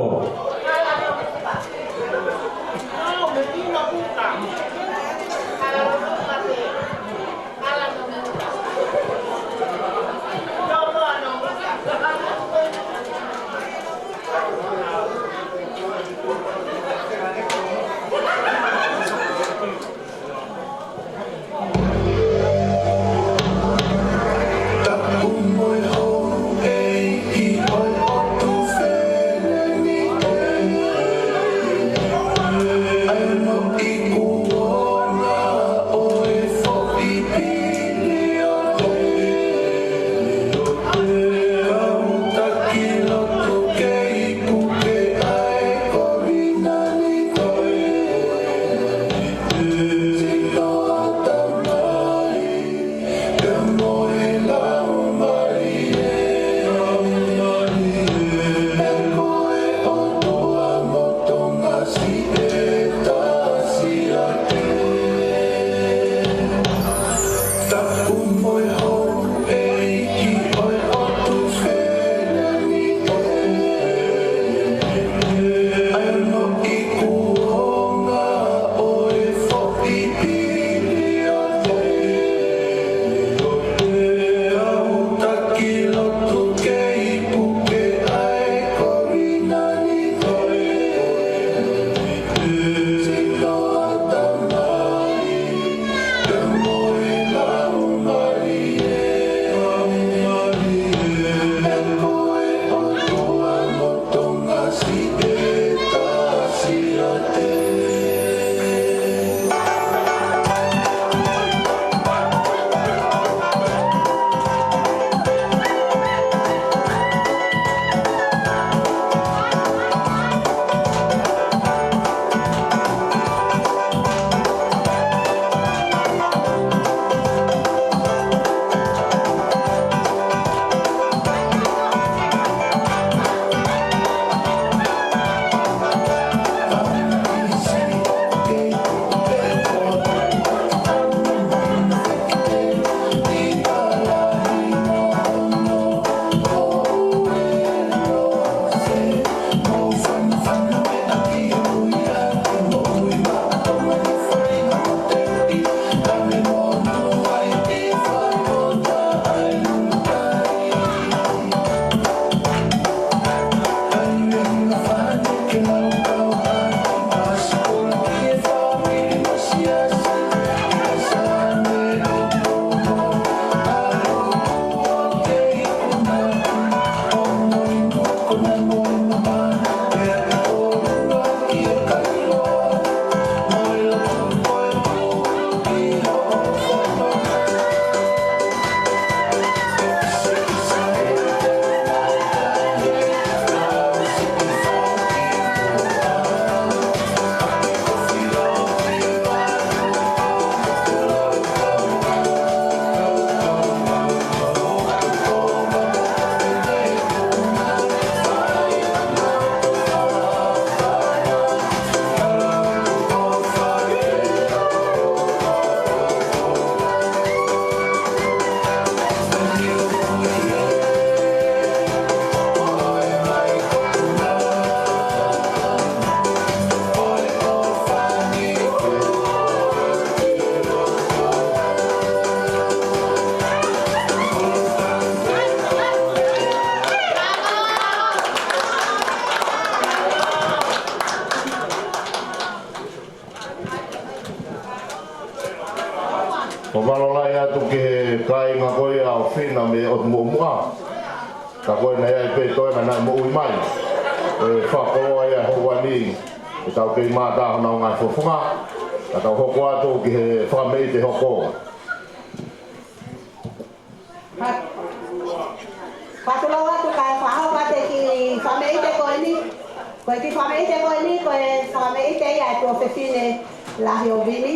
ʻOku mālō lahi atu ki he kāinga ko ia ʻo Fina mei ʻOtu Muʻomuʻa. Ka ko ena ia ʻi pē toenga naʻe moʻui mai. ʻE fakakoloa ia houa ni, ʻe tau kei mātā honau ngaahi fofonga. Ka tau hoko atu ki he fakameʻite hoko. Fakatulou atu kae fakahoko atu e kiʻi fakameʻite ko eni. Ko e kiʻi fakameʻite ko eni, ko e fakameʻite ia ʻa e tuofefine lahi ʻo Vini.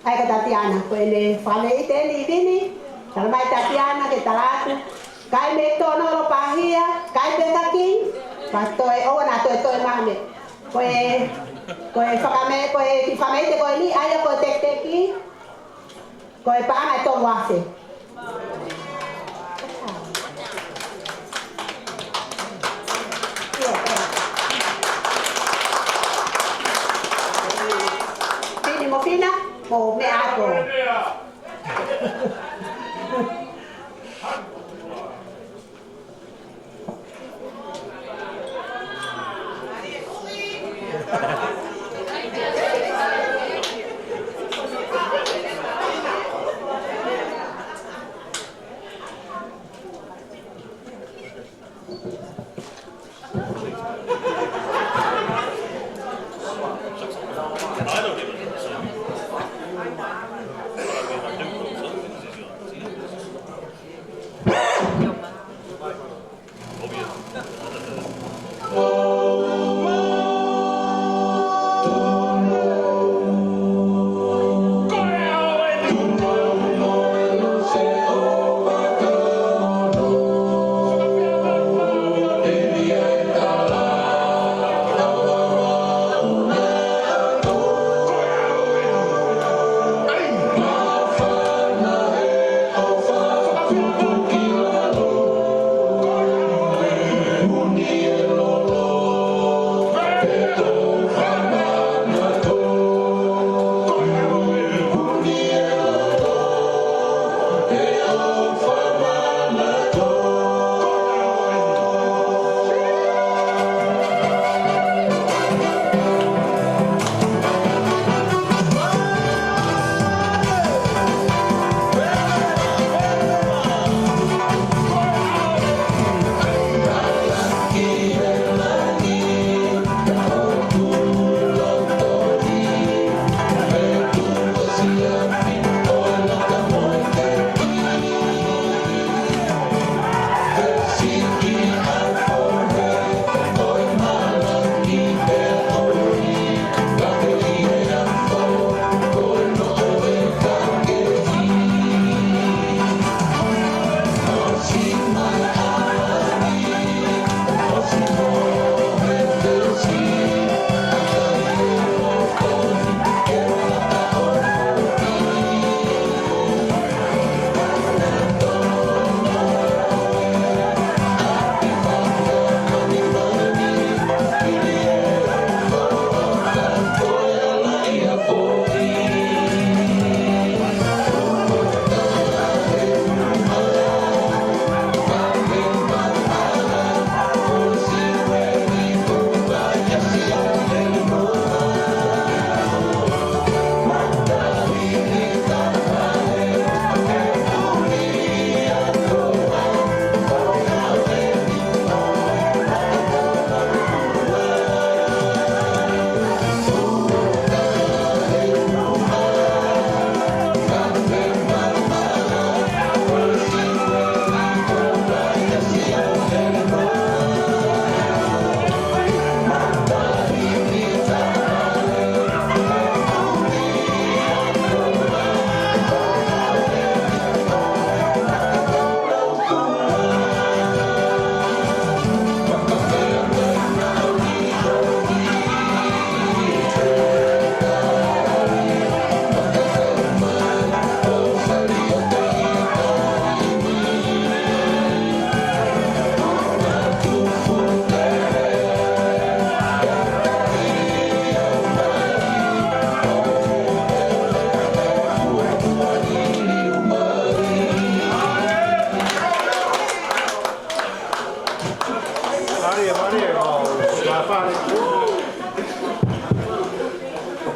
ʻA ia ko Tatiana, ko ʻene fakameʻite eni Vini. Tala mai Tatiana ke tala atu. Kae mei Tonolo Pahia, kae Ka toe, ʻoua naʻa toe, toe maha me. Ko e, ko e fakame-, ko e kiʻi fakameʻite ko eni, ʻa ia ko e tekiteki, ko e paʻanga ʻe tolu afe. Pini mo Pina, mo meʻa ako.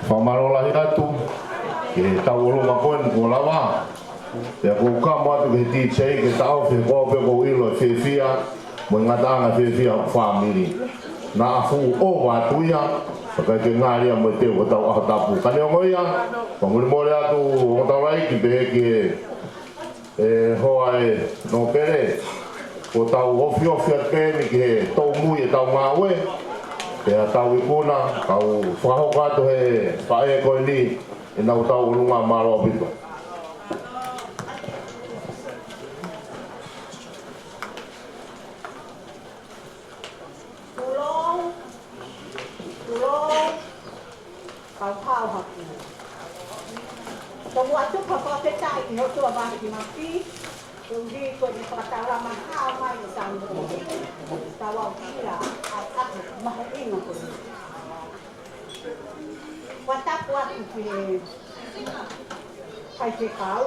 Fakamālō lahi atu ki he tauʻolunga ko eni kuo lava. Pea ʻoku ou kamo atu ki he D J ke taʻofi he ko au pē ʻoku ou ʻilo e fiefia mo e ngataʻanga fiefia ʻo e fāmili. Naʻa fuʻu ʻova atu ia, pea ʻikai ke ngali ia mo e teu hotau ʻaho tapu. Ka neongo ia, fakamolemole atu ongo taulaʻeiki pehē ki he ʻe hoa ʻe nōpele, kuo tau ofiofi atu pē eni ki he toumui ʻetau ngāue, pea tau ikuna, kau fakahoko atu he faʻē ko eni ʻenau tauʻolunga. Mālō ʻaupito. Ua tupa fakafetaʻi ki he ʻOtua Vāofi Mafi, koeʻuhi ko ʻene fakataulama hao mai ʻo tau tau au kila ʻa e ʻaho mahuʻinga ko eni. Ua tapu atu ki he faifekau,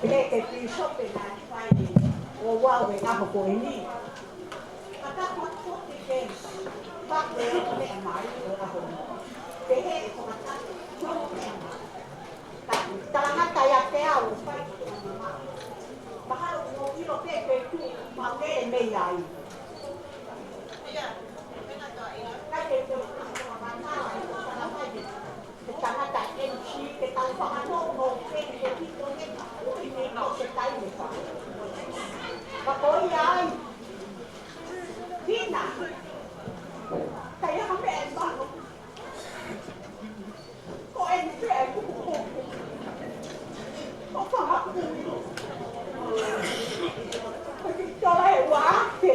pehē ki he pīsope naʻe fai ʻo au he ʻaho ko eni. Ua tapu atu ki he faifekau ʻo e meʻa mai ʻo e ʻaho ni. Pehē ʻe fakatapu ʻo e meʻa mai. Talangata ia te au ʻo fai ki te mama. Mahalo ʻoku ʻilo pē pe tuʻu ma mele mei ai. Ka te te te tangata M C ke tau whakanoʻo mo ke ke ki ko me ka ui me no se tai me ka. Ka ko ia ai. Tina. Ka ia ka meʻa e mano. Ko eni pē ʻa e kupu kupu. Ko fanga kui. Ko ki tola e ua ake.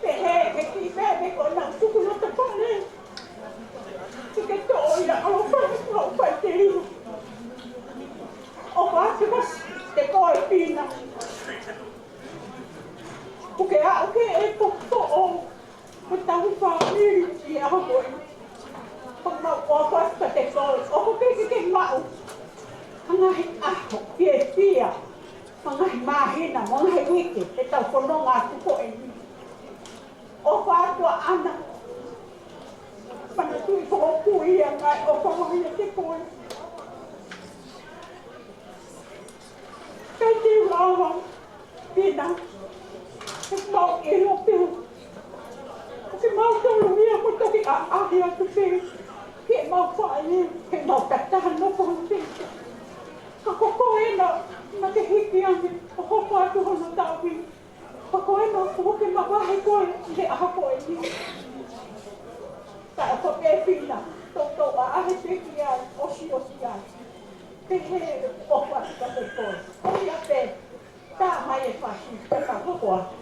Pehē ke ki pē me ko na tuku no te pale. Ke ke toʻo ia ʻo fai, ʻo fai te liu. ʻOfa atu ko te ko e pina. Ko ke aʻu ke e popo o. Ko tau fāmili ʻi he ʻaho ko eni. Ko mau ʻofa atu ka te kole. ʻOku ke ke ke maʻu. Ka ngaahi ʻaho, fiefia. Ka ngaahi māhina, mo ngaahi uike, ʻe tau fononga atu ko eni. ʻOfa atu ʻa ʻAna. Manatuʻi ko hoku ia ngai ʻofa lahi ʻiate koe. Kai te u lava, Pina, he mau ʻilo pē. Ko ke mau tolu ia ko toki ʻaʻahi atu pē. Ke mau faʻi, ke mau tataha nopo pē. Ka ko koe ena, na ke hiki ange, ʻo hoko atu hono taʻu ni. Ka ko ena, ko ke mavahe koe, he ʻaho ko eni. Ka ko e Pina, toutou ʻaʻahi pē ki ai, ʻosi ʻosi ai. Pehē ʻoku ʻofa atu ka te koe. Ko ia pē, tā mai e fasi, ka ka hoko atu.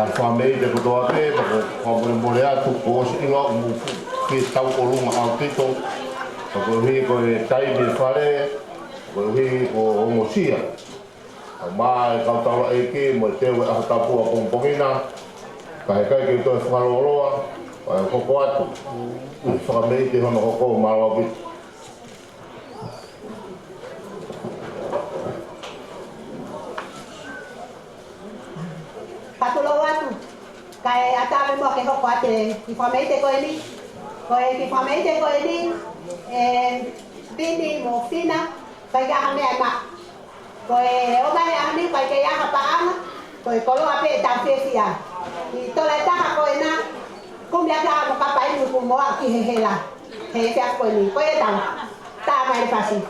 Fakameʻite kotoa pē, pea ko e fakamolemole atu, kuo ʻosi ʻilo ʻoku mou fie tauʻolunga ʻaupito, pea koeʻuhi ko e taimi ʻa e fale, pea koeʻuhi ko e ongosia. ʻA e kau taulaʻeiki mo e teu ʻa e ʻaho tapu ʻapongipongi na, ka heʻikai ke u toe fakalōloa, pea u hoko atu ʻi he fakameʻite hono hoko. Mālō ʻaupito. Fakatulou atu, kae ʻatā pē muʻa ke hoko atu e kiʻi fakameʻite ko eni. Ko e kiʻi fakameʻite ko eni, ē, Vini mo Fina, ʻikai ke ʻi ai ha meʻa ʻe maʻu. Ko e ʻomai ʻa e ʻaho ni ʻikai ke ʻi ai ha paʻanga, ko e koloa pē ʻetau fiefia. ʻI he tolataha ko ena, kumi atu ʻa e kapa inu kuo mou aʻu ki he hela he efiafi ko eni. Ko ia, tau tā mai e fasi.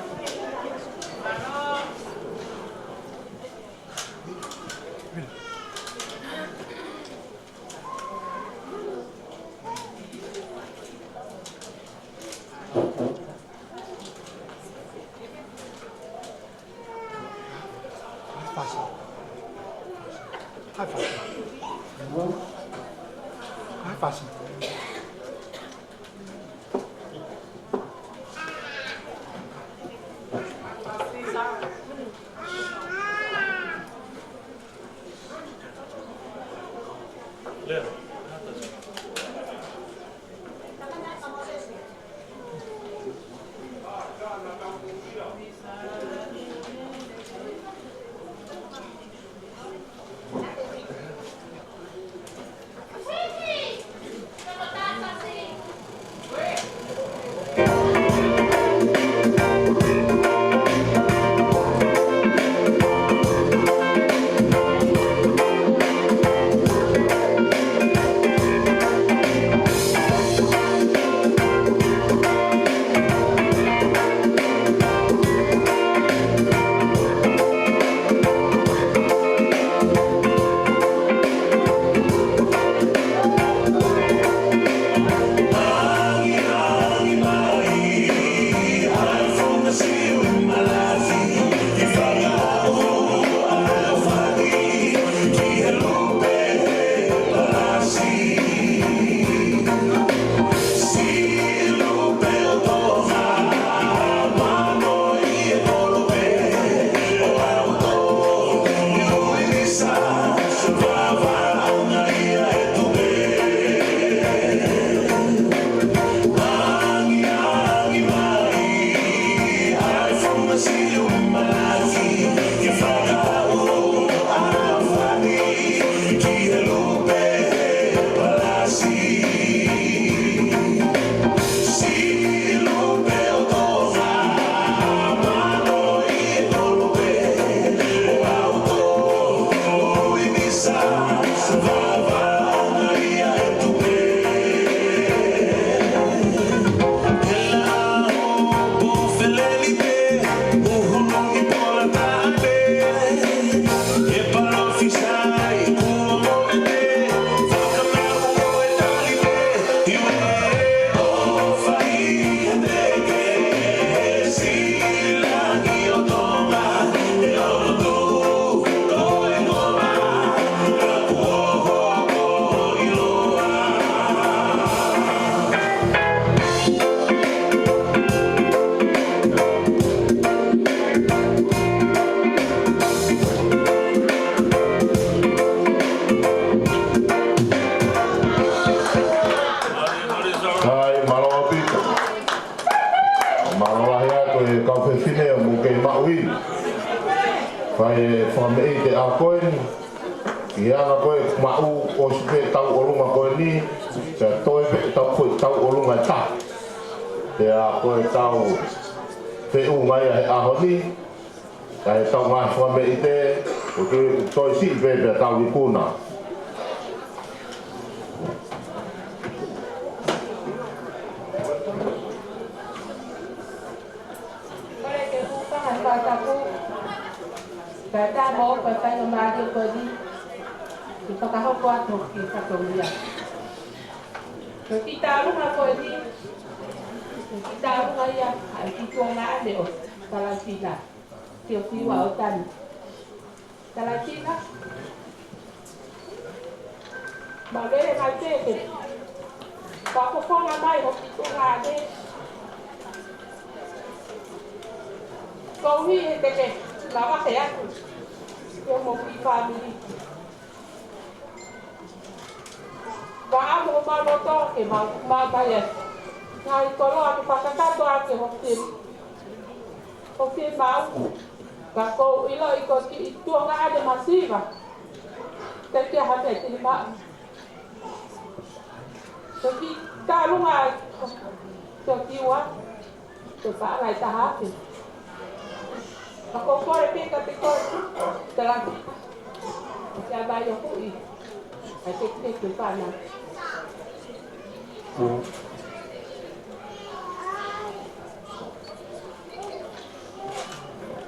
Kae mālō ʻaupito. Mālō lahi atu e kau fefine ʻoku mou kei maʻu ʻi fai e fakameʻite ʻa ko eni. ʻI he anga ko e maʻu ʻosi pē tauʻolunga ko eni, pea toe pē tau ko e tauʻolunga ʻe taha. Pea ko e tau feʻunga ia he ʻaho ni, kae tau ngaahi fakameʻite, ʻoku toe siʻi pē pea tau ikuna. Kole ke u hūfanga he fakatapu, kae ʻatā mo e faingamālie ko eni ke fakahoko atu hoku kiʻi fatongia. Ko e kiʻi tauʻolunga ko eni, ko e kiʻi tauʻolunga ia ʻa e kiʻi tuongaʻane ʻo Talafina, Teofua ʻOtani. Talafina. Mālō e ngaahi pēke. Ka ko fonga mai hoʻo tuʻunga ʻanenai. Ko uhi e pēke. Lava ke atu. Ke mo ki fāmili. Ka amo ma loto ke mau, mau mai ai. Ngaahi koloa ke fakakakato ake hoʻo fie. Hoʻo fiemaʻu. Ka ʻoku ou ʻiloʻi ko e kiʻi tuʻunga ʻanenai masiva. Te ke hame tini maʻu. Toki tālunga, toki ua, toki paʻanga ʻe taha ake. Ka ko e kole pē ka te kole, te laki. Ke ʻa mai ʻo hui. ʻAi te ke te pana.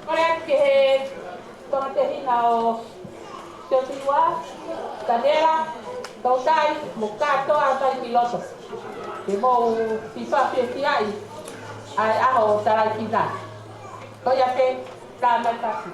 Kole atu ki he toketehina ʻo Teotiua, Tanela, Tautai, mo Katoa, tai ki loto. Ke mou fiefia fiefia ai ʻa e ʻaho ʻo Talaipina. Ko ia pē, tā mai pasi.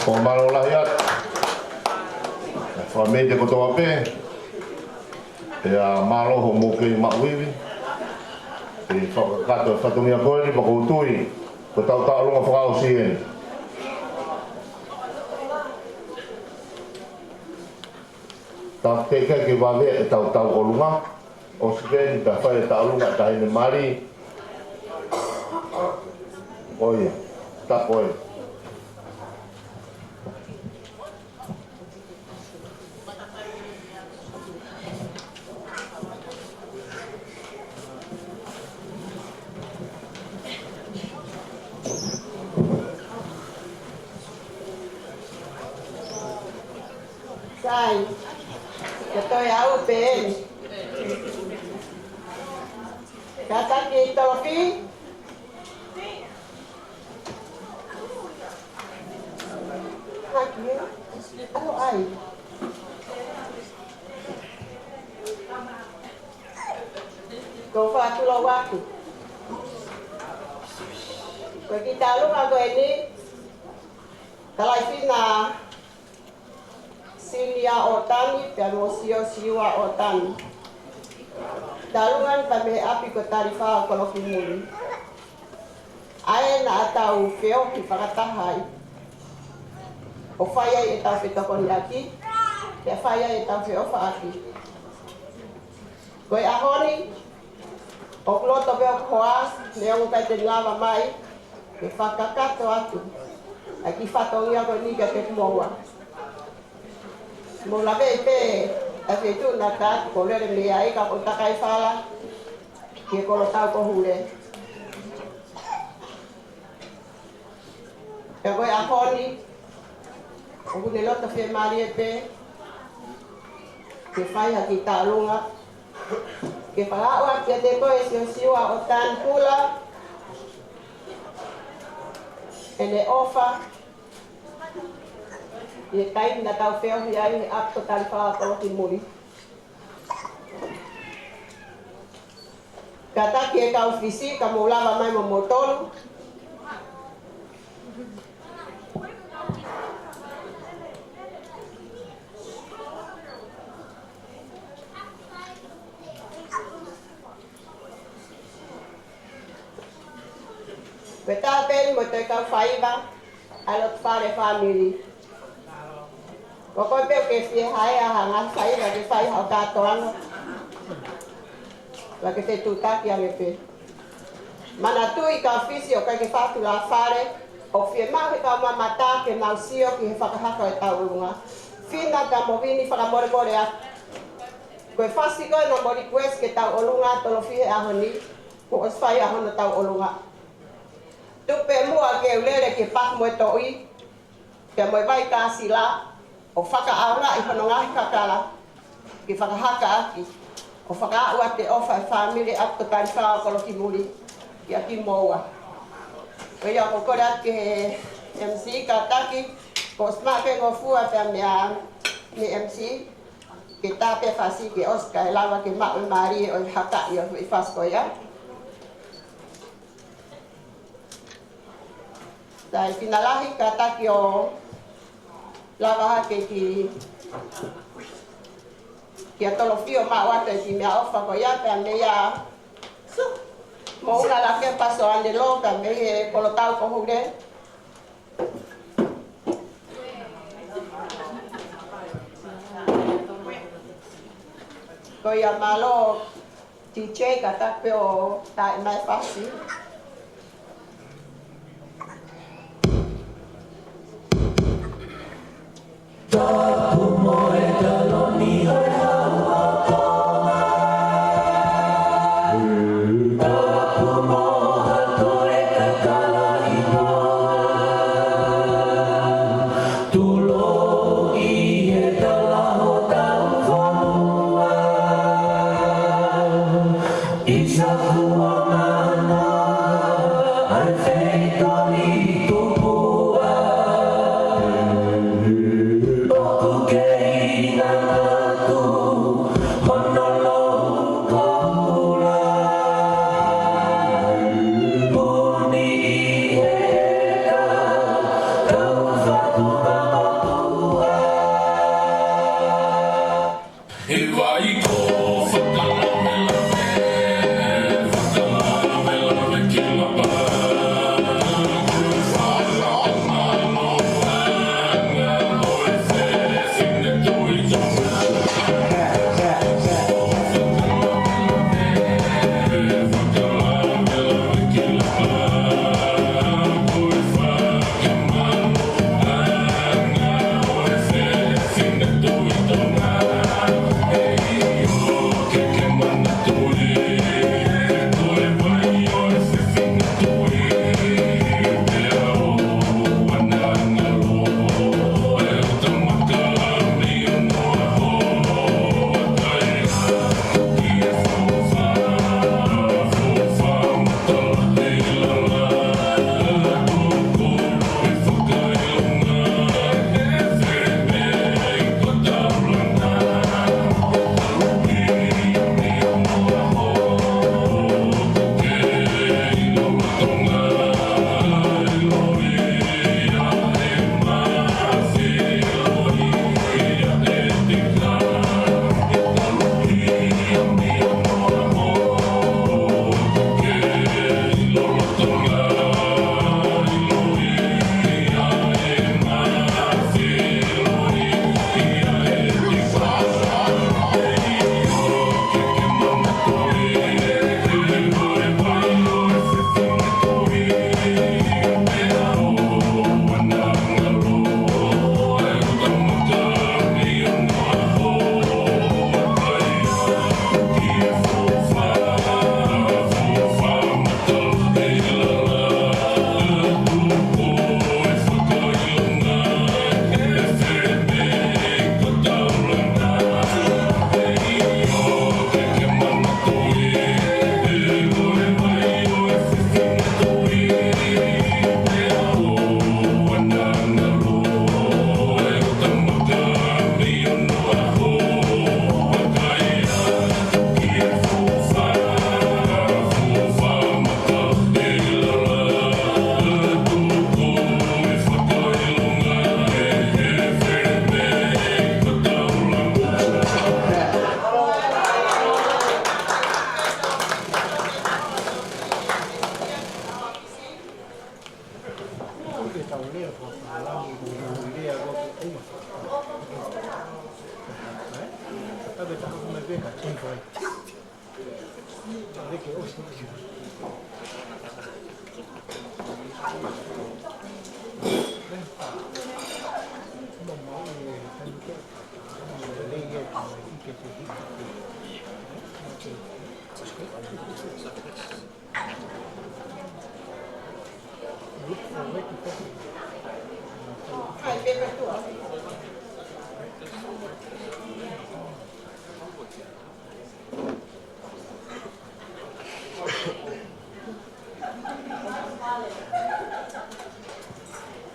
ʻOku mālō lahi atu. Fakamolemole kotoa pē. ʻIo, mālō hoʻomou kei maʻu ivi. ʻE fakakakato e fatongia ko eni, pea ʻoku ou tui ko ʻetau tauʻolunga fakaʻosi eni. Tau teʻeki ke vave ʻetau tauʻolunga. ʻOsi pē eni, ta fai e tauʻolunga ʻa e taʻahine mali. ʻIo, ta ko e. Sai, ko e toe au pē eni. Kātaki Talofi. Haki, ʻalu ai. Ko e fatu lau aku. Ko e kiʻi taulunga ko eni, Kalaifina Sinia ʻOtani, pea mo Siosiua ʻOtani. Taulunga ni pea mei he ʻapi ko Talifā ʻo Kolokimuli. ʻA ē naʻa tau feohi fakataha ai, ʻo fai ai ʻetau fetokoniʻaki, pea fai ai ʻetau feʻofaʻaki. Ko e ʻaho ni, ʻoku loto pē ʻoku hoa, neongo ʻikai te ne lava mai, ke fakakakato atu ʻa e kiʻi fatongia ko eni kiate kimoua. Mou lave pē ʻa e feituʻu naʻa tau ō lele mei ai, ka ko e takai fala ki he Kolotau ko Hule. Pea ko e ʻaho ni, ʻoku ne loto fiemālie pē ke fai ha kiʻi taulunga, ke fakaʻoaki kiate koe Siosiua ʻOtani Pula ʻene ʻofa ʻi he taimi naʻa tau feohi ai he ʻapi ko Talifā ʻo Kolokimuli. Kātaki e kau Fisi, ka mou lava mai mo moutolu. Pea tā pē ni mo e kau faiva ʻa e loto fale fāmili. Ko koe pē ʻoku ke fie haea ha ngaahi faiva ke fai haʻo kātoanga, pea ke fetuʻutaki ange pē. Manatuʻi kau Fisi, ʻoku ʻikai ke fatu la fale, ʻoku fiemaʻu he kau mamata ke nau sio ki he fakahaka ʻo e taulunga. Fina ka mo Vini, fakamolemole atu. Ko e fasi ko ē naʻa mou request ke tau ʻolunga tolo fihi he ʻaho ni, kuo ʻosi fai ʻa hono tau ʻolunga. Tuku pē muʻa ke u lele ki he Paku mo e Toʻi, pea mo e Vai Kāsila, ʻo fakaʻaongaʻi hono ngaahi kakala, ke fakahaka ʻaki, ʻo fakaʻau ʻa e ʻofa ʻa e fāmili ʻapi ko Talifā ʻo Kolokimuli kiate kimoua. Ko ia ʻoku ou kole atu ki he M C kātaki, ko e smart pē ngofua pea mei he M C, ke tā pē fasi ke ʻosi kae lava ke maʻu e mālie ʻo e hakaʻi ʻo e fasi ko ia. Sai, fina lahi, kātaki ʻo lava hake ki, kia Tolofio maʻu atu e kiʻi meʻaʻofa ko ia, pea mei a, su, mo una la ke paso ane lo, pea mei he Kolotau ko Hule. Ko ia, mālō. T J, kātaki pē ʻo tā mai e fasi. Tapu mo e taloni ʻo e hau ʻo Tonga. Tapu mo ha toe kakala ʻi Tonga. Tuloʻi he tala hotau fonua. ʻI Safuamana, ʻa e feitoli tupuʻa. ʻOku kei ngangatu hono lou koula. Puni ʻi he ʻeka, kau fatu mamotua. He vai ko fakalavelave, fakalavelave ki lapa.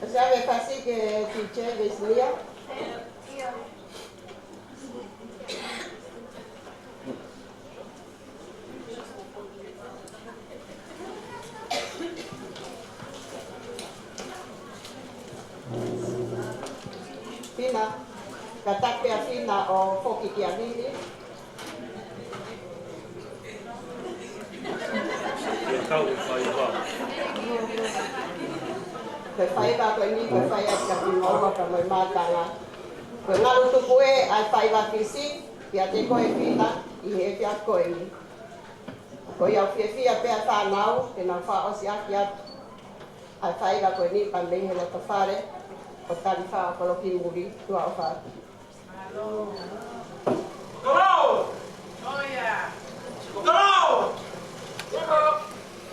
Sia ve fasi ke ti che ve snia. Fina, ka taku pē ʻa Fina ʻo foki kia Vili. Ke kau e faiva. Ko e faiva ko eni, ko e fai atu kia Fina ʻo ka mo e mātanga. Ko e ngalu tuku ē ʻa e faiva Fisi, kiate koe Fina, ʻi he efiafi ko eni. Ko ia ʻoku fiefia pē ʻa e fānau, ke nau fakaʻosi ʻaki atu ʻa e faiva ko eni pea mei he loto fale, ʻo tali fakaʻosi ki muli, tuʻa ʻofa atu. Kolo! Kolo!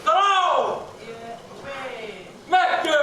Kolo! Meke!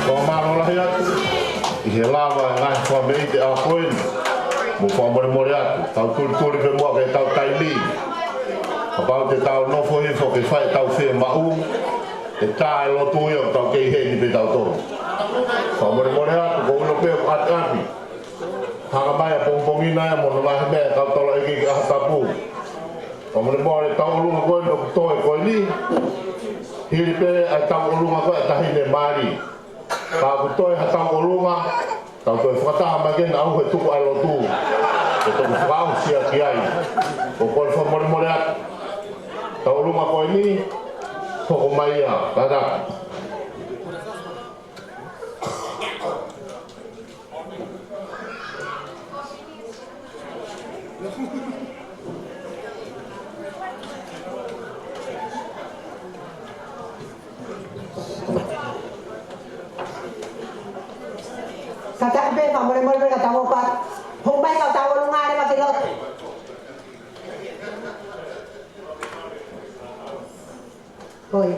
Fakamālō lahi atu ʻi he lava e ngaahi fakameʻite ʻa koe ni. Mo fakamolemole atu, tau tulituli pē muʻa ke tau taimi. Kapau te tau nofo hifo ke fai ʻetau fiemaʻu, ʻe tā e lotu ia ʻoku tau kei heni pē tautolu. Fakamolemole atu, ko ulo pē ʻoku ʻapiʻapi. Hanga mai ʻapongipongi ni ia mo hono vahe mei he kau taulaʻeiki ki he ʻaho tapu. Fakamolemole, tauʻolunga ko ē ʻoku toe ko eni, hili pē ʻa e tauʻolunga ko ē ʻa e taʻahine mali. Ka ʻoku toe ha tauʻolunga, tau toe fakataha mai ke na ʻauha e tuku ʻa e lotu. Ke toki fakaʻosi ʻaki ai. ʻOku ou kole fakamolemole atu. Tauʻolunga ko eni, hoko mai ia, kātaki. Kātaki pē, fakamolemole pē ka tau ō pē. Hoko mai ka tau ō lunga ʻa e leva ki loto. ʻOi.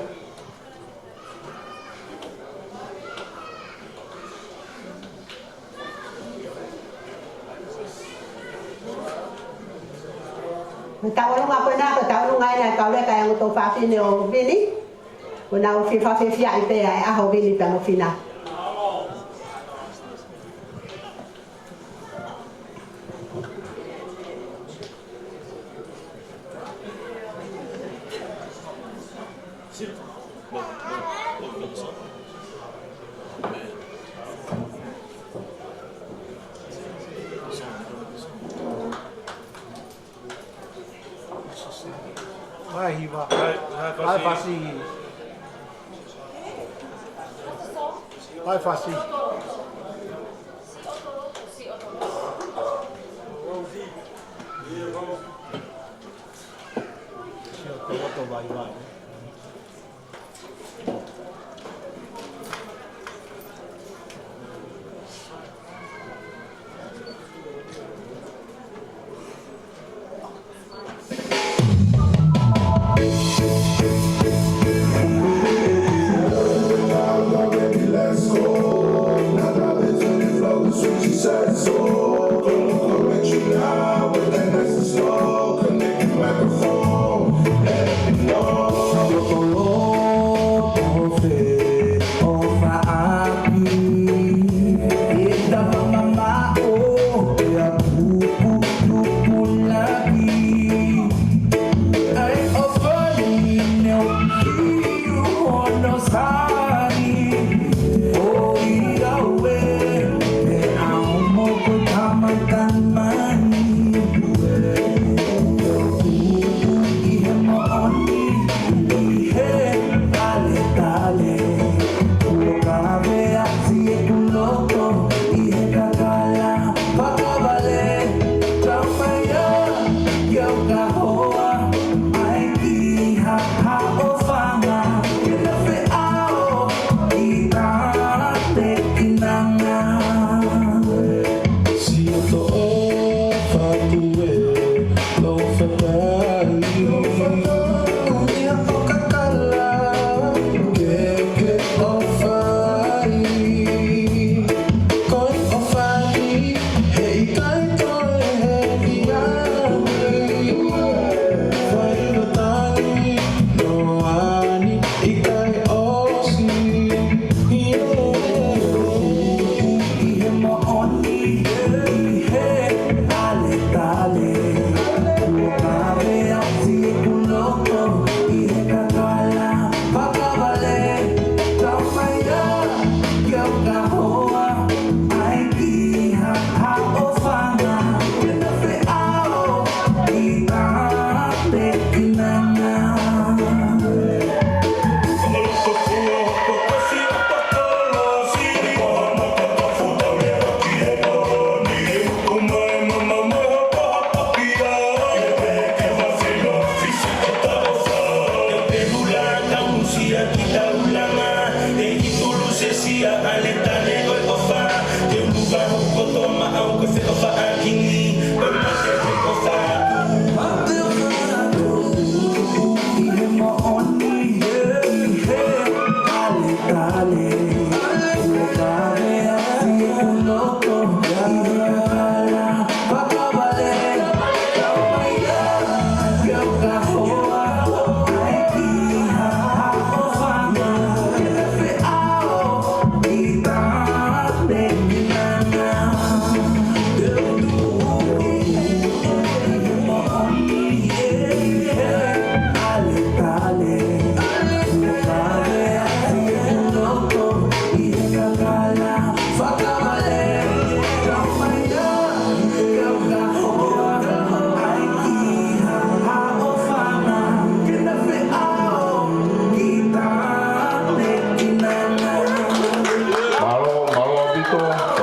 Ko e tauʻolunga ko ena, ko e tauʻolunga ena ʻa e kau leka ʻa e ongo tuofāfine ʻo Vini. Ko ʻenau fefafefiaʻi pē ʻa e ʻaho ʻo Vini pea mo Fina. Vai, Hiva. Vai, vai, Fasi. Vai, Fasi. Vai, Fasi. Siʻotoʻoto vaivai.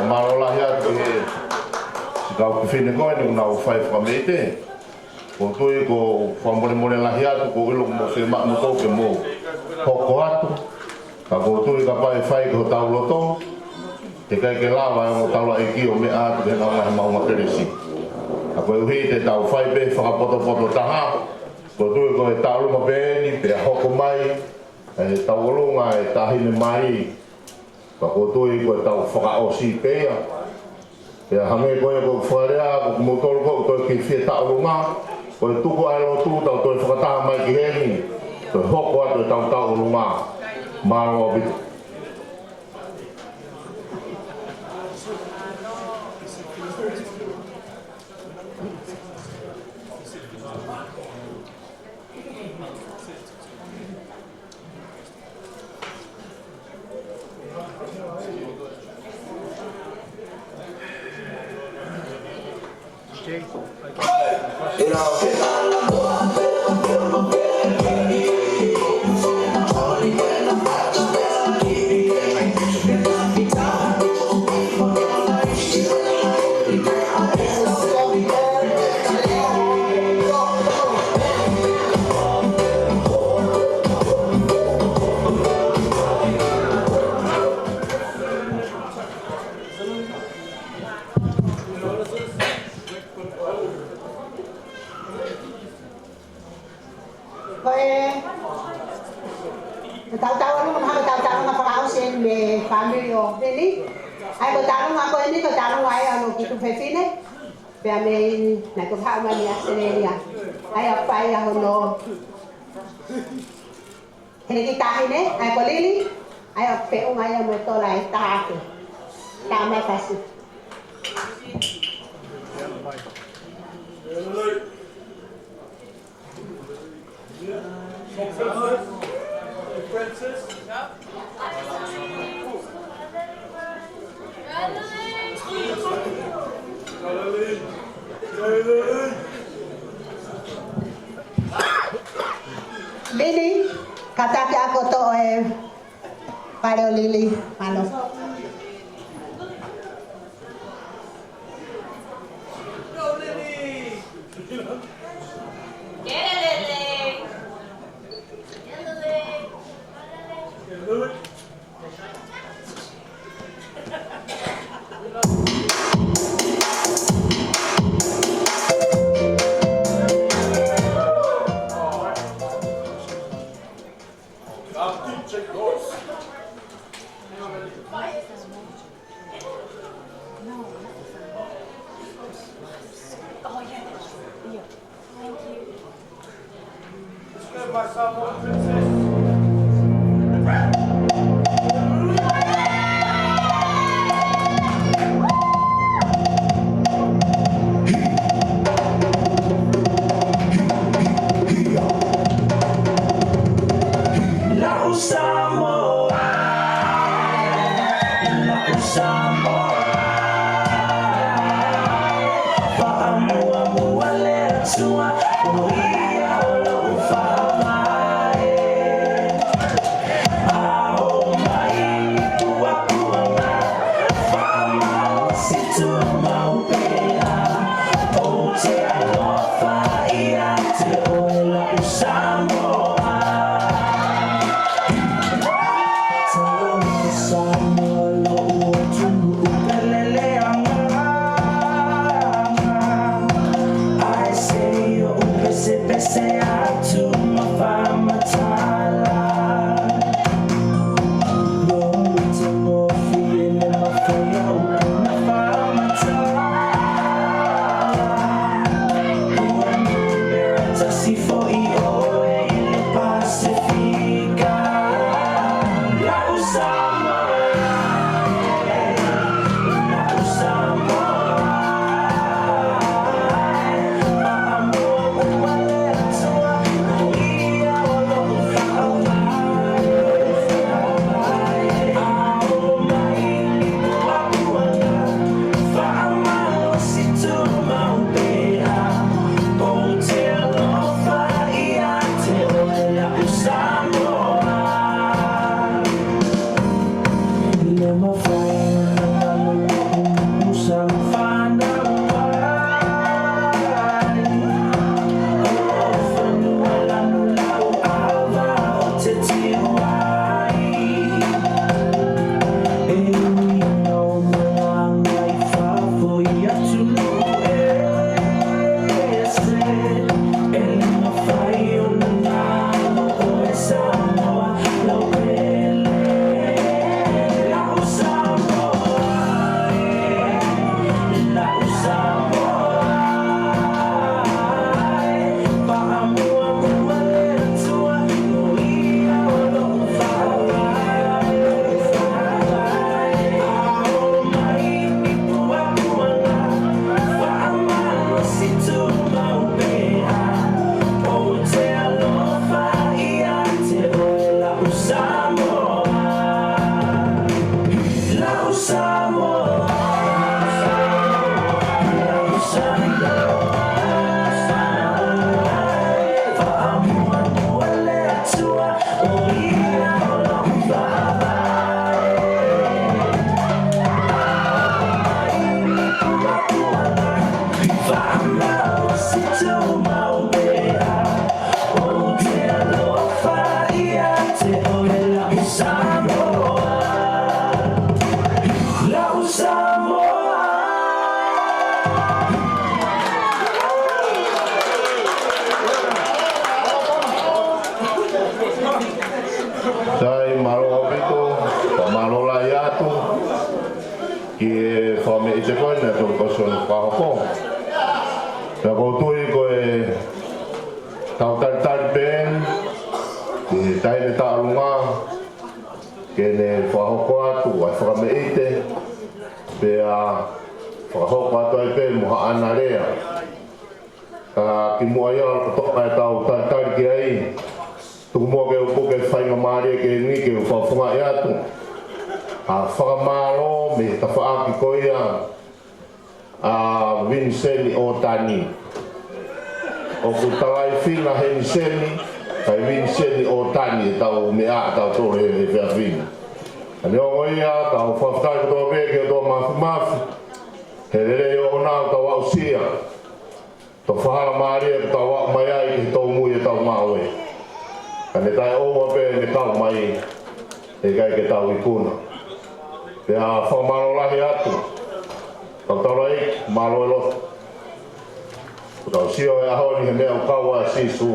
Mālō lahi atu ki he siʻi kau fefine ko eni ʻoku nau fai fakameite. ʻOku ou tui ko e fakamolemole lahi atu, ʻoku ou ʻilo ʻoku mou fiemaʻu moutolu ke mou hoko atu. Ka ʻoku ou tui kapau ʻe fai ki hotau loto, teʻeki ai ke lava ʻe he ongo taulaʻeiki ʻo meʻa atu ki he ngaahi maʻunga kelesi. Ka koeʻuhi te tau fai pē fakapotopoto taha, ʻoku ou tui ko e tauʻolunga pē eni, pea hoko mai ʻa e tauʻolunga ʻa e Taʻahine Mali. Ka ʻoku ou tui ko e tau fakaʻosi pē ia. Pea hangē ko ia ko e fakalea, ko kimoutolu ko ē ʻoku toe kei fie tauʻolunga, ko e tuku ʻa e lotu, tau toe fakataha mai ki heni, toe hoko atu ʻetau tauʻolunga. Mālō ʻaupito. Ko e, ko e tau tauʻolunga, ko e tau tauʻolunga fakaʻosi eni mei he family ʻo Lili. ʻA ia ko e tauʻolunga ko eni, ko e tauʻolunga ia ʻo e kiʻi tuofefine. Pea mei, naʻe toki haʻu mai mei ʻAositelēlia. ʻA ia ʻoku fai ia hono hili ki tahi ne, ʻa ia ko Lili, ʻa ia ʻoku feʻunga ia mo e tola ʻe taha ake. Taha mai fasi. Lili, kātaki ʻa koe toʻo e fale ʻo Lili, mālō. Laʻu Samoa, laʻu Samoa, faʻa muʻomuʻa lele tua, ko ia ʻo loʻu faʻa vaʻe. ʻAho mai puapuanga, faʻa malosi tumau pea, ʻoku te ʻaloʻofa ʻiate au laʻu Samoa. Tau Samoa loʻu ʻotu nuʻu pele leanga. I say ʻoku pese ʻE fakameʻite ko eni ʻa e tolu kosong fakahoko. Pea ʻoku ou tui ko e tau talitali pē eni, ʻi he taimi taʻolunga, ke ne fakahoko atu ʻa e fakameʻite, pea fakahoko atu ai pē mo haʻana lea. Ka kimuʻa ia ʻo toʻo mai ʻetau talitali ki ai, tuku muʻa ke u puke faingamālie ko eni ke u fakafofongaʻi atu ʻa e fakamālō mei he tafaʻaki ko ia ʻa Viniseni ʻOtani. ʻOku Talaifina Heniseni, kae Viniseni ʻOtani ʻetau meʻa, ʻetau tole he, he efiafi ni. Ka neongo ia, tau fakafetaʻi kotoa pē ki he ʻOtua Māfimafi he lelei ʻoʻona ʻoku tau aʻusia. Tau fakamālō mālie ʻoku tau aʻu mai ai ki he tōmui ʻetau ngāue. Ka ne taʻeʻoua pē ʻene kau mai, ʻe ʻikai ke tau ikuna. Pea fakamālō lahi atu, kau taulaʻeiki, mālō e lotu. ʻOku tau sio he ʻaho ni he meʻa ʻoku kau ai ʻa Sīsū,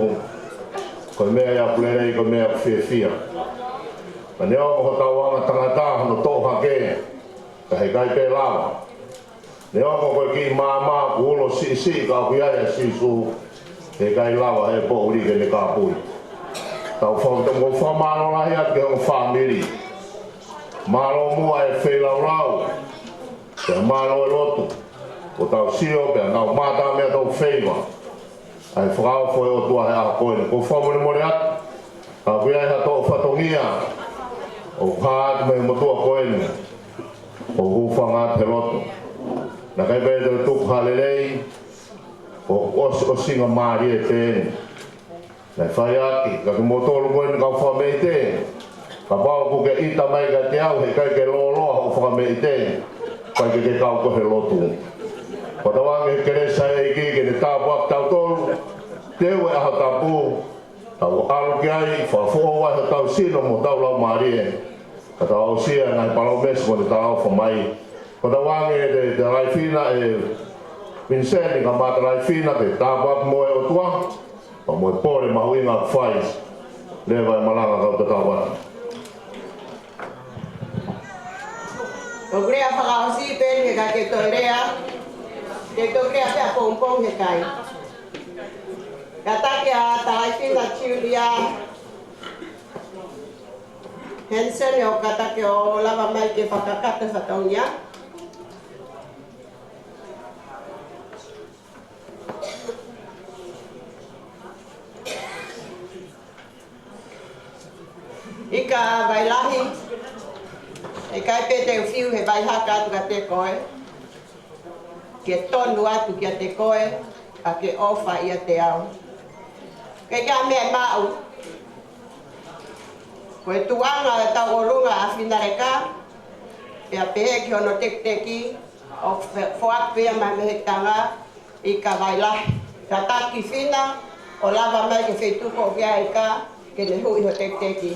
ko e meʻa ia ʻoku lelei, ko e meʻa ʻoku fiefia. Ka neongo hotau anga tangata hono toʻo hake, ka heʻikai pē lava. Neongo ko e kiʻi maama ʻoku ulo siʻisiʻi ka ʻoku ʻi ai ʻa Sīsū, heʻikai lava ʻe he poʻuli ke ne kāpui. Tau faka-, tau fakamālō lahi atu ki he ongo fāmili. Mālō muʻa e feilaulau. Pea mālō e lotu. ʻOku tau sio, pea nau mātā meʻa tau feiva. ʻA e fakaofo ʻa e ʻOtua he ʻaho ko eni. ʻOku ou fakamolemole atu, ka ʻoku ʻi ai ha toʻo fatongia ʻoku hā atu mei he motuʻa ko eni, ʻoku ou hūfanga atu he lotu. Naʻe ʻikai pē toe tuku ha lelei, ʻoku ʻosi, ʻosinga mālie pē eni. Naʻe fai ʻaki, ka kimoutolu ko eni kau fakameʻite, kapau ʻoku ke ʻita mai kiate au, heʻikai ke lōloa hoʻo fakameʻite, ʻikai ke ke kau koe he lotu. Fakatauange he kelesi ʻa e ʻEiki ke ne tāpuaki kitautolu, teu e ʻaho tapu, tau ʻalu ki ai, fakafoʻou ai hotau sino mo hotau laumālie, ka tau aʻusia e ngaahi palōmesi kuo ne talaʻofa mai. Fakatauange ʻe Talaifina, ʻe Viniseni, kae ʻumaʻā Talaifina, ke tāpuaki mo e ʻOtua, pea mo e pole mahuʻinga ʻoku fai, leva e malanga kau tatau atu. ʻOku lea fakaʻosi pē eni he ʻikai ke toe lea, ke toe lea pē ʻapongipongi he kai. Kātaki ʻa Talaifina Julia Henson ʻo kātaki ʻo lava mai ke fakakakato e fatongia. ʻIka Vailahi, ʻe ʻikai pē te u fiu he vaihaka atu kiate koe, ke tonu atu kiate koe, ka ke ʻofa ʻiate au. Ke ʻikai ha meʻa ʻe maʻu, ko e tuʻunga ʻo e tauʻolunga ʻa Finaleka, pea pehē ki hono tekiteki, ʻo fe-, foaki pē ia maʻa e mehekitanga, ʻIka Vailahi, kātaki Fina, ʻo lava mai ki he feituʻu ko ia ʻIka, ke ne huʻi ho tekiteki.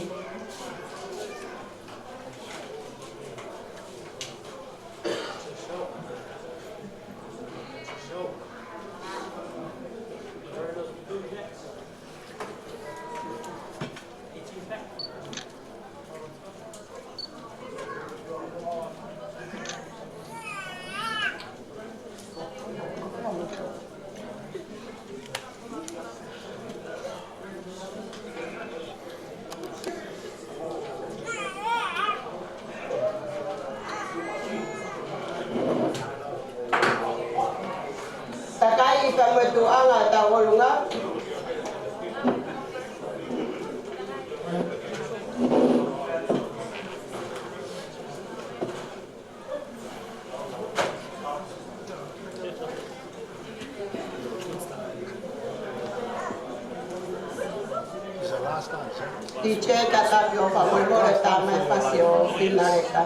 Takai pea mo e tuʻunga ʻo e tauʻolunga. Tiche, kātaki ʻo fakamolemole, tā mai e fasi ʻo Finaleka.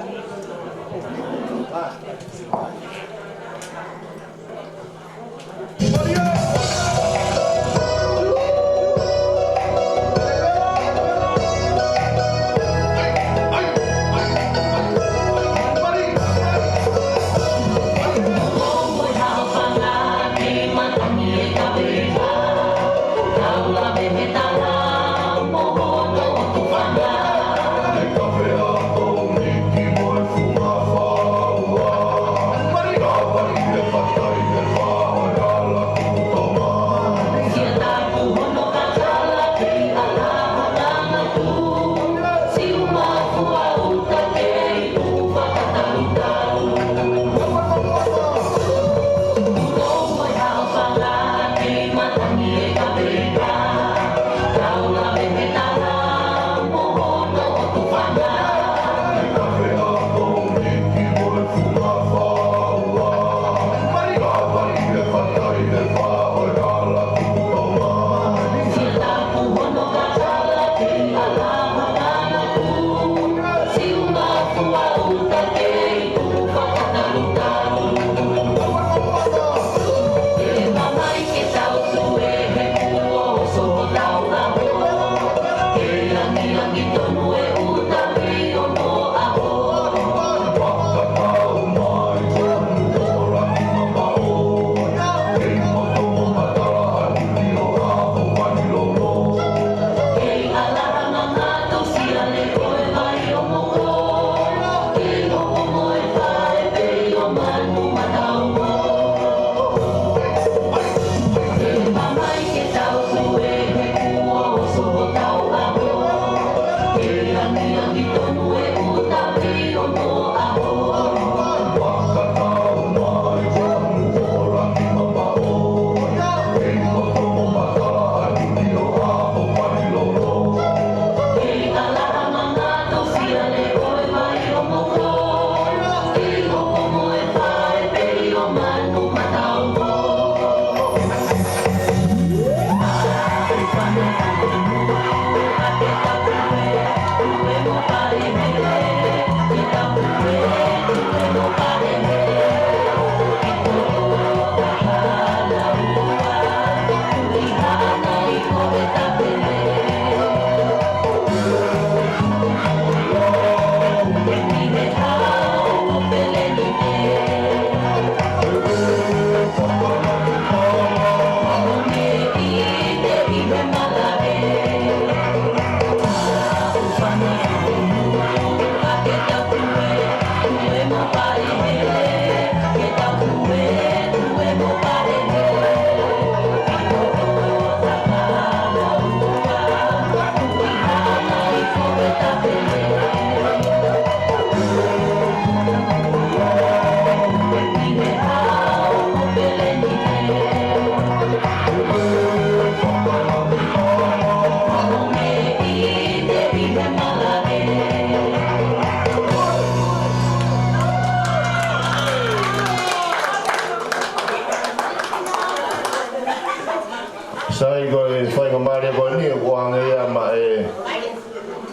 Ko eni ʻoku ʻoange ia maʻa e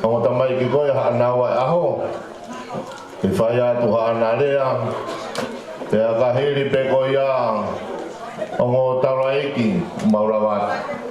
ongo tamaiki ko ia haʻanau ʻa e ʻaho. Ke fai atu haʻana lea, pea ka hili pē ko ia ongo taulaʻeiki, mau lava atu.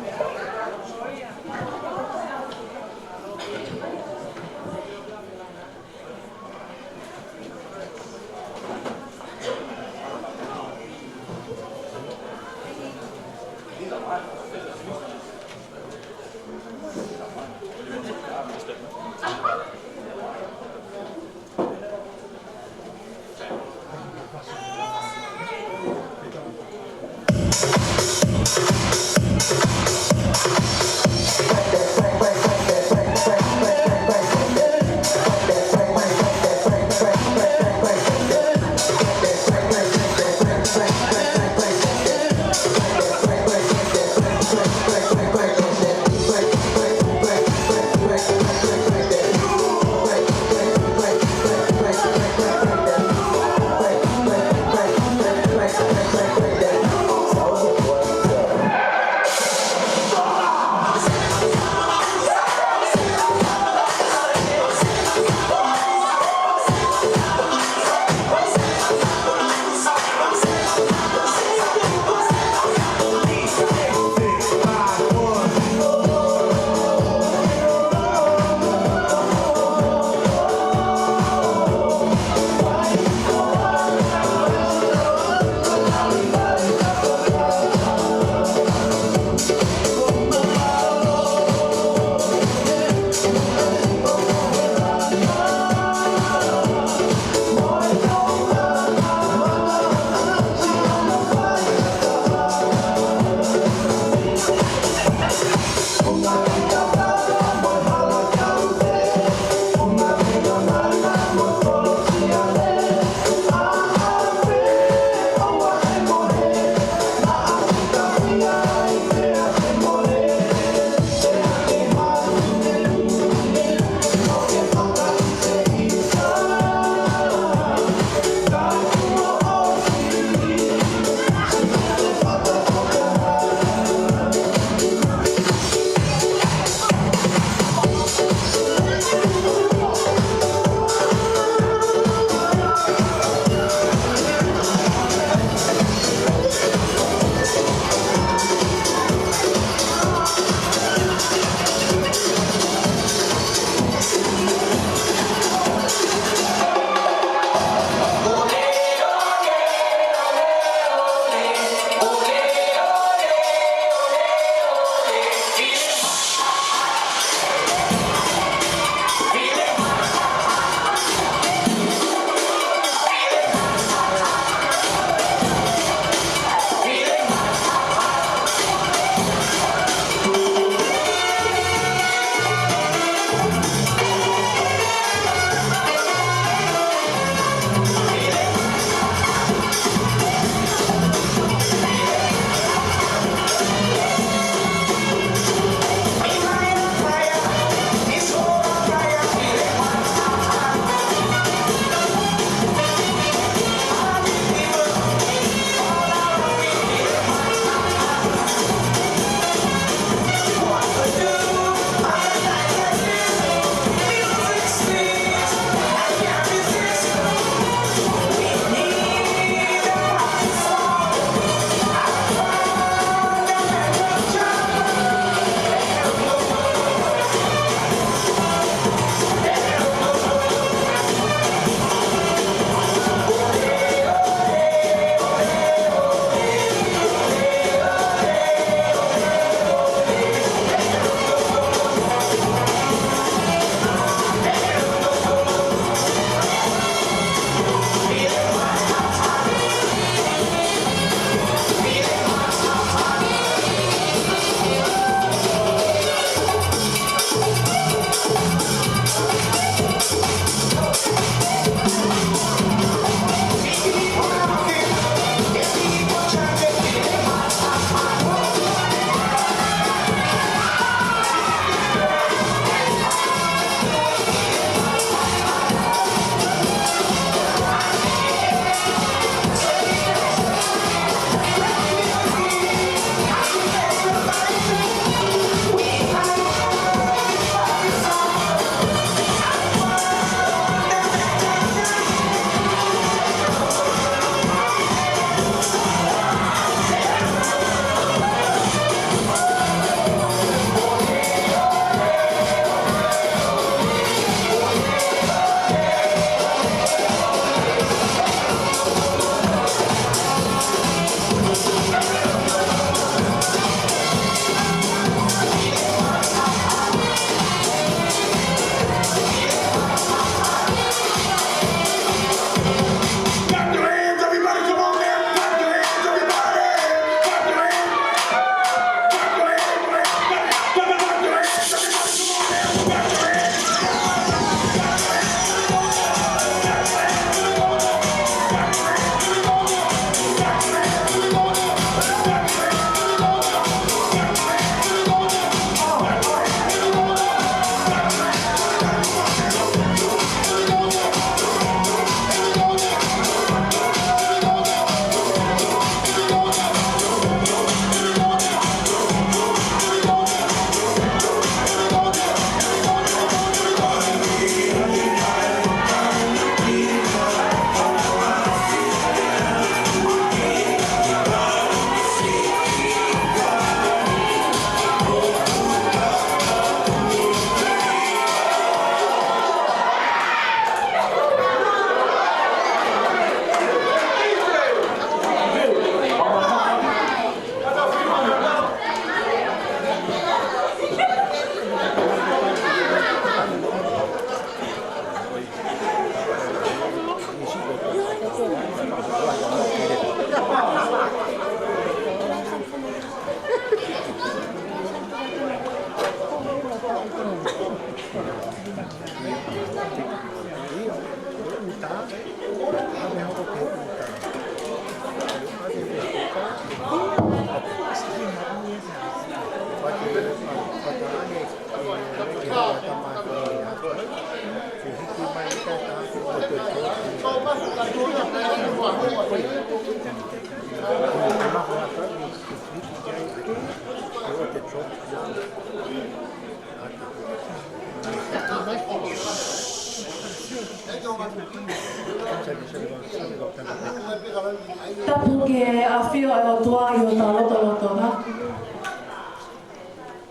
Tapu ki he ʻafio ʻa e ʻOtua ʻi hota lotolotonga.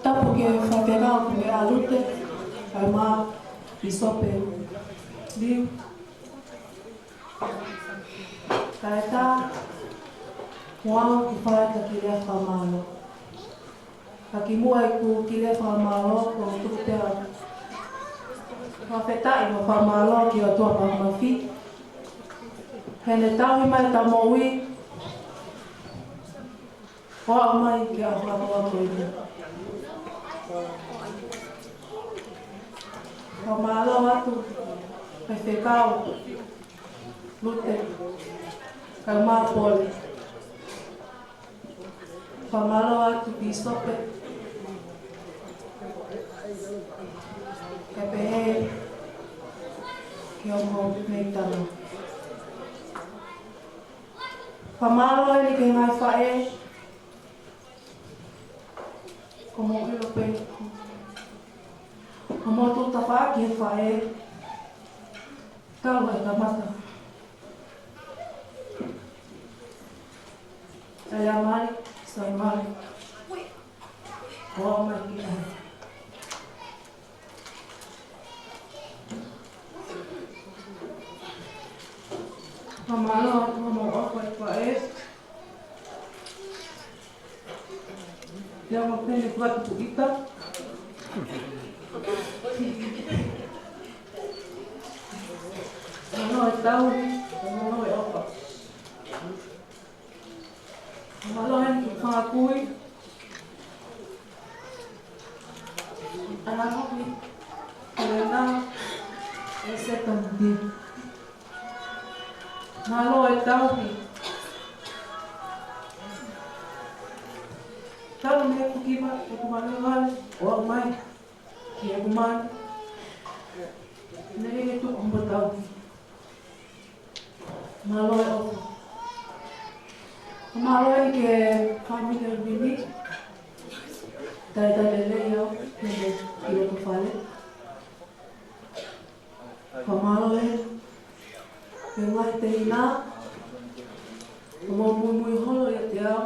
Tapu ki he faifekau ko Lute, kae ʻumaʻā Pīsope Liu. Kae ʻatā mo au ke fai ʻa e kiʻi lea fakamālō. Ka kimuʻa ʻeku kiʻi lea fakamālō, ʻoku ou tuku pē ʻa e fakafetaʻi mo e fakamālō ki he ʻOtua Māfimafi. Heʻene tauhi mai ʻetau moʻui ʻo aʻu mai ki he ʻaho ko eni. Fakamālō atu, faifekau Lute, kae ʻumaʻā Pole. Fakamālō atu Pīsope. Kae pehē ki hoʻomou meitama. Fakamālō eni ki he ngaahi faʻē. ʻOku mou ʻilo pē, ʻoku mou tuʻu tafaʻaki he faʻē. Talu ai kamata. ʻAi ā mali, sai mali. ʻO aʻu mai ki ai. Fakamālō atu mo e ʻofa ʻa e faʻē. Ia mo pene kuatu kuita. Mālō e tauhi, mālō e ʻofa. Mālō e fanga kui. ʻAna hoki. Elena. E se tamti. Mālō e tauhi. Talu mei he fuki ma, ʻeku manu vale, ʻo aʻu mai ki heʻeku manu. Neʻe ʻikai ke tuku mo tauhi. Mālō e ʻofa. Mālō eni ki he fāmili ʻo Vini. Talitali lelei au, mei he ʻi loto fale. Fakamālō eni ki he ngaahi tehina, ʻoku mou muimui holo ʻiate au,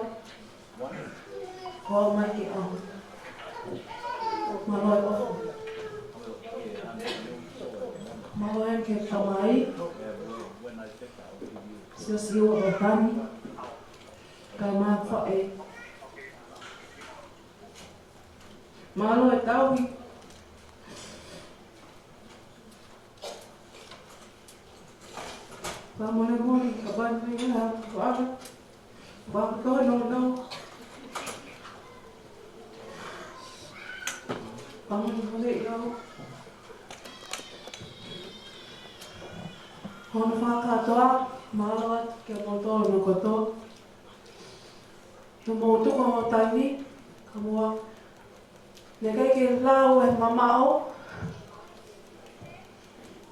ʻo aʻu mai ki he ʻaho. Mālō e ʻofa. Mālō eni ki he tamai, Siosiua ʻOtani, kae ʻumaʻā e faʻē. Mālō e tauhi. Fakamolemole, ka pau mai ha, faka-, fakamolemole, no, no. Fakamolemole, ʻio. Hono fakakātoa, mālō atu kia moutolu hono kotoa. Naʻa mou tuku hoʻomou taimi, kae ʻumaʻā. Naʻe ʻikai ke lau e mamaʻo.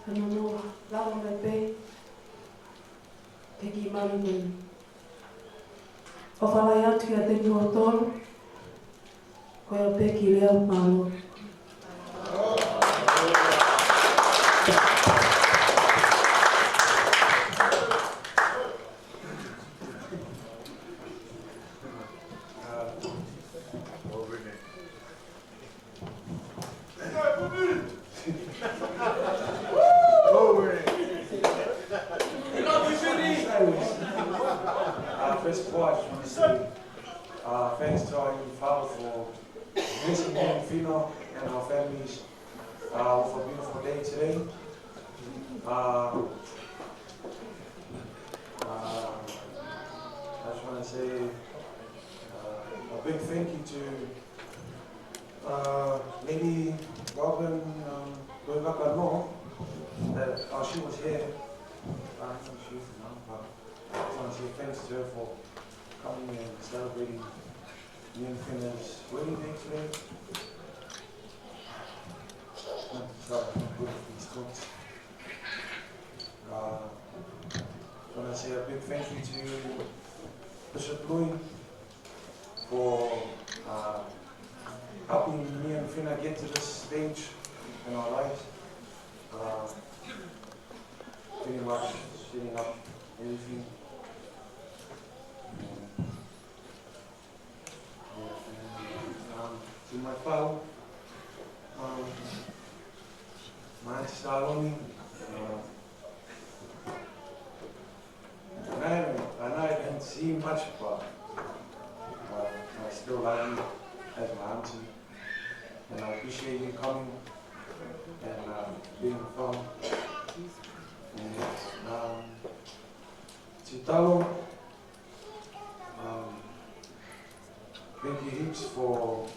Naʻa mou lau mai pē. Thank you, Mami. ʻOfa lahi atu kiate kimoutolu. Ko ia pē kiʻi lea mālō. Uh, first of all, I just want to say, uh, thanks to our Heavenly Father for blessing me and Fino and our families, uh, with a beautiful day today. Uh, uh, I just want to say, uh, a big thank you to Uh, maybe Robin, um, going back and more, that, uh, she was here. Uh, I think she is now, but I want to say thanks to her for coming and celebrating me and Fina's wedding day today. Uh, sorry, I'm good at these thoughts. Uh, I want to say a big thank you to Bishop Louis for, uh, helping me and Fina get to this stage in our lives. Uh, pretty much setting up everything. See you much, but, but I still love you as my auntie, and I appreciate you coming and, uh, being fun. And, um, Titalo, um, thank you heaps for,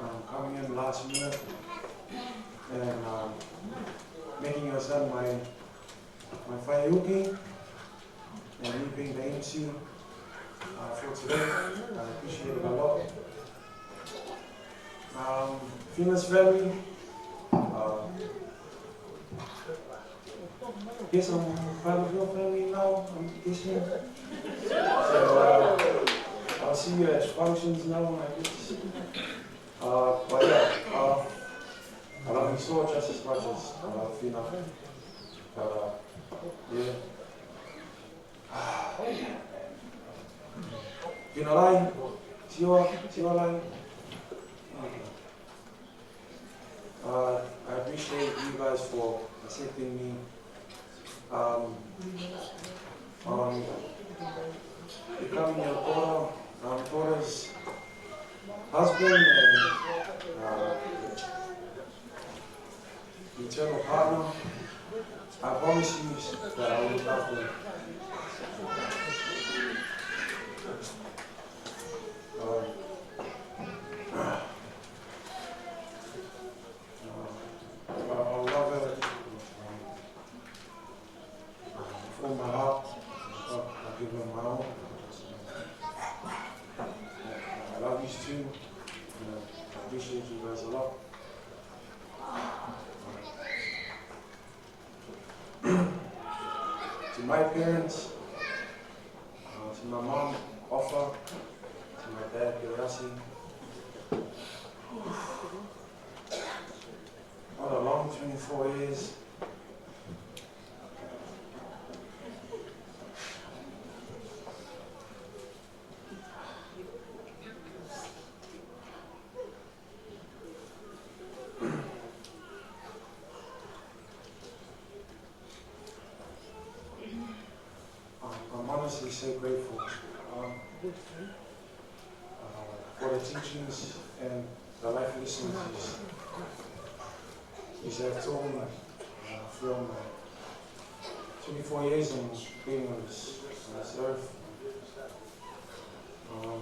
um, coming in last minute and, um, making your son my, my faiuki and me being the M C, uh, for today. I appreciate it a lot. Um, Fina's family, uh, guess I'm part of your family now, I'm guessing. So, uh, I'll see you at functions now, I guess. Uh, but yeah, uh, I love you so just as much as, uh, Fina. But, uh, yeah. Fina Lai, Siua, Siua Lai. Uh, I appreciate you guys for accepting me. Um, um, becoming your daughter, um, daughter's husband and, uh, eternal partner. I promise you that I will look after you. Um, uh, I, I love it. Um, From my heart, I give them my all. I love you too. You know, I appreciate you guys a lot. To my parents, uh, to my mom, Ofa, to my dad, Gerasi. What a long twenty-four years. I'm, I'm honestly so grateful, um, uh, for the teachings and the life lessons he's, he's have taught me, uh, from, uh, twenty-four years in being on this, on this earth. Um,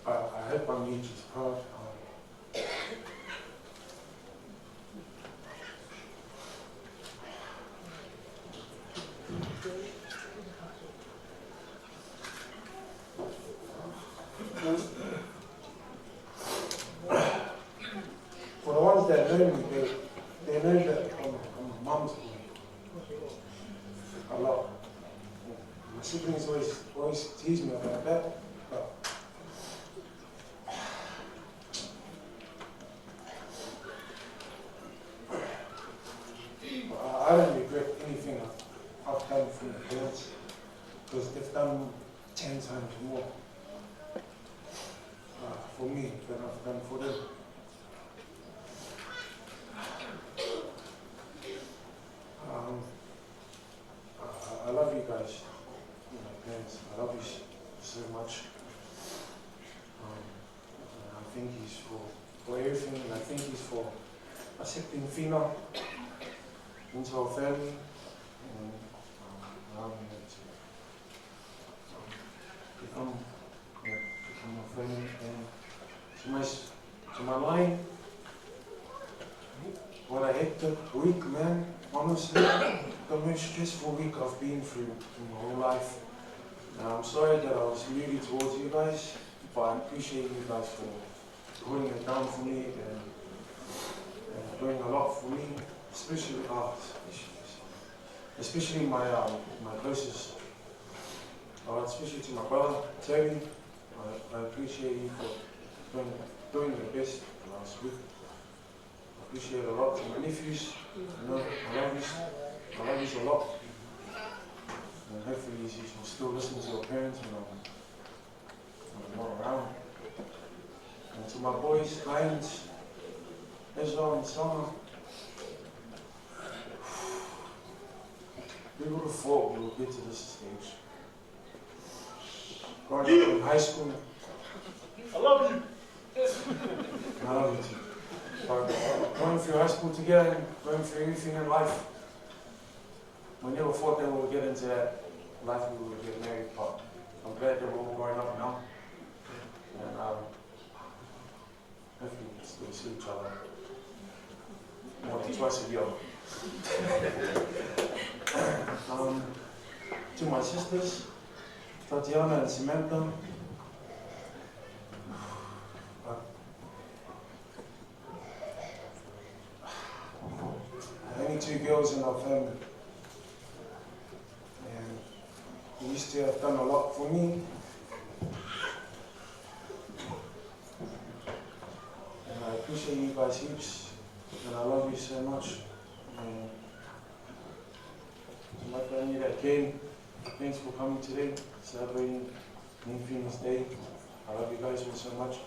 I, I hope I'm not just proud. Um, For the ones that know me, they, they know that I'm, I'm a mom's boy. A lot. My siblings always, always tease me about that, but I, I don't regret anything I've, I've done for my parents, 'cause they've done ten times more, uh, for me than I've done for them. Um, I, I love you guys, my parents. I love you s-, so much. Um, and I thank you for, for everything, and I thank you for accepting Fina into our family, and, um, allowing her to become, yeah, become a family. And to my s-, to my line, what a hectic week, man. Honestly, the most stressful week I've been through in my whole life. And I'm sorry that I was moody towards you guys, but I appreciate you guys for holding it down for me and, and doing a lot for me, especially, uh, especially my, um, my closest, uh, especially to my brother, Terry. I, I appreciate you for doing, doing your best last week. I appreciate it a lot. To my nephews, you know, I love you, I love you a lot. And hopefully you, you still listen to your parents when I'm, when I'm not around. And to my boys, Heinz, Ezra, and Summer, We would have fought, we would get to this stage. Growing up in high school. I love you. I love you too. But going through high school together, going through everything in life, we never thought that we would get into that life, we would get married, but I'm glad that we're all growing up now. And um, hopefully we still see each other more than twice a year. Um, to my sisters, Tatiana and Samantha, uh, only two girls in our family. And you used to have done a lot for me. And I appreciate you guys heaps. And I love you so much. And to my family that came, thanks for coming today, celebrating Nifini's Day. I love you guys all so much.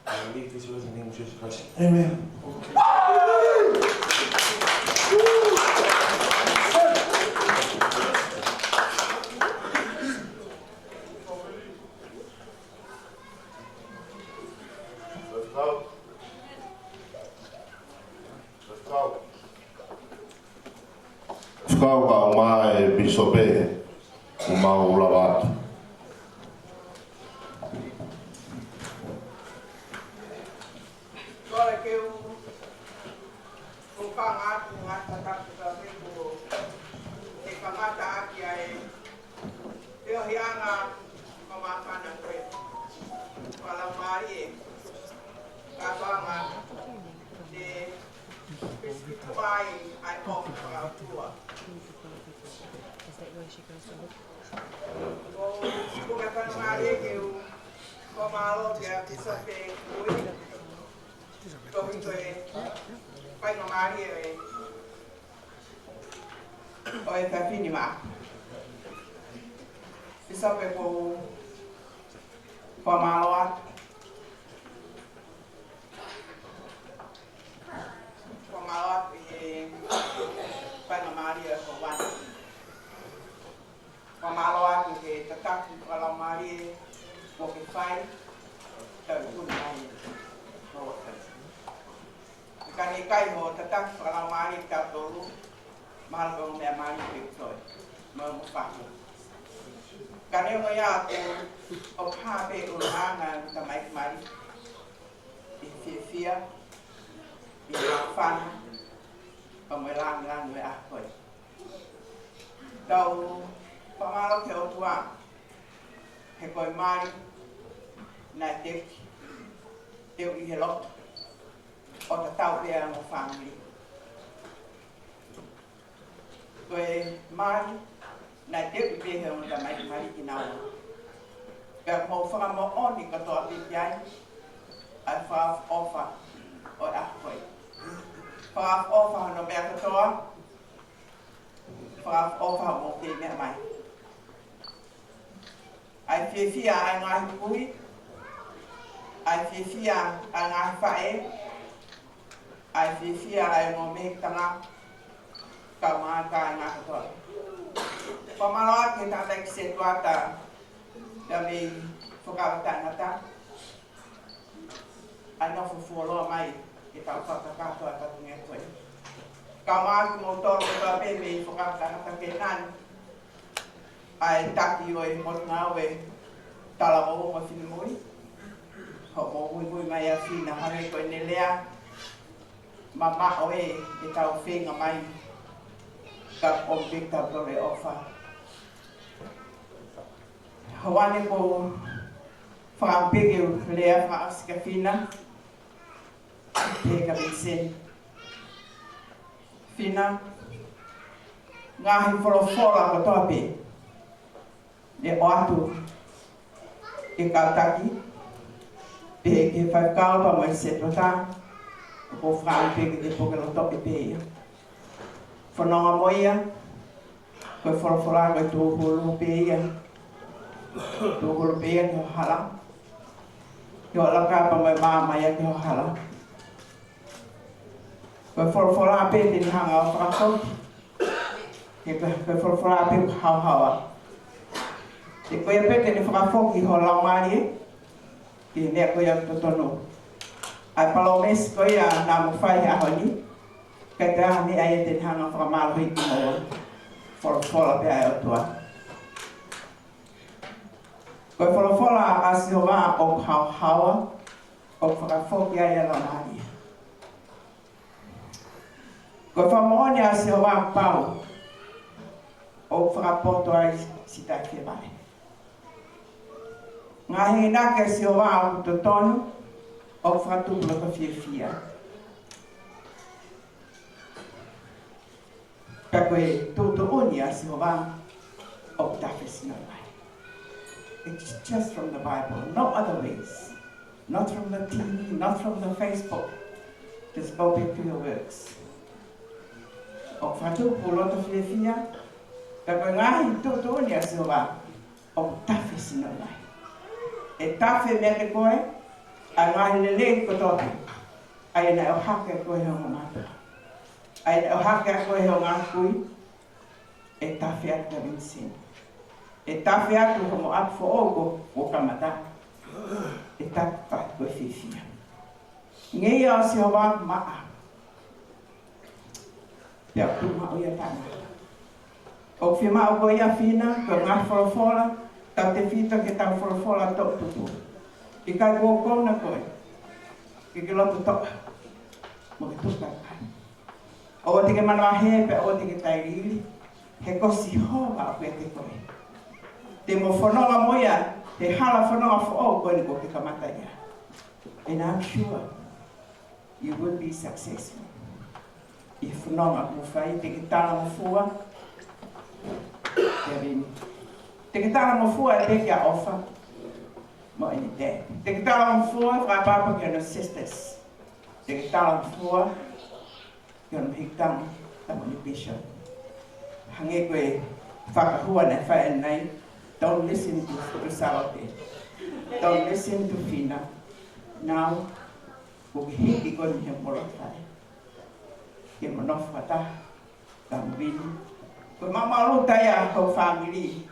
I believe this was in the name of Jesus Christ. Amen. Let's go. Let's go. Fekau ka ʻomai ʻe Pīsope, ʻo mau lava atu. Kole ke u, u hanga atu ngata tapu ka me ko e kamata ʻaki ʻa e, e ʻohiʻanga ʻo māfana ko e. Fakamālō e, ka hanga te Pisikipuai ai ko Fakatua. Ko, ko ka fakamālō ke u, fakamālō kia Pīsope Kui. Tohi ko e faingamālie ʻo e, ʻo e fafine mā. Pīsope ko u fakamālō atu. Fakamālō atu ʻi he faingamālie ko ē. Fakamālō atu he tataki fakalaumālie kuo ke fai, tau tunu mai. Ka ne ʻikai hoʻo tataki fakalaumālie kitautolu, mahalo ko e ongo meʻa mali pē ʻoku toe, mo e ongo fahu. Ka neongo ia ko e ʻofa pē ʻo e ʻulungaanga ʻo e tamaiki mali, ʻi he fiefia, ʻi he māfana, pea mo e lāngilangi ʻo e ʻaho ko ē. Tau fakamālō ki he ʻOtua, he ko e mali naʻe teuʻi, teuʻi he loto, ʻo tatau pē ʻa e ongo fāmili. Ko e mali naʻe teuʻi pē he ongo tamaiki mali kinaua. Pea ko e fakamoʻoni kotoa pē ki ai, ʻa e fakaʻofoʻofa ʻo e ʻaho ko ē. Fakaʻofoʻofa hono meʻa kotoa, fakaʻofoʻofa hoʻomou kei meʻa mai. ʻA e fiefia ʻa e ngaahi kui, ʻa e fiefia ʻa e ngaahi faʻē, ʻa e fiefia ʻa e ongo mehekitanga, kae ʻumaʻā e kāinga kotoa. Fakamālō atu ki he tangataʻeiki setuata, pea mei Fuakava Taʻengata, ʻa e nofo fuoloa mai ke tau fakakakato ʻa e fatongia ko ē. Kae ʻumaʻā kimoutolu kotoa pē mei Fuakava Taʻengata ke nani, ʻa e taki ʻo e motu ngāue talavou mo e finemui. Hoʻomou muimui mai ʻa Fina, hangē ko ʻene lea, mamaʻo ē ʻetau feinga mai, ka ʻomi pē kitautolu e ʻofa. Hau ane ko u fakaʻamu pē ke u lea fakaʻosi kia Fina, pehē kia Vincent. Fina, ngaahi folofola kotoa pē ne ʻoatu ki he kau taki, pehē ki he faifekau pea mo e setuata, ʻoku ou fakaʻamu pē ke ke puke loto pē ia. Fononga mo ia, ko e folofola ko e tūhulu pē ia. Tūhulu pē ia ki ho hala. Ki ho laka pea mo e maama ia ki ho hala. Ko e folofola pē te ne hanga ʻo fakafoki, He ko e, ko e folofola pē ʻoku haohaoa. He ko ia pē te ne fakafoki ho laumālie ki he meʻa ko ia ʻoku totonu. ʻA e palōmesi ko ia naʻa mo fai he ʻaho ni, ʻikai toe ʻi ai ha meʻa ia te ne hanga ʻo fakamālohiʻi kimoua. Folofola pē ʻa e ʻOtua. Ko e folofola ʻa Sihova ʻoku haohaoa, ʻoku fakafoki ai ʻa e laumālie. Ko e fakamoʻoni ʻa Sihova ʻoku pau, ʻoku fakapoto ai siʻi taʻefievale. Ngaahi enginaki ʻa Sihova ʻoku totonu, ʻoku fakatupu loto fiefia. Pea ko e tuʻutuʻuni ʻa Sihova ʻoku tafe sino lahi. It's just from the Bible, no other ways. Not from the T V, not from the Facebook. Just go back to your works. ʻOku fakatupu loto fiefia, pea ko e ngaahi tuʻutuʻuni ʻa Sihova ʻoku tafe sino lahi. ʻE tafe meiate koe ʻa e ngaahi lelei kotoa pē. ʻA ia naʻe ʻohake koe he ongo mātuʻa. ʻA ia naʻe ʻohake koe he ongo kui. ʻE tafe atu Davidsoni. ʻE tafe atu homo ʻapi foʻou kuo, kuo kamata. ʻE tafe atu ko e fiefia. Ngeia ʻo Sihova maʻa. Pea ʻoku tuʻu maʻu ia taʻengata. ʻOku fiemaʻu ko ia Fina, ko e ngaahi folofola, tautefito ki heʻetau folofola toʻutupu. ʻIkai kuo u kouna koe ke ke loto toʻa mo ke tuʻu kakai. ʻOua te ke manavahē pea ʻoua te ke tailiili, he ko Sihova ʻoku ʻiate koe. Te mo fononga mo ia he hala fononga foʻou ko eni kuo ke kamata ia. And I'm sure you will be successful. ʻI he fononga ʻoku mo fai, te ke talangofua. Kevin. Te ke talangofua ʻe pē kia ʻOfa mo ʻEnitē. Te ke talangofua fakapapa kia hono sisters. Te ke talangofua kia hono hikitanga, tama ni Bishop. Hangē ko e fakahua naʻe fai ʻanenai, don't listen to, to Salote. Don't listen to Fina. Now, kuo ke hiki koe mei homo loto fale. Ke mo nofo fakataha, ka mo vini. Ko e maʻumaʻuluta ia ho fāmili.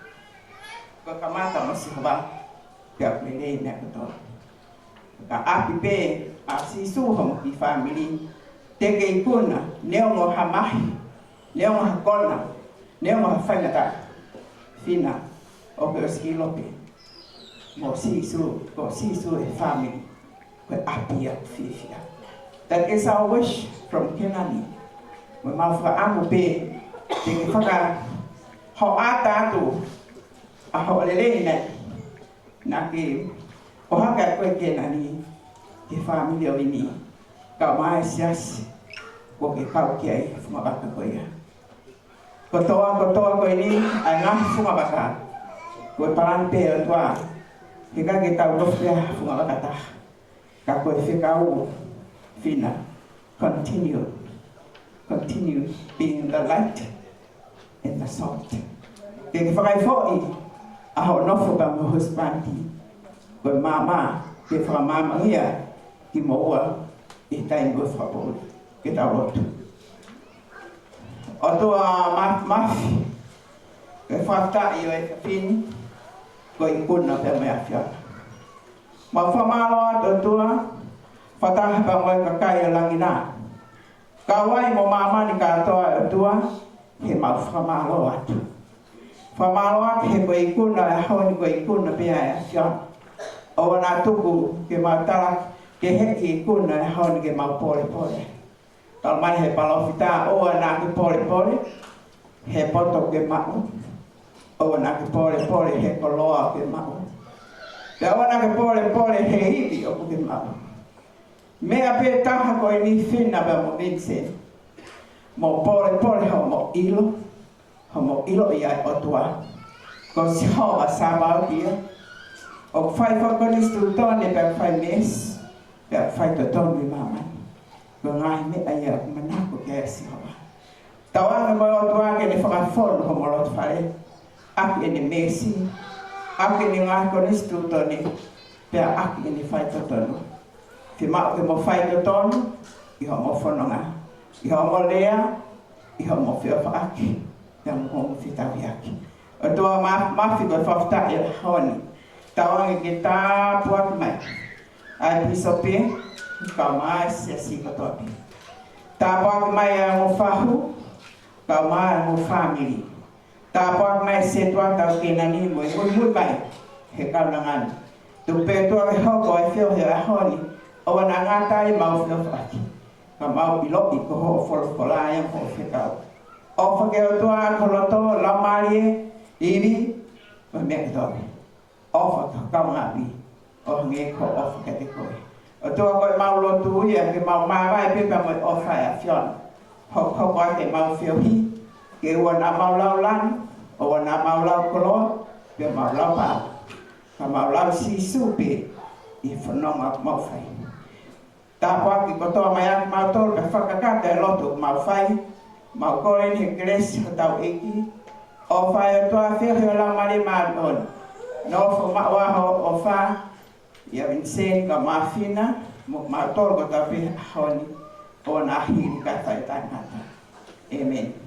Ko e kamata mo Sihova, pea ʻoku lelei meʻa kotoa. Ka ʻapi pē ʻa Sīsū homo kiʻi fāmili, te ke ikuna, neongo ha mahi, neongo ha kona, neongo ha faingataʻa. Fina, ʻoku ke ʻosi ʻilo pē. Mo Sīsū, ko Sīsū e fāmili, ko e ʻapi ia ʻoku fiefia. That is our wish from Kenani. Mo ʻemau fakaʻamu pē, te ke fakahoʻata atu ʻa hoʻo lelei naʻe, naʻa ke ʻohake ʻaki koe Kenani, ki he fāmili ʻo Vini. Kau mai siasi, kuo ke kau ki ai fungavaka ko ia. Kotoa, kotoa ko eni, ʻa e ngaahi fungavaka. Ko e palani pē ʻOtua, he ʻikai ke tau nofo pē ha fungavaka taha. Ka ko e fekau Fina, continue, continue being the light and the salt. Ke ke fakaifoʻi ʻa hoʻo nofo pea mo ho husepāniti. Ko e maama, ke fakamaamangia kimoua ʻi he taimi ʻo e fakapoʻuli. Ke tau lotu. ʻOtua ma-, mafi, ke fakataʻi ʻo e fefine, ko e ikuna pea mo e ʻAfiona. Mau fakamālō atu ʻOtua, fakataha pea mo e kakai ʻo Langina. Kau ai mo māmani kātoa ʻOtua, he mau fakamālō atu. Fakamālō atu he ko e ikuna ʻo e ʻaho ni ko e ikuna pē ʻa e ʻAfiona. ʻOua naʻa tuku ke mau tala, ke heʻikai ikuna ʻo e ʻaho ni ke mau polepole. Talamai he palōfita, ʻoua naʻa ke polepole he poto ʻoku ke maʻu. ʻOua naʻa ke polepole he koloa ʻoku ke maʻu. Pea ʻoua naʻa ke polepole he ivi ʻoku ke maʻu. Meʻa pē taha ko eni Fina pea mo Vincent. Mo polepole homo ʻilo. Homo ʻiloʻi ʻa e ʻOtua. Ko Sihova Sāpaoti ia. ʻOku fai fakakonisitūtone pea fai mēsi. Pea fai totonu ʻi māmani. Ko e ngaahi meʻa ia ʻoku manako ki ai ʻa Sihova. Tauange mo e ʻOtua ke ne fakafonu homo loto fale. ʻAki ʻene mēsi. ʻAki ʻene ngaahi konisitūtone. Pea ʻaki ʻene fai totonu. Fiemaʻu ke mo fai totonu. ʻI homo fononga. ʻI homo lea. ʻI homo feʻofaʻaki. Tau mo fetauhiʻaki. ʻOtua Māfimafi, ko e fakafetaʻi ʻo e ʻaho ni. Tauange ke tāpuaki mai ʻa e pīsope, kae ʻumaʻā e siasi kotoa pē. Tāpuaki mai ʻa e ongo fahu, kae ʻumaʻā e ongo fāmili. Tāpuaki mai e setuata ʻo Kēnani mo e muimui mai he kaunanga ni. Tuku pē ʻOtua ke hoko e feohi ʻo e ʻaho ni, ʻoua naʻa ngata ai ʻemau feʻofaʻaki, ka mau ʻiloʻi ko hoʻo folofola ia mo hoʻo fekau. ʻOfa ki he ʻOtua ki ho loto, laumālie, ivi, mo e meʻa kotoa pē. ʻOfa ki ho kaungāʻapi ʻo hangē ko hoʻo ʻofa kiate koe. ʻOtua, ko ʻemau lotu ia ke mau māvae pē pea mo e ʻofa ʻa e ʻAfiona. Hokohoko ʻaki ʻemau feohi, ke ʻoua naʻa mau lau lanu, ʻoua naʻa mau lau koloa, pea mau lau pau, ka mau lau Sīsū pē ʻi he fononga ʻoku mau fai. Tāpuaki kotoa mai ʻa kimautolu pea fakakakato e lotu ʻoku mau fai. Mau kole ni he kelesi ʻa hotau ʻEiki, ʻofa ʻa e ʻOtua, feohi ʻa e Laumālie Māʻoniʻoni, nofo maʻu ʻa hoʻo ʻofa ʻia Viniseni kae ʻumaʻā Fina, mo kimautolu kotoa pē he ʻaho ni, ʻo ʻoua naʻa hili kae fai taʻengata. ʻĒmeni.